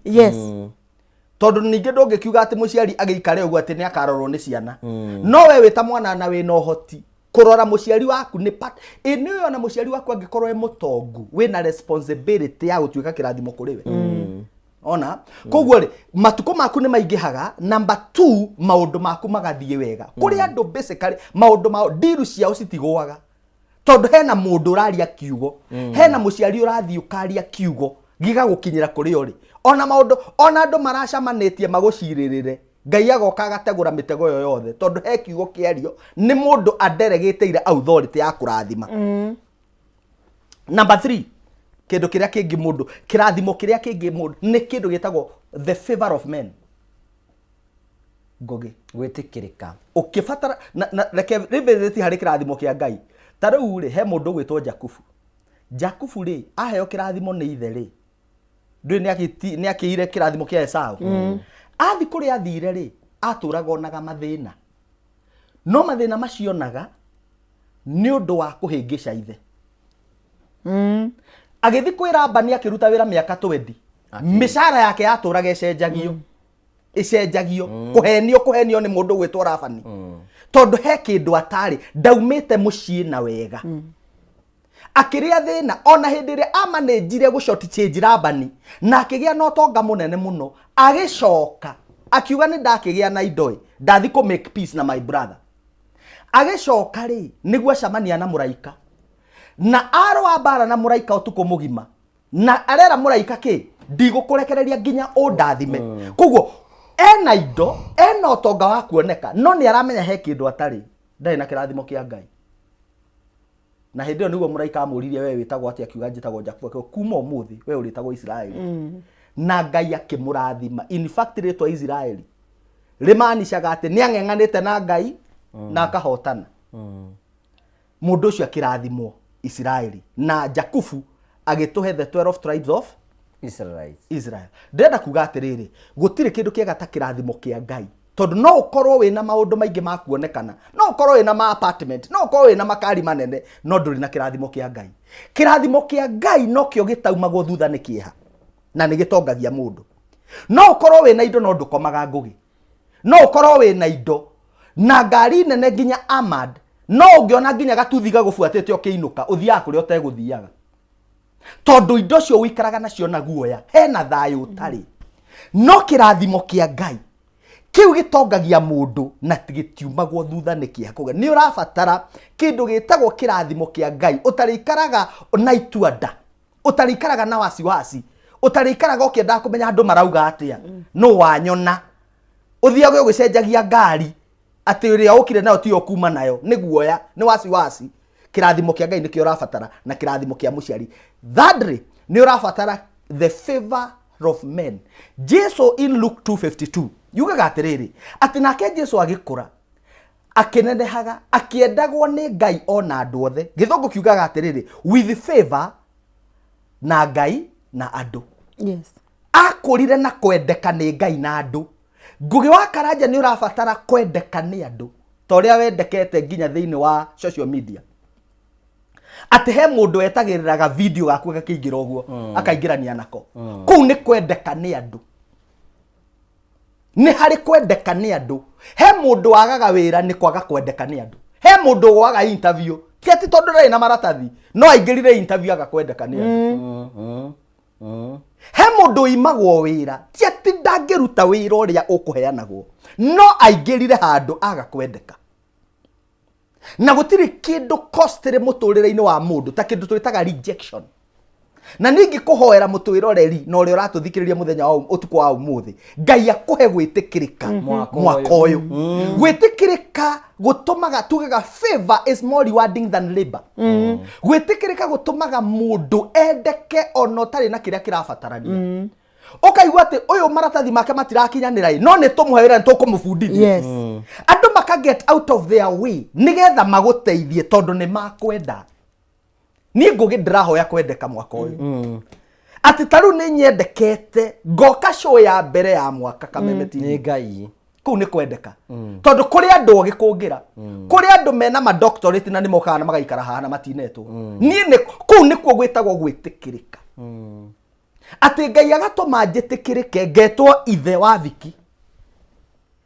Tondũ ningĩ ndũngĩkiuga atĩ mũciari agĩikare ũguo atĩ nĩ akarorwo nĩ ciana. No we wĩ ta mwana na wĩna ũhoti kũrora mũciari waku nĩ part ĩ nĩ ũyũ, ona mũciari waku angĩkorwo e mũtongu, wĩna responsibility ya gũtuĩka kĩrathimo kũrĩ we. Ona koguo rĩ, matukũ maku nĩ maingĩhaga. Number 2, maũndũ maku magathiĩ wega. Kũrĩ andũ basically maũndũ mao, ndiru ciao citigũaga, tondũ hena mũndũ ũraria kiugo, hena mũciari ũrathiĩ ũkaria kiugo gĩgagũkinyĩra kũrĩ ũrĩ. Ona maũndũ, ona andũ maracamanĩtie magũcirĩrĩre, Ngai agoka agategũra mĩtego ĩyo yothe, tondũ he kiugo kĩario nĩ mũndũ anderegĩtĩire authority ya kũrathima. Number 3, kĩndũ kĩrĩa kĩngĩ mũndũ, kĩrathimo kĩrĩa kĩngĩ mũndũ, nĩ kĩndũ gĩtagwo the favor of men. Ngũgĩ. Gwĩtĩkĩrĩka. Ũkĩbatara na reke revisit harĩ kĩrathimo kĩa Ngai. Ta rĩu rĩ, he mũndũ ũgwĩtwo Jakubu. Jakubu rĩ, aheo kĩrathimo nĩ ithe rĩ, ndũĩ nĩ akĩire kĩrathimo kĩa Esau. Athi kũrĩa athire rĩ, atũraga onaga mathĩna, no mathĩna macio onaga nĩ ũndũ wa kũhĩngĩca ithe. Agĩthiĩ kwĩ Labani akĩruta wĩra mĩaka 20, mĩcara yake yatũraga ĩcenjagio, ĩcenjagio, kũhenio, kũhenio nĩ mũndũ gwĩtwo Labani, tondũ he kĩndũ atarĩ, ndaumĩte mũciĩ na wega. Akĩrĩa thĩna. Ona hĩndĩ ĩrĩa amanĩnjire gũ short change Labani na akĩgĩa na ũtonga mũnene mũno, agĩcoka akiuga, "Nĩ ndakĩgĩa na indo ĩ, ndathi kũ make peace na my brother." Agĩcoka rĩ, nĩguo acemania na mũraika na arũa mbara na mũraika ũtukũ mũgima, na arera mũraika kĩ, "Ndigũkũrekereria nginya ũndathime." Koguo ena indo, ena ũtonga wa kuoneka, no nĩ aramenya he kĩndũ atarĩ, ndarĩ na kĩrathimo kĩa Ngai. Na hĩndĩ ĩyo nĩguo mũraika amũririe, "We wĩtagwo atĩa?" Akiuga, "Njĩtagwo Jakubu." Akiuga, "Kuma ũmũthĩ we ũrĩtagwo Isiraeli." Na Ngai akĩmũrathima. In fact, rĩtwa Isiraeli rĩmanicaga atĩ nĩ ang'eng'anĩte na Ngai na akahotana. Mũndũ ũcio akĩrathimwo Isiraeli, na Jakubu agĩtũhe the 12 tribes of Israelites. Israel. Ndĩrenda kuga atĩrĩrĩ, gũtirĩ kĩndũ kĩega ta kĩrathimo kĩa Ngai, tondũ no ũkorwo wĩna maũndũ maingĩ ma kuonekana, no ũkorwo wĩna ma apartment, no ũkorwo wĩna makari manene, no ndũrĩ na kĩrathimo kĩa Ngai. Kĩrathimo kĩa Ngai nokĩo gĩtaumagwo thutha nĩ kĩeha, na nĩ gĩtongagia mũndũ. No ũkorwo wĩna indo no ndũkomaga ngũgĩ. No ũkorwo wĩna indo na ngari nene nginya amad, no ũngĩona nginya gatuthi gagũbuatĩte ũkĩinũka, ũthiaga kũrĩa ũtegũthiaga, tondũ indo cio ũikaraga nacio na guoya, hena thayũ ũtarĩ. No kĩrathimo kĩa Ngai kĩu gĩtongagia mũndũ na gĩtiumagwo thutha nĩ kĩeha. Koguo nĩ ũrabatara kĩndũ gĩtagwo kĩrathimo kĩa Ngai, ũtarĩikaraga na itua nda, ũtarĩikaraga na wasiwasi, ũtarĩikaraga ũkĩendaga kũmenya andũ marauga atĩa, no wanyona ũthiage ũgĩcenjagia ngari atĩ ũrĩa ũkire nayo tiyo kuma nayo, nĩ guoya, nĩ wasiwasi. Kĩrathimo kĩa Ngai nĩkĩo ũrabatara, na kĩrathimo kĩa mũciari. Thirdly, nĩ ũrabatara the favor of men. Jesu in Luke 2:52 yugaga atĩrĩrĩ, atĩ nake Jesu agĩkũra akĩnenehaga, akĩendagwo nĩ Ngai ona andũ othe. Gĩthũngũ kiugaga atĩrĩrĩ, with favor na Ngai na andũ. Akũrire na kwendeka nĩ Ngai na andũ. Ngũgĩ wa Karanja, nĩ ũrabatara kwendeka nĩ andũ ta ũrĩa wendekete nginya thĩinĩ wa social media, atĩ he mũndũ wetagĩrĩraga video gaku gakĩingĩra ũguo, akaingĩrania nako. Kũu nĩ kwendeka nĩ andũ. Nĩ harĩ kwendeka nĩ andũ. He mũndũ wagaga wĩra nĩ kwaga kwendeka nĩ andũ. He mũndũ waga interview ti atĩ tondũ ndarĩ na maratathi, no aingĩrire interview aga kwendeka nĩ andũ. He mũndũ imagwo wĩra ti atĩ ndangĩruta wĩra ũrĩa ũkũheanagwo, no aingĩrire handũ aga kwendeka. Na gũtirĩ kĩndũ costly mũtũrĩre-inĩ wa mũndũ ta kĩndũ twĩtaga rejection. Na ningĩ kũhoera mũtwĩroreri na ũrĩa ũratũthikĩrĩria mũthenya wa ũtukũ wa ũmũthĩ, Ngai akũhe gwĩtĩkĩrĩka mwaka mwaka ũyũ. Gwĩtĩkĩrĩka gũtũmaga, tugaga, favor is more rewarding than labor. Gwĩtĩkĩrĩka gũtũmaga mũndũ endeke ona ũtarĩ na kĩrĩa kĩrabatarania. Ũkaigua atĩ ũyũ maratathi make matirakinyanĩra ĩ, no nĩ tũmũhe wĩra, nĩ tũkũmũbundithia. Andũ maka get out of their way nĩgetha magũteithie, tondũ nĩ makwenda. Niĩ Ngũgĩ ndĩrahoya kwendeka mwaka ũyũ, atĩ ta rĩu nĩ nyendekete ngoka show ya mbere ya mwaka Kameme TV. Nĩ Ngai. Kũu nĩ kwendeka, tondũ kũrĩ andũ ogĩ kũngĩra, kũrĩ andũ mena ma doctorate na nĩ mokaga na magaikara haha na matinetwo. Niĩ nĩ kũu nĩkuo gwĩtagwo gwĩtĩkĩrĩka. Atĩ Ngai agatũma njĩtĩkĩrĩke ngetwo ithe wa Viki.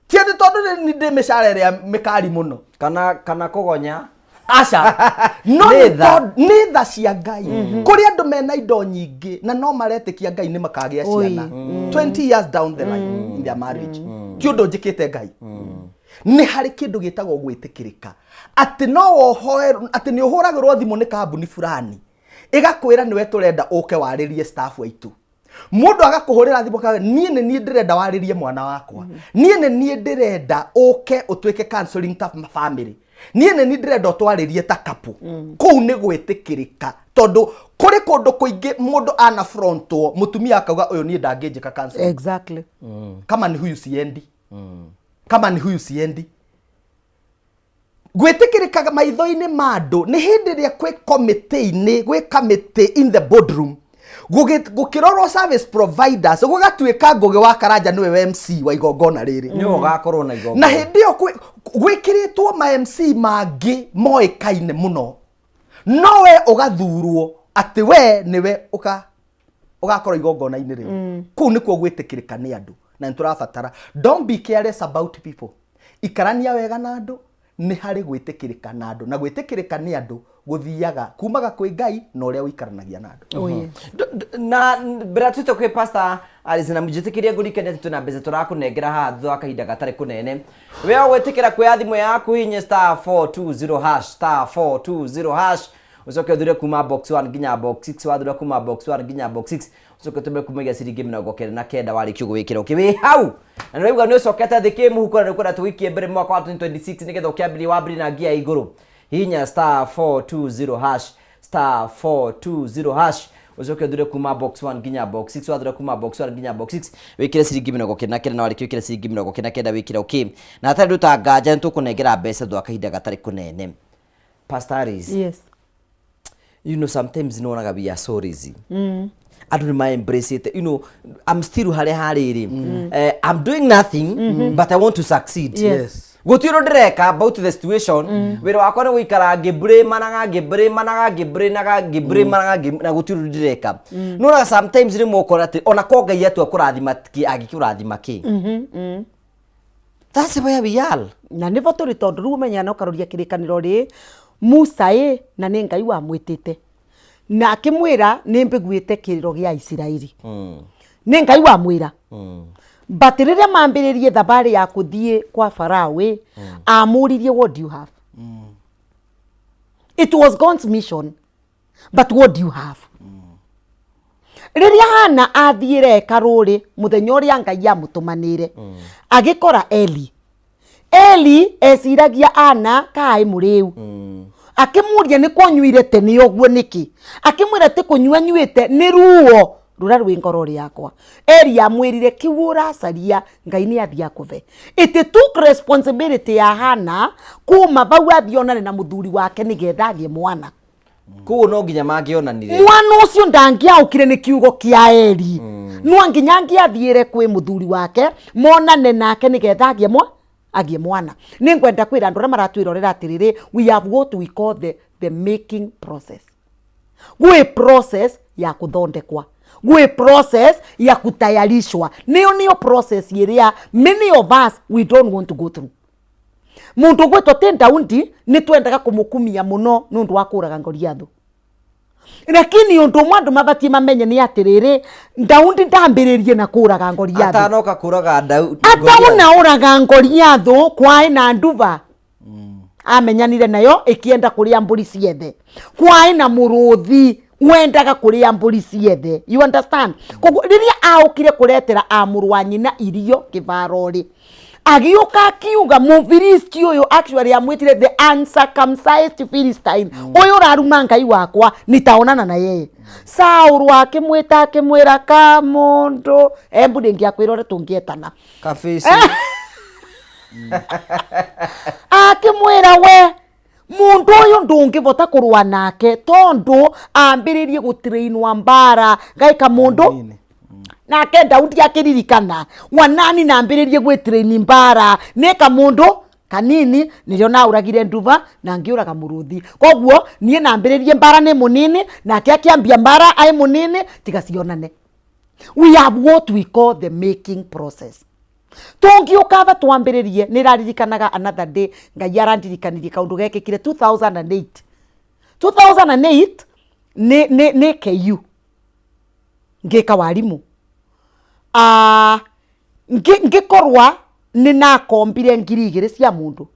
Ti atĩ tondũ nĩ ndĩ mĩcara ĩrĩa mĩkari mũno. Kana kana kũgonya. Aca. No Nĩ nĩ tha. nĩ tha cia Ngai. Kũrĩ andũ mena indo nyingĩ na no maretĩkia Ngai nĩ makagĩa ciana 20 years down the line in their marriage. Ti ũndũ njĩkĩte Ngai. Nĩ harĩ kĩndũ gĩtagwo gwĩtĩkĩrĩka. Atĩ no wohoe, atĩ nĩ ũhũragĩrwo thimũ nĩ kambuni fulani ĩgakwĩra nĩwe tũrenda ũke warĩrie staff aitũ. Mũndũ agakũhũrĩra thimũ akauga, niĩ nĩ niĩ ndĩrenda warĩrie mwana wakwa, niĩ nĩ niĩ ndĩrenda ũke ũtuĩke counseling ta family, niĩ nĩ niĩ ndĩrenda ũtwarĩrie ta couple. Kũu nĩ gwĩtĩkĩrĩka, tondũ kũrĩ kũndũ kũingĩ mũndũ ana frontwo mũtumia akauga ũyũ niĩ ndangĩnjĩka counseling. Kama ni huyu siendi. Kama ni huyu siendi. Gwĩtĩkĩrĩkaga maitho-inĩ ma andũ nĩ hĩndĩ ĩrĩa kwĩ committee-inĩ, gwĩ committee in the boardroom, gũkĩrorwo service providers, gũgatuĩka Ngũgĩ wa Karanja nĩwe wa MC wa igongona rĩrĩ. Nĩwe ũgakorwo na igongona. Na hĩndĩ ĩyo gwĩkĩrĩtwo ma MC mangĩ moĩkaine mũno, no we ũgathurwo atĩ we nĩwe ũgakorwo igongona-inĩ rĩu. Kũu nĩkuo gwĩtĩkĩrĩka nĩ andũ, na nĩ tũrabatara. Don't be careless about people. Ikarania wega na andũ, nĩ harĩ gwĩtĩkĩrĩka na andũ, na gwĩtĩkĩrĩka nĩ andũ gũthiaga kumaga kwĩ Ngai na ũrĩa ũikaranagia na andũ. Oh, yes. Na mbere tuĩte kwĩ Pastor Alice, na njĩtĩkĩrie ngũrikanie atĩ twĩna mbeca tũrakũnengera haha thutha wa kahinda gatarĩ kũnene. We ũgwĩtĩkĩra kuoya thimũ yaku hihinye star 420 hash, star 420 hash, ũcoke ũthure kuma box 1 nginya box 6, wathura kuma box 1 nginya box 6, ũcoke ũtũme kumagia ciringi 99 warĩkia ũguo wĩkĩre okay. Wĩ hau na nĩ waigua nĩ ũcokete thĩ kĩmũhuko na nĩ ũkwenda tũgĩikie mbere mwaka wa 2026 nĩgetha ũkĩambĩrĩrie wambĩrĩrie na ngia ya igũrũ. Hihinya star 420 hash, star 420 hash, ũcoke ũthure kuma box 1 nginya box 6, wathura kuma box 1 nginya box 6 wĩkĩre ciringi 99, na warĩkia wĩkĩre ciringi 99 wĩkĩre okay. Na hatarĩ ũndũ ta nganja nĩ tũkũnengera mbeca thutha wa kahinda gatarĩ kũnene. Pastor Alice, Yes. You know, sometimes you know, we are so lazy. Andũ nĩ ma embrace it. You know, I'm still harĩa harĩrĩ. I'm doing nothing, but I want to succeed. Yes. Gũtirĩ ũndũ ndĩreka about the situation. Wĩra wakwa nĩ gũikara ngĩbrĩmanaga, ngĩbrĩmanaga, ngĩbrĩnaga, ngĩbrĩmanaga, na gũtirĩ ũndũ ndĩreka. Nĩ sometimes rĩmwe ũkora atĩ ona ko Ngai atua kũrathima kĩ, angĩkĩũrathima kĩ. That's where we are. Na nĩvo tũrĩ, tondũ rĩu ũmenyaga na ũkaroria kĩrĩkanĩro rĩ Musa ĩ na nĩ Ngai wamwĩtĩte na akĩmwĩra nĩ mbĩguĩte kĩrĩro gĩa Isiraeli. Nĩ Ngai wamwĩra. But rĩrĩa mambĩrĩrie thabarĩ ya kũthiĩ kwa Farao ĩ, amũririe, what do you have? It was God's mission, but what do you have? Rĩrĩa Hana athiĩre hekarũ rĩ, mũthenya ũrĩa Ngai amũtũmanĩire, agĩkora Eli. Eli eciragia Ana kaĩ mũrĩu. Akĩmũria nĩ kũnyuire tene ũguo nĩkĩ? Akĩmwĩra ti kũnyua nyuĩte, nĩ ruo rũrĩa rwĩ ngoro yakwa. Eli amwĩrire kĩu ũracaria Ngai nĩ athiĩ akũve. It took responsibility ya Hana kuma vau athiĩ onane na mũthuri wake nĩgetha agĩe mwana. Koguo no nginya mangĩonanire. Mwana ũcio ndangĩaũkire nĩ kiugo kĩa Eli. No nginya angĩathiĩre kwĩ mũthuri wake monane nake nĩgetha agĩe mwa agĩe mwana. Nĩ ngwenda kwĩra andũ arĩa maratwĩrorera atĩrĩrĩ, we have what we call the making process. Gwĩ process ya kũthondekwa, gwĩ process ya kutayarishwa. Nĩyo nĩyo process ĩrĩa many of us we don't want to go through. Mundu ũgwĩtwo ti Daudi nĩ twendaga kũmũkumia mũno nĩ ũndũ wa kũraga Goliathũ, lakini ũndũ ũmwe andũ mabatiĩ mamenye nĩ atĩrĩrĩ, Daudi ndambĩrĩrie na kũraga Goliathũ. Atanoka kũraga Daudi. Atauna ũraga Goliathũ kwaĩ na nduba amenyanire nayo ĩkĩenda kũrĩa mbũri ciethe, kwaĩ na mũrũthi wendaga kũrĩa mbũri ciethe, you understand? Koguo rĩrĩa aũkire kũretera a mũrũ wa nyina irio kĩbaro rĩ, agĩũka akiuga mũfilisti ũyũ, actually amwĩtire the uncircumcised Philistine, ũyũ ũraruma Ngai wakwa, nitaonana na yeye. Saũlũ akĩmwĩta akĩmwĩra kamũndũ embu ndĩngĩakwĩra ũrĩa tũngĩetana. Kabĩci. Akĩmwĩra we mundu uyu ndungivota kurua nake tondu ambiririe gutirainwa mbara gaika mundu nake Daudi akiririkana wanani nambiririe gwitiraini mbara nika mundu kanini nirio nauragire nduva na ngiuraga muruthi, koguo nie nambiririe mbara ni munini nake akiambia mbara ai munini tiga cionane. We have what we call the making process. Tũngiũka tha twambĩrĩrie, nĩ raririkanaga another day Ngai arandirikanirie kaũndũ gekĩkire 2008. 2008 nĩ KU ngĩka warimũ. Ah, ngĩkorwa nĩ nakombire 2000 cia mũndũ,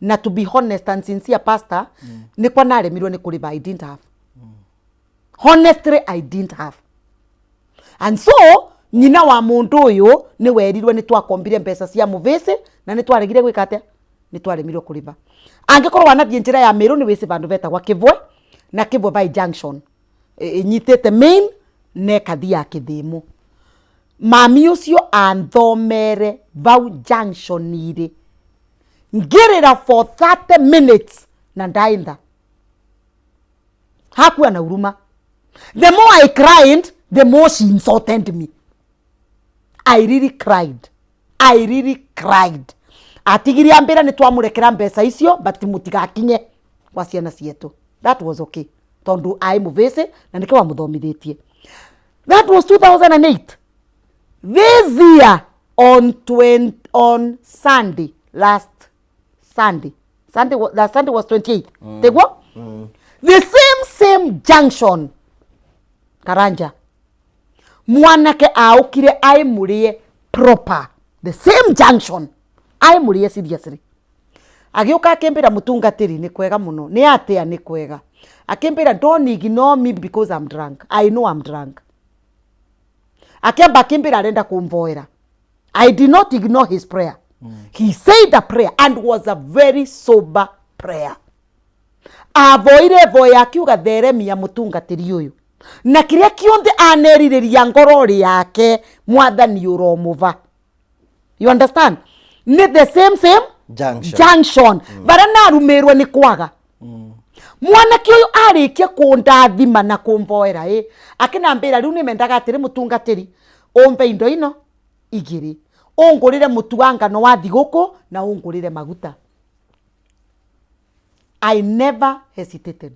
na to be honest and sincere, pastor, nĩkwa naremirwo nĩ kũrĩba. I didn't have, honestly, I didn't have. And so nyina wa mũndũ ũyũ nĩ werirwe nĩ twakombire mbeca cia mũvĩcĩ na nĩ twaregire gwĩka atĩa, nĩ twaremirwo kũrĩba. Angĩkorwo wanathiĩ njĩra ya Mĩrũ, nĩ wĩcĩ vandũ vetagwa Kĩvwe, na Kĩvwe by junction ĩnyitĩte main na ĩkathi ya Kĩthĩmũ. Mami ũcio anthomere vau junction irĩ ngĩrĩra for 30 minutes na ndaintha hakuwa na huruma. The more I cried, the more she insulted me. I really cried, I really cried. Atigirie ambĩra nĩ twamũrekera mbeca icio, but mũtigakinye kwa ciana cietu. That was okay, tondu aĩ mũvĩcĩ na nĩkĩo wamũthomithĩtie. That was 2008. This year on 20, on Sunday, last Sunday, Sunday, last Sunday was 28th, tiguo? The same junction, Karanja, mwanake aukire aimurie proper, the same junction aimurie seriously. Agĩũka akĩmbĩra, "Mũtungatĩri, nĩ kwega mũno." "Nĩ atĩa?" "Nĩ kwega." Akĩmbĩra, "Don't ignore me because I'm drunk. I know I'm drunk." Akĩamba akĩmbĩra arenda kũmvoera. I did not ignore his prayer. He said a prayer and was a very sober prayer. Avoire voya akiuga, "Theremia mũtungatĩri ũyũ na kĩrĩa kĩothe anerirĩria ngoro-rĩ yake, Mwathani ũromuva." You understand? Nĩ the same Junction. Junction barĩa narumĩrwo nĩ kwaga. Mwanake ũyũ arĩkia kũndathima na kũmvoera, ĩ akĩnambĩra, "Rĩu nĩmendaga atĩrĩ, mũtungatĩri, ũmbe indo ino igĩrĩ, ũngũrĩre mũtu wa ngano wa thigũkũ na ũngũrĩre maguta." I never hesitated.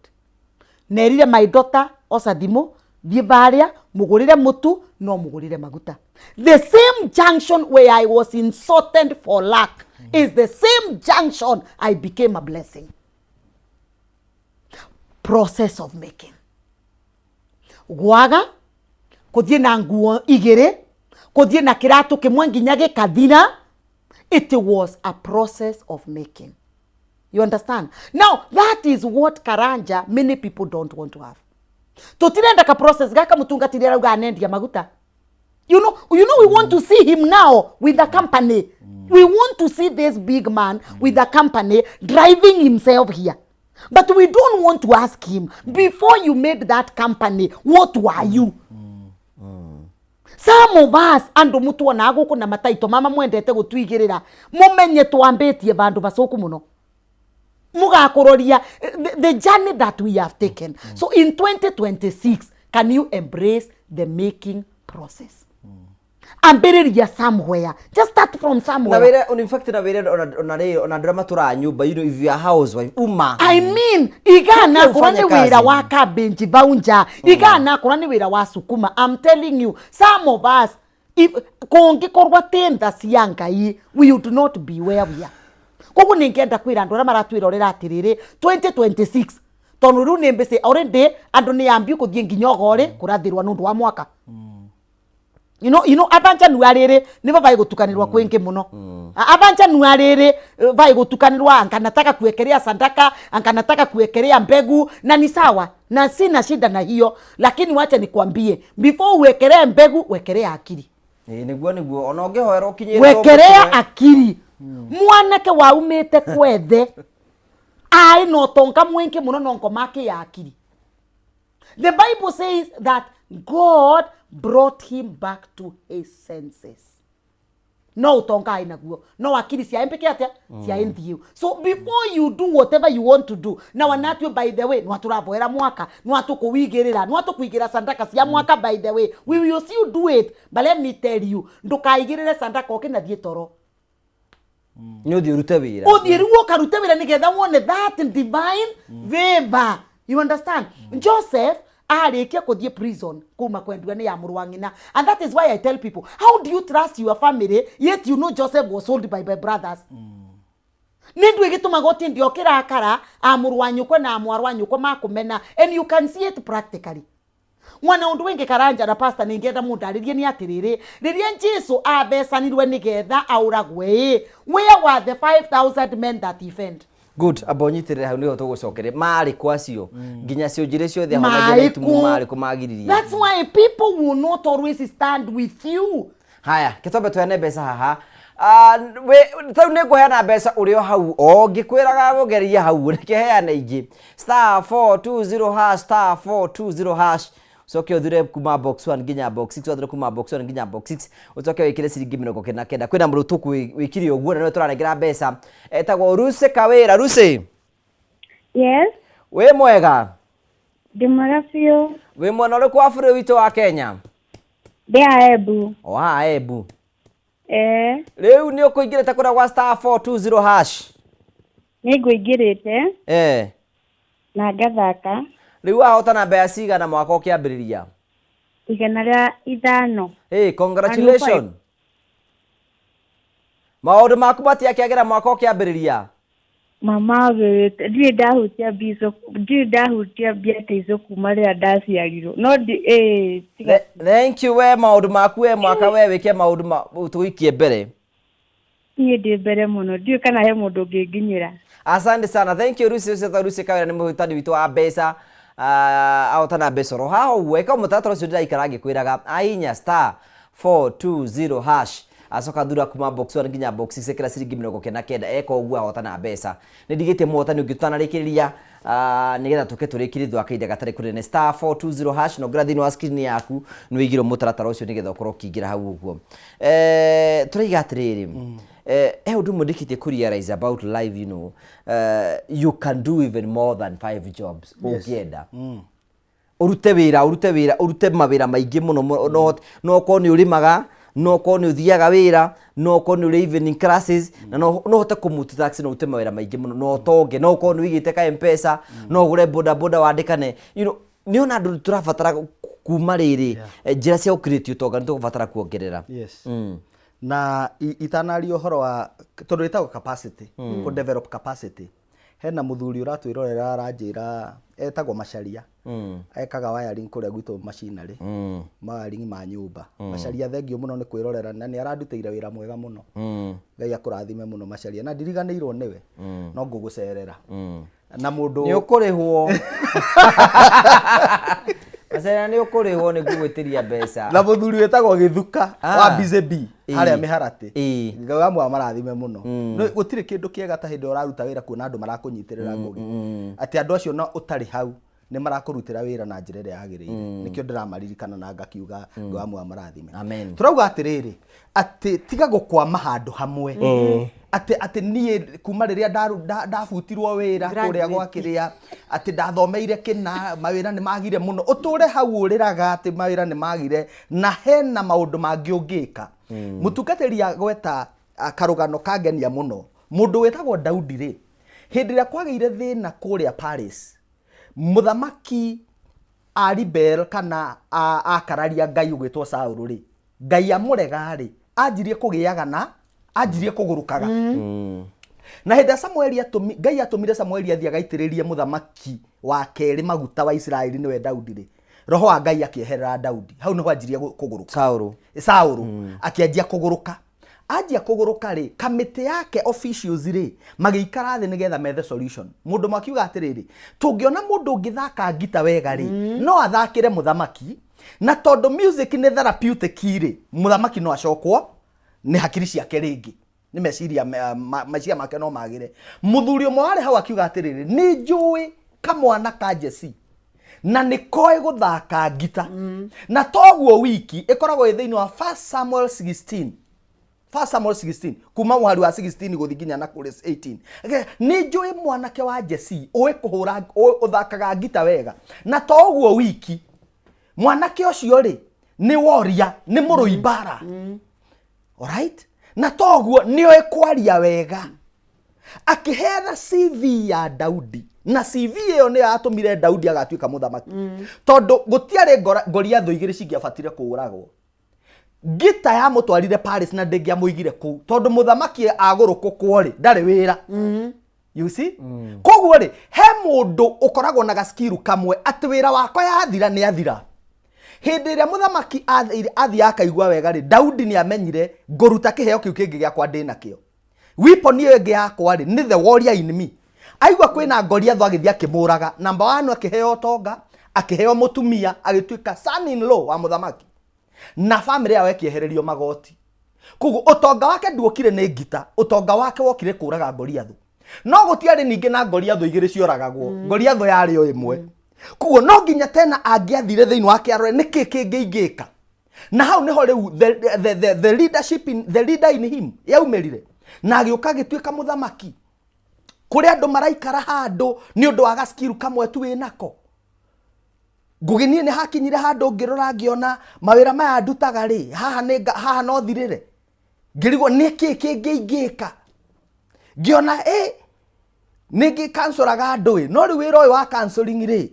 Nerire my daughter, "Oca thimũ, thiĩ varĩa mũgũrĩre mũtu no mũgũrĩre maguta." The same junction where I was insulted for lack is the same junction I became a blessing. Process of making. Gwaga kũthiĩ na nguo igĩrĩ, kũthiĩ na kĩratũ kĩmwe nginya gĩkathira, it was a process of making. You understand? Now that is what, Karanja, many people don't want to have. Tutirenda ka process gaka mũtungatĩri arauga anendia maguta. You know, we want to see him now with the company. We want to see this big man with the company driving himself here, but we don't want to ask him, before you made that company, what were you? Some of us, andu mutuonaga guku na mataito mama mwendete gutwigirira, mumenye twambitie vandu vacuku muno mugakuroria the journey that we have taken. So in 2026, can you embrace the making process? Ambĩrĩria somewhere, just start from Na somewhere. wĩre, in fact, na wĩre ona rĩ ona andũ arĩa matũraga nyũmba, if you are housewife uma. I mean, igana Ũke akorwo ufanye nĩ wĩra kazi. wa cabbage vaunja, igana akorwo nĩ wĩra wa sukuma. I'm telling you, some of us, if kũngĩkorwo ti tha cia Ngai, we would not be where we are. Koguo nĩ ngenda kwĩra andũ arĩa maratwĩrorera atĩrĩrĩ, 2026, tondũ rĩu nĩ mbĩcĩ already andũ nĩ ambiu kũthiĩ nginya ũgorĩ kũrathĩrwa nĩ ũndũ wa mwaka. You know aba January rĩ nĩvo vai gũtukanĩrwa kwĩngĩ mũno. Aba January rĩ vai gũtukanĩrwa, ankanataka kuekelea sadaka, ankanataka kuekelea mbegu, na ni sawa na sina shida na hiyo, lakini wacha nikwambie, before uwekelee mbegu, wekelea akili. Ĩĩ, nĩguo ona ũngĩhoera ũkinyĩte Wekelea akili. Mwanake waumĩte kwethe aĩ na ũtonga mwingĩ mũno no ngoma ya akili. The Bible says that God brought him back to his senses. No ũtonga aĩ naguo, no akili ciaĩ mbĩke atĩa, ciaĩ nthiũ. So before you do whatever you want to do, na wanatue, by the way, nwatũravoera mwaka, nwatũkũwigĩrĩra, nwatũkũigĩra sandaka cia mwaka. By the way, we will still do it, but let me tell you, ndũkaigĩrĩre sandaka ũkĩnathiĩ toro. Nĩ ũthiĩ ũrute wĩra. Ũthiĩ rĩu ũkarute wĩra nĩgetha wone that divine favor. You understand? Joseph Arĩkia kũthiĩ prison kuma kwendua nĩ ya mũrũ wa ng'ina. And that is why I tell people, how do you trust your family yet you know Joseph was sold by my brothers? Nĩ ndũ ĩgĩtũmaga ũtinde ũkĩrakara a mũrũ wa nyũkwa na a mwarĩ wa nyũkwa makũmena, and you can see it practically. Mwana ũndũ wĩngĩ Karanja na pastor nĩngĩenda mũndarĩrie nĩ atĩrĩrĩ, rĩrĩa Jesu abecanirwe nĩgetha aũragwe ĩ, where were the 5000 men that he fed? Good, amba ũnyitĩrĩre hau nĩho tũgũcokeria. Marĩ kũ acio? Nginya cionjĩrĩ ciothe ahonagia na itumu marĩ kũ magiririe? That's why people will not always stand with you. Haya, kĩtombe tũheane mbeca haha. Ah, tarĩu nĩ ngũheana mbeca ũrĩ o hau o ngĩkwĩraga ũgerie hau, reke heane ingĩ. *420#, *420#, ucoke ũthure kuma box 1 nginya box 6, wathure kuma box 1 nginya box 6, ucoke wĩkĩre ciringi 99. Kwĩna mũndũ tũkũ wĩkire ũguo na nĩwe tũranengera mbeca, etagwo Ruse Kawĩra. Ruse? Yes. Wĩ mwega? Ndĩ mwega biũ. Wĩ mwena ũrĩkũ wa bũrũri witũ wa Kenya? Ndĩ haha Embu. O haha Embu? Eh. Rĩu nĩ ũkũingĩrĩte kũrĩa gwa *420#? Nĩ ngũingĩrĩte. Na ngathaka. Rĩu wahotana mbeca cigana mwaka ũkĩambĩrĩria? 105. Hey, congratulations. Maũndũ maku matiakĩagĩra mwaka ũkĩambĩrĩria? Mama wĩte, ndirĩ ndahutia mbia icio, ndirĩ ndahutia mbia ta icio kuma rĩrĩa ndaciarirwo. No ndi, tiga. Thank you, we maũndũ maku we mwaka we wĩke maũndũ ma tũgũikie mbere. Niĩ ndĩ mbere mũno, ndiũĩ kana he mũndũ ũngĩnginyĩra. Asante sana. Thank you Lucy, ũcio Lucy Kawira nĩ mũhotani witũ wa mbeca. Ahotana mbeca oro haha ũguo. Ĩka mũtaratara ũcio ndĩraikara ngĩkwĩraga. Ahinya *420#. Acoka thura kuma box 1 nginya box 6, ĩkĩra ciringi 99. Eka ũguo ahotana mbeca. Nĩ ndigĩtie mũhotani ũngĩ tũtanarĩkĩrĩria, nĩgetha tũke tũrĩkĩrie thutha wa kahinda gatarĩ kũnene. *420# na ũngĩra thĩinĩ wa screen yaku nĩ wĩigĩrwo mũtaratara ũcio nĩgetha ũkorwo ũkĩingĩra hau ũguo. Tũraiga atĩrĩrĩ, he ũndũ ũmwe ndĩkĩtie kũ realize about life, you can do even more than 5 jobs ũngĩenda. Ũrute wĩra, ũrute wĩra, ũrute mawĩra maingĩ mũno, no ũkorwo nĩ ũrĩmaga, no ũkorwo nĩ ũthiaga wĩra, no ũkorwo nĩ ũrĩ evening classes, na no ũhote kũ multitask na ũrute mawĩra maingĩ mũno, no ũtonge, no ũkorwo nĩ ũigĩte ka M-Pesa, no ũgũre boda boda wandĩkane. Nĩ ona andũ tũrabatara kuma rĩrĩ, njĩra cia gũ create ũtonga nĩ tũgũbatara kuongerera. Yes. Na itanaria ũhoro wa tondũ ĩtagwo capacity, kũ develop capacity. Hena mũthuri ũratwĩrorera aranjĩra etagwo Macharia. Ekaga wiring kũrĩa gwitũ machinery. Wiring ma nyũmba. Macharia thengiũ mũno nĩ kwĩrorera na nĩ arandutĩire wĩra mwega mũno. Ngai akũrathime mũno Macharia na ndiriganĩirwo nĩwe. No ngũgũcerera. Na mũndũ Nĩ ũkũrĩhwo. Macharia nĩ ũkũrĩhwo nĩ ngũgwĩtĩria mbeca. Na mũthuri wĩtagwo Gĩthuka wa Busy Bee harĩa Mĩharatĩ. Ngai wa Mwathani marathime mũno. No gũtirĩ kĩndũ kĩega ta hĩndĩ ĩrĩa ũraruta wĩra kuona andũ marakũnyitĩrĩra ngũgĩ. Atĩ andũ acio na ũtarĩ hau nĩ marakũrutĩra wĩra na njĩra ĩrĩa yagĩrĩire. Nĩkĩo ndĩramaririkana na ngakiuga Ngai wa Mwathani marathime. Amen. Tũrauga atĩrĩrĩ, atĩ tiga gũkwama handũ hamwe. Atĩ niĩ kuma rĩrĩa ndabutirwo wĩra kũrĩa gwa kĩrĩa, atĩ ndathomeire kĩna, mawĩra nĩ magire mũno. Ũtũre hau ũrĩraga atĩ mawĩra nĩ magire na hena maũndũ mangĩ ũngĩka. Mũtungatĩri agweta karũgano kangenia mũno. Mũndũ wĩtagwo Daudi rĩ, hĩndĩ ĩrĩa kwagĩire thĩna kũrĩa Paris, mũthamaki a rebel kana akararia Ngai ũgwĩtwo Saũlũ rĩ, Ngai amũrega rĩ, anjirie kũgĩaga na anjirie kũgũrũkaga. Na hĩndĩ ya Samueli Ngai atũmire Samueli athiĩ agaitĩrĩrie mũthamaki wa kerĩ maguta wa Isiraeli nĩwe Daudi rĩ, roho wa Ngai akĩeherera Daudi. Hau nĩho anjirie kũgũrũka. Saũlũ. Saũlũ akĩanjia kũgũrũka. Anjia kũgũrũka rĩ, kamĩtĩ yake officials rĩ, magĩikara thĩ nĩgetha methe solution. Mũndũ ũmwe akiuga atĩrĩrĩ, tũngĩona mũndũ ũngĩthaka ngita wega rĩ, no athakĩre mũthamaki, na tondũ music nĩ therapeutic rĩ, mũthamaki no acokwo nĩ hakiri ciake rĩngĩ. Nĩ meciria meciria make no magĩre. Mũthuri ũmwe warĩ hau akiuga atĩrĩrĩ, nĩ njũĩ kamwana ka Jesse na nĩ koĩ gũthaka ngita. Na toguo wiki ĩkoragwo ĩ thĩinĩ wa 1 Samuel 16. 1 Samuel 16 kuma mũhari wa 16 gũthiĩ nginya na kũrĩa 18. Nĩ njũĩ mwanake wa Jesse ũĩ kũhũra, ũĩ ũthakaga ngita wega. Na to ũguo wiki mwanake ũcio rĩ nĩ warrior, nĩ mũrũi mbara. Alright? Na toguo nĩ oĩ kwaria wega. Akĩheana CV ya Daudi Na CV ĩyo nĩyo yatũmire Daudi agatuĩka mũthamaki, tondũ gũtiarĩ Goliathũ igĩrĩ cingĩabatire kũũragwo. Ngita yamũtwarire Paris na ndĩngĩamũigire kũu, tondũ mũthamaki agũrũkũkwo rĩ, ndarĩ wĩra. You see? Koguo rĩ, he mũndũ ũkoragwo na gaskiru kamwe atĩ wĩra wakwa yathira nĩ athira. Hĩndĩ ĩrĩa mũthamaki athiaga akaigua wega rĩ, Daudi nĩ amenyire ngũruta kĩheo kĩu kĩngĩ gĩakwa ndĩ nakĩo. Weapon ĩyo ĩngĩ yakwa rĩ, nĩ the warrior in me. Aigua kwĩna Goliath agĩthiĩ akĩmũraga. Number one, akĩheo ũtonga, akĩheo mũtumia, agĩtuĩka son in law wa mũthamaki. Na famĩlĩ yao ĩkĩehererio magoti. Koguo ũtonga wake nduokire nĩ ngita, ũtonga wake wokire kũraga Goliath. No gũtiarĩ ningĩ na Goliath igĩrĩ cioragagwo, Goliath yarĩ o ĩmwe. Koguo no nginya tena angĩathire thĩinĩ wake arore nĩkĩ kĩngĩ ingĩka. Na hau nĩho rĩu the leadership in, the leader in him yaumĩrire na agĩũka agĩtuĩka mũthamaki. Kũrĩ andũ maraikara handũ nĩ ũndũ wa gaskill kamwe tu wĩnako. Ngũgĩ niĩ nĩ hakinyire handũ ngĩrora ngĩona mawĩra maya ndutaga rĩ, haha nĩ haha no thirĩre. Ngĩrigwo nĩ kĩ kĩngĩ ingĩka. Ngĩona ĩ nĩ ngĩkancoraga andũ ĩ, no rĩu wĩra ũyũ wa counseling rĩ,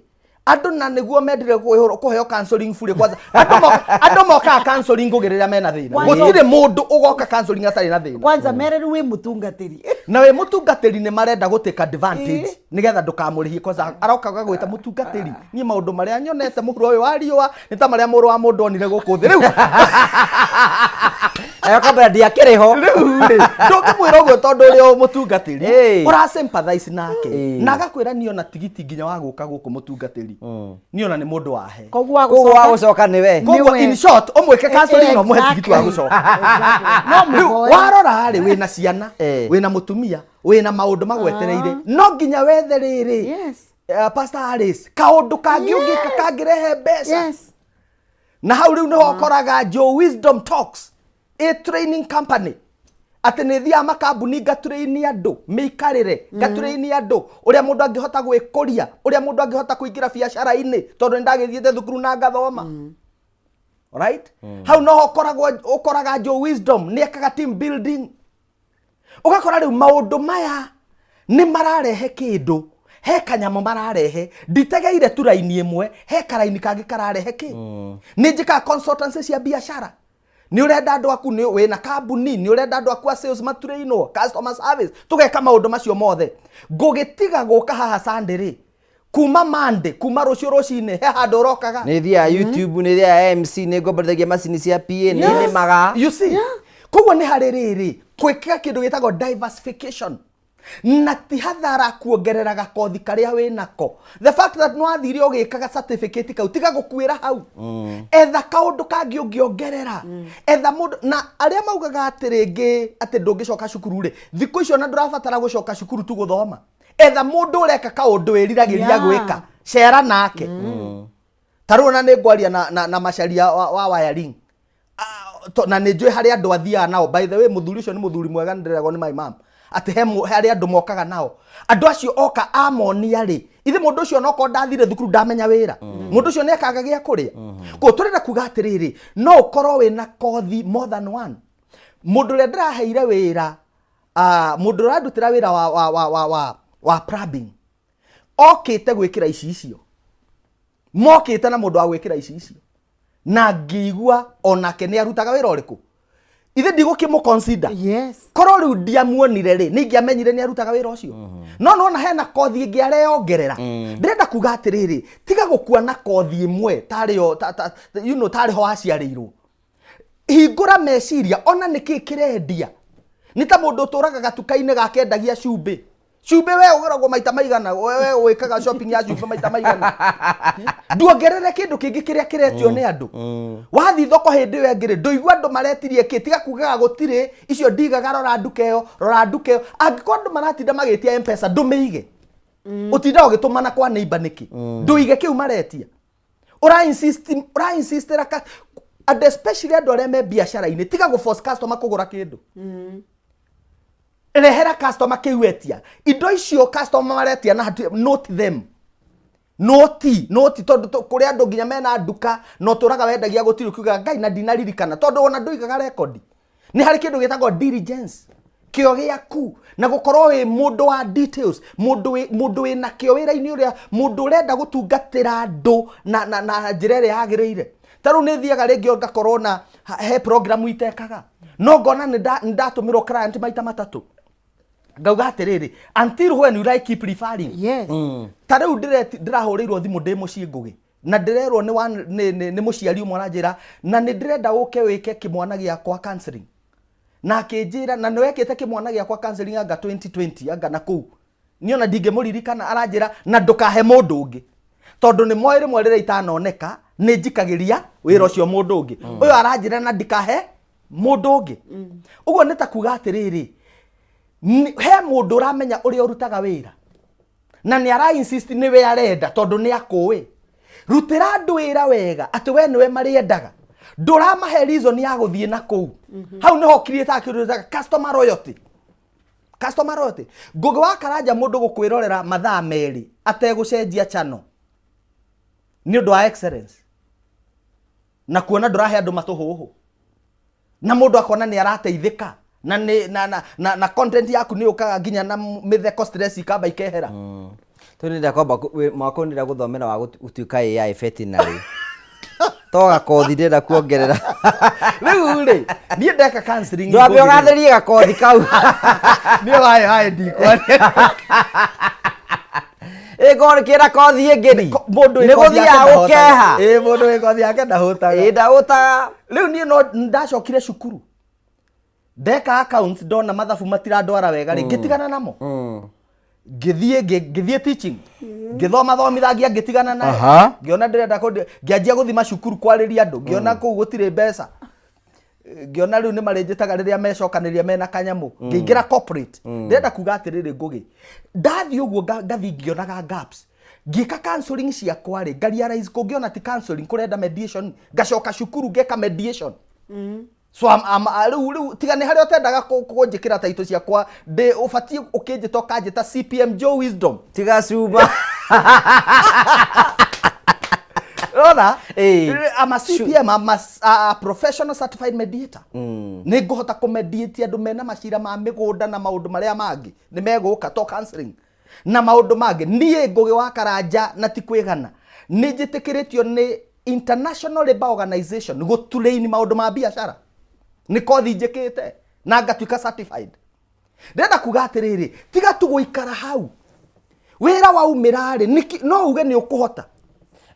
andũ na nĩguo mendire kũheo counseling bure kwanza. Andũ mokaga counseling ngũgĩ rĩrĩa mena thĩna. Kwanza- Gũtirĩ mũndũ ũgoka counseling atarĩ na thĩna. Kwanza mere rĩu wĩ mũtungatĩri. Na wĩ mũtungatĩri nĩ marenda gũ take advantage nĩgetha ndũkamũrĩhie. Kwanza aroka gagwĩta mũtungatĩri, niĩ maũndũ marĩa nyonete mũhuro ũyũ wa riũa nĩ ta marĩa mũrũ wa mũndũ onire gũkũ thĩ rĩu. Ayo kambera ndiakĩrĩ ho. Rĩu rĩ, ndũngĩmwĩra ũguo tondũ ũrĩ o mũtungatĩri. Ĩĩ. Ũra sympathize nake. Ĩĩ. Na agakwĩra niĩ ona tigiti nginya wa gũka gũkũ mũtungatĩri, niĩ ona nĩ mũndũ wahe. Koguo wa Koguo wa gũcoka gũcoka nĩwe. Koguo Nĩwe. in short, ũmwĩke counseling na ũmũhe tigiti wa gũcoka. No Rĩu mũhoe. warora rĩ, wĩna ciana, wĩna mũtumia, wĩna maũndũ magwetereire, no nginya wethe rĩrĩ, Pastor Alice, kaũndũ kangĩ ũngĩka kangĩrehe mbeca. Na hau rĩu nĩho ũkoraga Joe Wisdom Talks, a training company, atĩ nĩ thiaga makambuni ngatrain andũ mĩikarĩre, ngatrain andũ ũrĩa mũndũ angĩhota gwĩkũria, ũrĩa mũndũ angĩhota kũingĩra biacara-inĩ, tondũ nĩ ndagĩthiĩte thukuru na ngathoma. Right? Hau noho ũkoraga Joe Wisdom nĩ ekaga team building. Ũgakora rĩu maũndũ maya nĩ mararehe kĩndũ, he kanyamũ mararehe, nditegeire tu raini ĩmwe, he karaini kangĩ kararehe kĩ. Nĩ njĩkaga consultancy cia biacara. Nĩ ũrenda andũ aku, nĩ wĩna kambuni, nĩ ũrenda andũ aku a sales matrainwo, customer service, tũgeka maũndũ macio mothe. Ngũgĩtiga gũka haha Sunday rĩ, kuma Monday, kuma rũciũ rũcinĩ, he handũ ũrokaga. Nĩ thiaga YouTube, nĩ thiaga MC, nĩ ngomborithagia macini cia PA, nĩ nĩmaga. You see? Koguo nĩ harĩ rĩrĩ, gwĩka kĩndũ gĩtagwo diversification. Na ti hathara kuongerera gakothi karĩa wĩnako. The fact that nĩwathire ũgĩkaga certificate kau, tiga gũkuĩra hau. Etha kaũndũ kangĩ ũngĩongerera. Etha mũndũ, na arĩa maugaga atĩ rĩngĩ atĩ ndũngĩcoka cukuru rĩ, thikũ icio na ndũrabatara gũcoka cukuru tu gũthoma. Etha mũndũ ũreka kaũndũ wĩriragĩria gwĩka, cera nake. Ta rĩu ona nĩ ngwaria na macaria wa wiring. Na nĩ njũĩ harĩa andũ athiaga nao. By the way, mũthuri ũcio nĩ mũthuri mwega, nĩ ndĩreragwo nĩ my mom atĩ he harĩa andũ mokaga nao. Andũ acio oka amonia rĩ, ithe mũndũ ũcio onokorwo ndathire thukuru ndamenya wĩra, mũndũ ũcio nĩ akaga gĩa kũrĩa. Koguo tũrenda kuga atĩrĩrĩ, no ũkorwo wĩna kothi more than one. Mũndũ ũrĩa ndĩraheire wĩra, mũndũ ũrĩa ũrandutĩra wĩra wa plumbing, okĩte gwĩkĩra icicio, mokĩte na mũndũ wa gwĩkĩra icicio, na ngĩigua onake nĩ arutaga wĩra ũrĩkũ, ithe ndigũkĩmũ consider. Korwo rĩu ndiamuonire rĩ, nĩ ingĩamenyire nĩ arutaga wĩra ũcio. No nona hena kothi ĩngĩ areyongerera. Ndĩrenda kuga atĩrĩrĩ, tiga gũkua na kothi ĩmwe tarĩ o, ta, ta, you know, tarĩ ho waciarĩirwo. Hingũra meciria, ona nĩkĩ kĩrendia. Nĩ ta mũndũ ũtũraga gatuka-inĩ gakendagia cumbĩ. Cumbĩ we ũgũragwo maita maigana, we wĩkaga shopping ya cumbĩ maita maigana. Nduongerere kĩndũ kĩngĩ kĩrĩa kĩretio nĩ andũ. Wathiĩ thoko hĩndĩ ĩyo ĩngĩ rĩ, ndũigua andũ maretirie kĩ, tiga kugaga gũtirĩ, icio ndigaga, rora nduka ĩyo, rora nduka ĩyo. Angĩkorwo andũ maratinda magĩtia M-Pesa, ndũmĩige. Ũtindaga ũgĩtũmana kwa neighbor nĩkĩ? Ndũige kĩu maretia. Ũra insist, ũra insistĩra ka, and especially andũ arĩa me biacara-inĩ, tiga gũ force customer kũgũra kĩndũ. Rehera customer kĩu etia. Indo icio customer maretia na hatirĩ, note them. Noti, noti, tondũ kũrĩ andũ nginya mena nduka, na ũtũraga wendagia gũtirĩ ũkiugaga Ngai na ndinaririkana, tondũ ona ndũigaga rekondi. Nĩ harĩ kĩndũ gĩtagwo diligence. Kĩo gĩaku na gũkorwo wĩ mũndũ wa details, mũndũ wĩ mũndũ wĩna kĩo wĩra-inĩ ũrĩa, mũndũ ũrenda gũtungatĩra andũ na njĩra ĩrĩa yagĩrĩire. Ta rĩu nĩ thiaga rĩngĩ ngakorwo na he program itekaga, no ngona nĩ ndatũmĩrwo client maita matatũ, ngauga atĩrĩrĩ, until when will I keep referring? Ta rĩu ndĩrahũrĩirwo thimũ ndĩ mũciĩ Ngũgĩ, na ndĩrerwo nĩ wa- nĩ nĩ- nĩ mũciari ũmwe aranjĩra na nĩ ndĩrenda ũke wĩke kĩmwana gĩakwa counseling, na akĩnjĩra na nĩ wekĩte kĩmwana gĩakwa counseling anga 2020 anga na kũu, niĩ ona ndingĩmũririkana. Aranjĩra na ndũkahe mũndũ ũngĩ, tondũ nĩ moĩ rĩmwe rĩrĩa itanoneka nĩ njikagĩria wĩra ũcio mũndũ ũngĩ. Ũyũ aranjĩra na ndikahe mũndũ ũngĩ. Ũguo nĩ ta kuga atĩrĩrĩ, he mũndũ ũramenya ũrĩa ũrutaga wĩra na nĩ ara insist nĩwe arenda, tondũ nĩ akũĩ. Rutĩra andũ wĩra wega atĩ we nĩwe marĩendaga, ndũramahe reason ya gũthiĩ na kũu. Hau nĩho create kĩndũ gĩtaga customer loyalty. Customer loyalty, Ngũgĩ wa Karanja, mũndũ gũkwĩrorera mathaa 2 ategũcenjia channel nĩ ũndũ wa excellence na kuona ndũrahe andũ matũhũhũ, na mũndũ akona nĩ arateithĩka na nĩ na, na, na, na content yaku nĩ ũkaga nginya na mĩtheko, stress ikamba ikehera. Tũ nĩndĩa kwamba mwaka ũyũ ndĩrenda gũthomera wa gũtuĩka AI veterinary, to gakothi ndĩrenda kuongerera. Rĩu rĩ, niĩ ndeka counseling. Ndwambe ũgatherie gakothi kau. Niĩ waĩ waĩ ndikwaria. Ĩkorwo kĩra kothi ĩngĩ ri Mũndũ nĩ wĩ kothi yake gũthiaga ndahũtaga. gũkeha. Ĩ, mũndũ wĩ kothi yake ndahũtaga. Ĩ, ndahũtaga. Rĩu niĩ no ndacokire cukuru, ndeka accounts, ndona mathabu matirandwara wega rĩ, ngĩtigana namo, ngĩthiĩ teaching, ngĩthoma thomithagia, ngĩtigana nayo. Ngĩona ndĩrenda ngĩanjia gũthiĩ macukuru kwarĩria andũ, ngĩona kũu gũtirĩ mbeca, ngĩona rĩu nĩ marĩnjĩtaga rĩrĩa mecokanĩria mena kanyamũ, ngĩingĩra corporate. Ndĩrenda kuga atĩrĩrĩ, Ngũgĩ, ndathiĩ ũguo ngathiĩ ngĩonaga gaps. Ngĩka counseling ciakwa rĩ, ngarealize kũngĩona ti counseling, kũrenda mediation, ngacoka cukuru ngeka mediation. So rĩu tiga nĩ harĩa ũtendaga kũnjĩkĩra taito ciakwa, ndĩ ũbatiĩ ũkĩnjĩta ũkanjĩta CPM Joe Wisdom. Tiga cuma. Rona. Ĩĩ. I'm a CPM, I'm a professional certified mediator. Nĩ ngũhota kũmediate andũ mena macira ma mĩgũnda na maũndũ marĩa mangĩ nĩ megũka, to counseling na maũndũ mangĩ. Niĩ Ngũgĩ wa Karanja, na ti kwĩgana, nĩ njĩtĩkĩrĩtio nĩ International Labour Organization gũtrain maũndũ ma biacara. Nĩ kothi njĩkĩte na ngatuĩka certified. Ndĩrenda kuga atĩrĩrĩ, tiga tu gũikara hau wĩra waumĩra rĩ, no uge nĩ ũkũhota.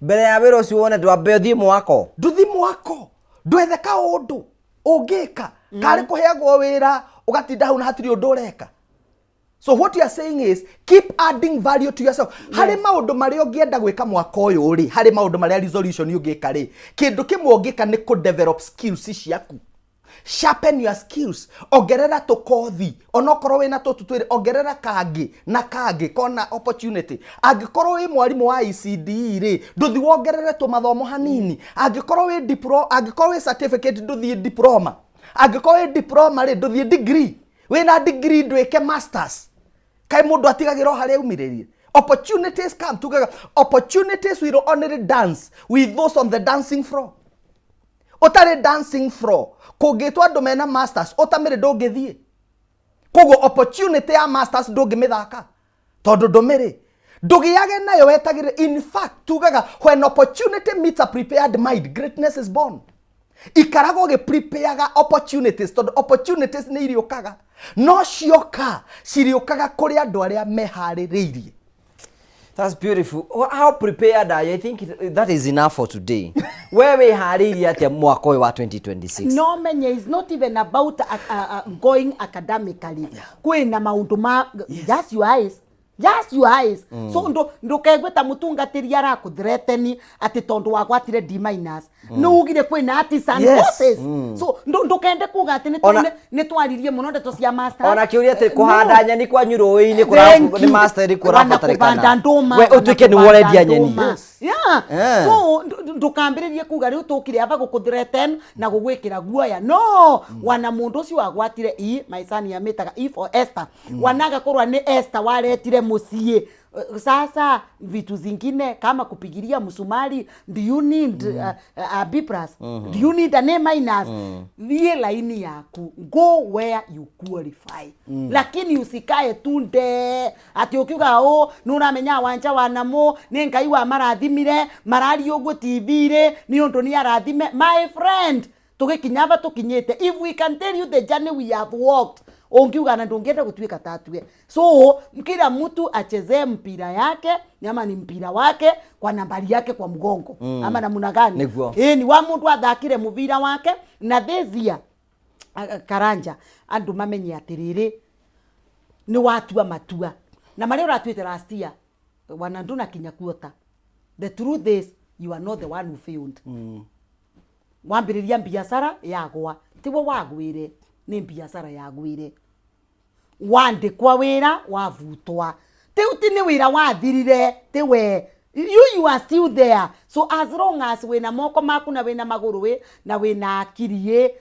Mbere ya wĩra ũcio wone, ndwambe ũthiĩ mwako. Nduthi mwako, ndwethe kaũndũ ũngĩka, karĩ kũheagwo wĩra ũgatinda hau na hatirĩ ũndũ ũreka. So what you are saying is keep adding value to yourself. Harĩ maũndũ marĩa ũngĩenda gwĩka mwaka ũyũ rĩ, harĩ maũndũ marĩa resolution ũngĩka rĩ, kĩndũ kĩmwe ũngĩka nĩ kũ develop skills ciaku. Sharpen your skills, ongerera tũkothi, onokorwo wĩna tũtũ twĩrĩ, ongerera kangĩ na kangĩ kona opportunity. Angĩkorwo wĩ mwarimũ wa ECDE rĩ, ndũthi wongerere tũmathomo hanini. Angĩkorwo wĩ diplo, angĩkorwo wĩ certificate, ndũthiĩ diploma. Angĩkorwo wĩ diploma rĩ, ndũthiĩ degree. Wĩna degree, ndwĩke masters. Kaĩ mũndũ atigagĩra o harĩa aumĩrĩrie? Opportunities come. Tugaga opportunities will only dance with those on the dancing floor. Ũtarĩ dancing floor, kũngĩtwo andũ mena masters, ũtamĩrĩ ndũngĩthiĩ. Koguo opportunity ya masters ndũngĩmĩthaka tondũ ndũmĩrĩ ndũgĩage nayo wetagĩrĩre. In fact, tugaga when opportunity meets a prepared mind, greatness is born. Ikaraga ũgĩprepareaga opportunities, tondũ opportunities nĩ iriũkaga, no cioka cirĩũkaga kũrĩ andũ arĩa meharĩrĩirie. That's beautiful. How prepared are you? I think that is enough for today. We wĩharĩirie atĩa mwaka ũyũ wa 2026? No menye is not even about going academically. Kwĩna maũndũ ma just your eyes, just your eyes. So ndũkegue ta mũtungatĩri arakũthreaten atĩ tondũ wagwatire D minus, nĩ ugire kwĩna artisan courses. So ndũkende kuga atĩ nĩ twaririe mũno ndeto cia masters. Ona kĩũria atĩ No. kũhanda nyeni kwanyu rũĩ-inĩ Thank nĩ you. master ĩrĩkũ Wana ũrabatarĩkana? kũbanda ndũma, We wana ũtuĩke nĩ kũbanda ũrendia nyeni. ndũma. Yeah. So ndũkambĩrĩrie kuga rĩu tũkire aba gũkũthreaten na gũgwĩkĩra guoya. No wana mũndũ ũcio wagwatire E, my son amĩtaga E for Esther, wanaga korwa nĩ Esther waretire mũciĩ. Sasa vitu zingine kama kupigilia msumari, do you need a B plus? Do you need an A minus? Thiĩ laini yaku, go where you qualify. Lakini usikae tunde atĩ ũkiuga ũ nĩ ũramenya wanja wa namo nĩ Ngai wa marathimire mararia ũguo TV-rĩ nĩ ũndũ nĩ arathime. My friend, tũgĩkinya aba tũkinyĩte, if we can tell you the journey we have walked, ũngiuga na ndũngĩenda gũtuĩka tatue. So kila mtu achezee mpira yake ama ni mpira wake kwa nambari yake kwa mgongo ama namna gani? Nĩguo. Ĩ ni wa mũndũ athakire mũbira wake. Na this year, Karanja, andũ mamenye atĩrĩrĩ, nĩ watua matua na marĩa ũratuĩte last year wana ndũnakinya kuota. The truth is you are not the one who failed. Wambĩrĩria biacara yagwa, tiwe wagwĩre, nĩ biacara yagwĩre. Wandĩkwa wĩra wavutwa, tiu ti nĩ wĩra wathirire, tiwe, you are still there. So as long as wĩna moko maku na wĩna magũrũ ĩ na wĩna akiri ĩ,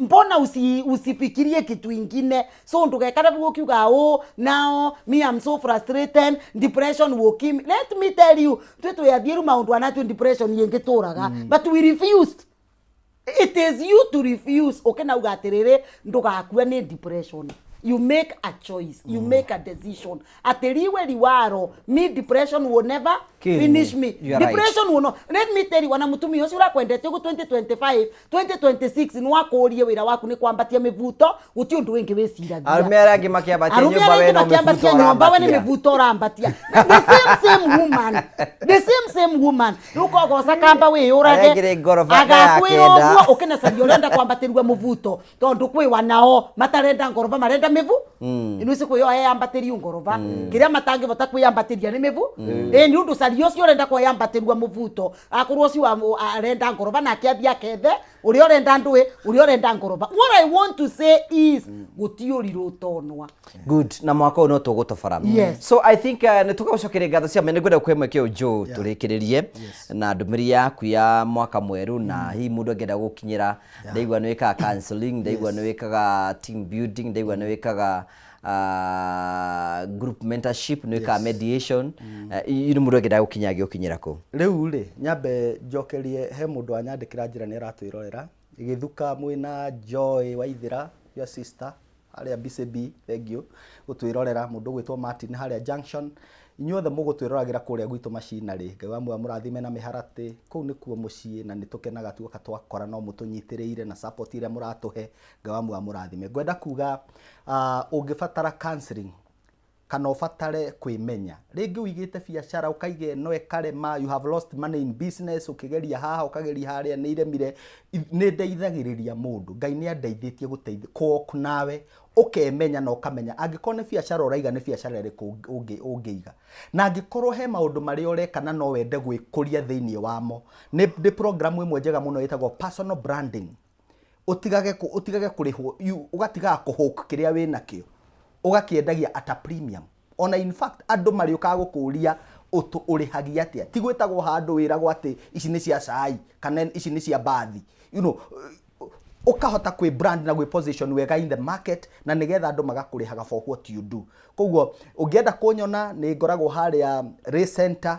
mbona usifikirie kitu ingine? So ndugekare bugu ukiuga oh, now me, I'm so frustrated, depression will kill me. Let me tell you, twi twiyathiĩru maũndũ anatio depression yĩngĩtũraga, but we refused. It is you to refuse. Ukinauga atiriri, ndugakue ni depression. You make a choice, you make a decision ati liwe liwaro, me, depression will never Kill me. finish me. You are right. Depression will not. Let me tell you, wana mutumia ucio urakwendete uguo, 2025 2026 ni wakũrie wĩra waku nĩ kwambatia mĩbuto, gũtirĩ ũndũ wĩngĩ wĩciragia. Arũme arĩa angĩ makĩambatia Arũme nyũmba, arĩa we angĩ no makĩambatia mĩbuto nyũmba, we nĩ ũrambatia. mĩbuto ũrambatia. The same same woman, the same same woman rĩu kogoca kamba wĩyũrage. Arĩa angĩ nĩ ngoroba ya Agakwĩra kenda. ũguo ũkĩnacaria ũrenda kwambatĩrua mũbuto, tondũ kwĩ wanao matarenda ngoroba, marenda mĩbu ĩno ici kwĩyo eyambatĩrio ngoroba, kĩrĩa matangĩhota kwĩyambatĩria nĩ mĩbu ĩ. Nĩ ũndũ caria ũcio ũrenda kwĩyambatĩrua mũbuto, akorwo ũcio arenda ngoroba, nake athiĩ akethe ũrĩa ũrenda ndũĩ ũrĩa ũrenda ngoroba. What I want to say is gũtiĩ ũrirũ ũtonwa. Good, na mwaka ũyũ no tũgũtobora. Yes. So I think nĩ tũgũcokeria ngatho cia nĩ ngwenda kũhe mweke ũyũ Joe tũrĩkĩrĩrie na ndũmĩrĩri yaku ya mwaka mwerũ, na hihi mũndũ angĩenda gũkinyĩra. Ndaigua nĩ wĩkaga counseling, ndaigua nĩ wĩkaga team building, ndaigua nĩ wĩkaga group mentorship, nĩ wĩkaga mediation. Nĩ mũndũ angĩenda gũkinya angĩgũkinyĩra kũ? Rĩu rĩ, nyambe njokerie he mũndũ wanyandĩkĩra njĩra nĩ aratwĩrorera gĩthuka mwĩna Joy Waithĩra, your sister harĩa BCB, thank you gũtwĩrorera. Mũndũ ũgwĩtwo Martin harĩa Junction, inyuothe mũgũtwĩroragĩra kũrĩa gwitũ macinarĩ, Ngai wa muoyo mũrathime na mĩharatĩ. Kũu nĩkuo mũciĩ na nĩ tũkenaga tuoka twakora no mũtũnyitĩrĩire na support ĩrĩa mũratũhe. Ngai wa muoyo mũrathime. Ngwenda kuga ũngĩbatara counseling kana ũbatare kwĩmenya rĩngĩ, ũigĩte biacara ũkaiga ĩno ĩkarema, you have lost money in business, ũkĩgeria haha ũkageria harĩa nĩ iremire, nĩ ndeithagĩrĩria mũndũ. Ngai nĩ andeithĩtie gũteithia kũwalk nawe ũkemenya na ũkamenya angĩkorwo nĩ biacara ũraiga, nĩ biacara ĩrĩkũ ũngĩiga, na angĩkorwo he maũndũ marĩa ũreka na no wende gwĩkũria thĩinĩ wamo, nĩ program ĩmwe njega mũno ĩtagwo personal branding. Ũtigage kũrĩhwo, ũgatigaga kũhũk kĩrĩa wĩ nakĩo, ũgakĩendagia at a premium. Ona in fact andũ marĩũkaga gũkũria ũtũ ũrĩhagia atĩa, ti gwĩtagwo handũ wĩragwo atĩ ici nĩ cia cai kana ici nĩ cia bathi. Ũkahota kwĩ brand na gwĩ position wega in the market na nĩgetha andũ magakũrĩhaga for what you do. Koguo ũngĩenda kũnyona, nĩ ngoragwo harĩa Ray Center,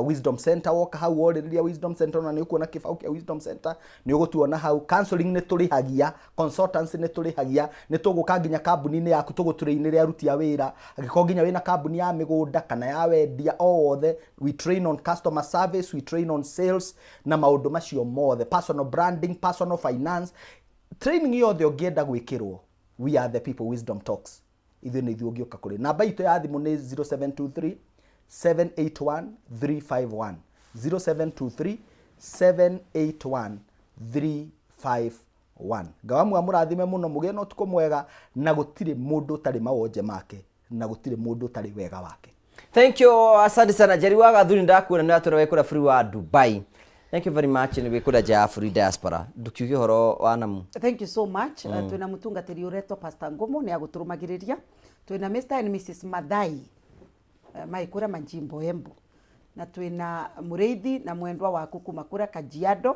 Wisdom Center. Woka hau worĩrĩria Wisdom Center, ona nĩ ũkuona kĩbaũ kĩa Wisdom Center, nĩ ũgũtuona hau. Counseling nĩ tũrĩhagia, consultancy nĩ tũrĩhagia, nĩ tũgũka nginya kambuni-inĩ yaku tũgũtrainĩre aruti a wĩra. Angĩkorwo nginya wĩna kambuni ya mĩgũnda kana ya wendia o wothe, we train on customer service, we train on sales na maũndũ macio mothe, personal branding, personal finance training yothe ũngĩenda gwĩkĩrwo, we are the people. Wisdom Talks, ithuĩ nĩ ithuĩ ũngĩũka kũrĩ. Namba itũ ya thimũ nĩ 0723 781 351, 0723 781 351. Ngawa mũrathime mũno, mũgĩe na ũtukũ mwega, na gũtirĩ mũndũ ũtarĩ mawonje make na gũtirĩ mũndũ ũtarĩ wega wake. Thank you, asante sana. Njeri wa Gathuri, ndakuona nĩ watũra wĩ kũrĩa bũrũri wa Dubai. Thank you very much nĩ wĩ kũrĩa nja ya bũrũri, diaspora. Ndũkiuge ũhoro wa namu. Thank you so much. Twina mutungatiri uretwo Pastor Ngumo ni aguturumagiriria. Twina Mr and Mrs Mathai maikura manjimbo Embu, na twina mureithi na mwendwa waku kuma kura Kajiado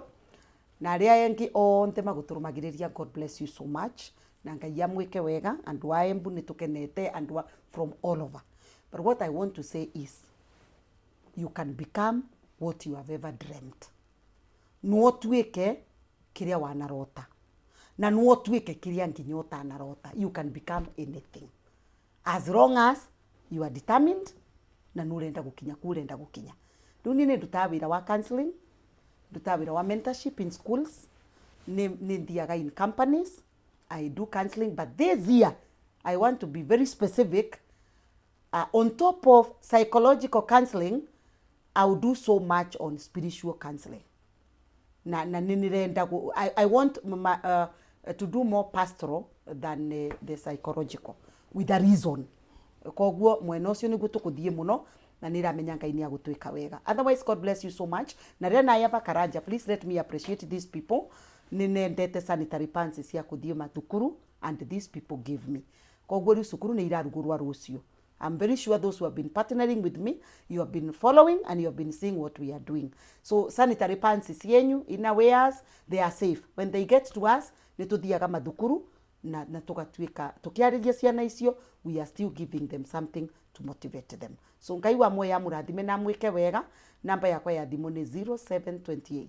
na aria engi onthe maguturumagiriria. God bless you so much na Ngai amwike wega. Andu a Embu ni tukenete, andu a from all over. But what I want to say is you can become what you have ever dreamt. No ũtuĩke kĩrĩa wanarota, na no ũtuĩke kĩrĩa nginya ũtanarota. You can become anything as long as you are determined na nĩ ũrenda gũkinya kũ ũrenda gũkinya. Rĩu niĩ nĩ ndutaga wĩra wa counseling, ndutaga wĩra wa mentorship in schools, nĩ thiaga in companies, I do counseling. But this year I want to be very specific. On top of psychological counseling, I will do so much on spiritual counseling. Na nĩ nĩrenda I want to do more pastoral than the psychological, with a reason. Koguo mwena ũcio nĩguo tũkũthiĩ mũno, na nĩ ramenya Ngai nĩ agũtwĩka wega. Otherwise, God bless you so much. Na rĩrĩa nayaba Karanja, please let me appreciate these people. Nĩ nendete sanitary pants cia kũthiĩ mathukuru, and these people give me. Koguo rĩu cukuru nĩ irarugũrwa rũciũ. I'm very sure those who have been partnering with me, you have been following and you have been seeing what we are doing. So sanitary pants cienyu, innerwears, they are safe. When they get to us, nĩ tũthiaga mathukuru na tũgatuĩka tũkĩarĩria ciana icio, we are still giving them something to motivate them. So Ngai wa muoyo amũrathime na amwĩke wega. Namba yakwa ya thimũ nĩ 0728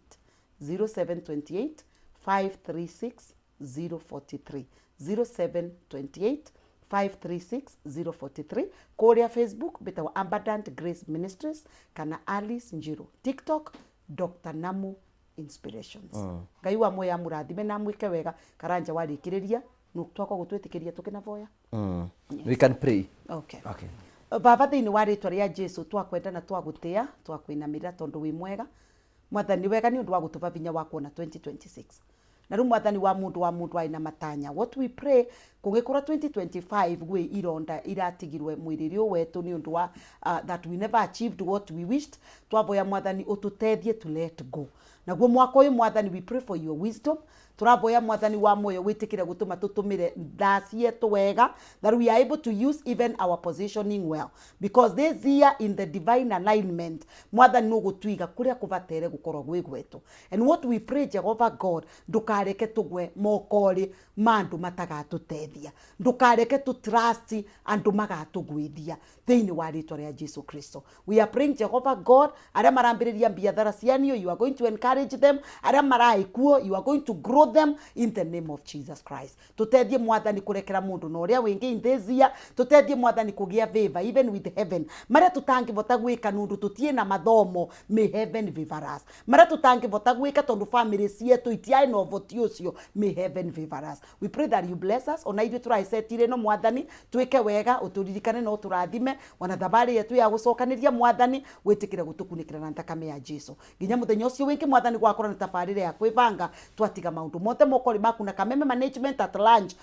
0728 536 043, 0728 536 043. Kũrĩa Facebook mbĩtagwo Abundant Grace Ministries kana Alice Njiru. TikTok, Dr Namu Inspirations. Ngai wa muoyo amũrathime na amwĩke wega. Karanja, warĩkĩrĩria twakwa gũtwĩtĩkĩria tũkĩnavoya. We can pray. Okay. Okay. Baba, thĩinĩ wa rĩtwa rĩa Jesu, twakwenda na twagũtĩa, twakwĩnamĩrĩra tondũ wĩ mwega. Mwathani, wega nĩ ũndũ wa gũtũba vinya wa kuona 2026. Na rĩu Mwathani, wa mũndũ arĩ na matanya, what we pray, kũngĩkorwo 2025 gwĩ ironda iratigirwe mwĩrĩ ũyũ wetũ nĩ ũndũ wa that we never achieved what we wished, twavoya Mwathani ũtũteithie to let go. Naguo mwaka ũyũ, Mwathani, we pray for your wisdom. Tũravoya, Mwathani wa muoyo, wĩtĩkĩre gũtũma tũtũmĩre thaa cietũ wega, that we are able to use even our positioning well, because this year in the divine alignment, Mwathani, nũgũtwiga kũrĩa kũbatere gũkorwo gwĩ gwetũ. And what we pray, Jehovah God, ndũkareke tũgwe mokorĩ ma andũ matagatũteithia, ndũkareke tũ trust andũ magatũgwithia. Thĩinĩ wa rĩtwa rĩa Jesu Kristo we are praying, Jehovah God, arĩa marambĩrĩria biathara cianio, you are going to encourage them. Arĩa maraikuo, you are going to grow them in the name of Jesus Christ. Tũteithie, Mwathani, kũrekera mũndũ na ũrĩa wĩngĩ in this year. Tũteithie, Mwathani, kũgĩa favor even with heaven. Marĩa tũtangĩbota gwĩka nũndũ tũtiĩ na mathomo, may heaven favor us. Marĩa tũtangĩbota gwĩka tondũ family cietũ itiarĩ na ũvoti ũcio, may heaven favor us. We pray that you bless us. Ona ithuĩ tũraicetire no Mwathani, twĩke wega, ũtũririkane na ũtũrathime. Ona thabarĩ yetu ya gũcokanĩria, Mwathani, wĩtĩkĩre gũtũkunĩkĩra na thakame ya Jesu nginya mũthenya ũcio wĩngĩ. Mwathani, gwakorwo nĩ tabarĩra ya kwĩbanga, twatiga maũndũ mothe mokori maku na Kameme management at lunch.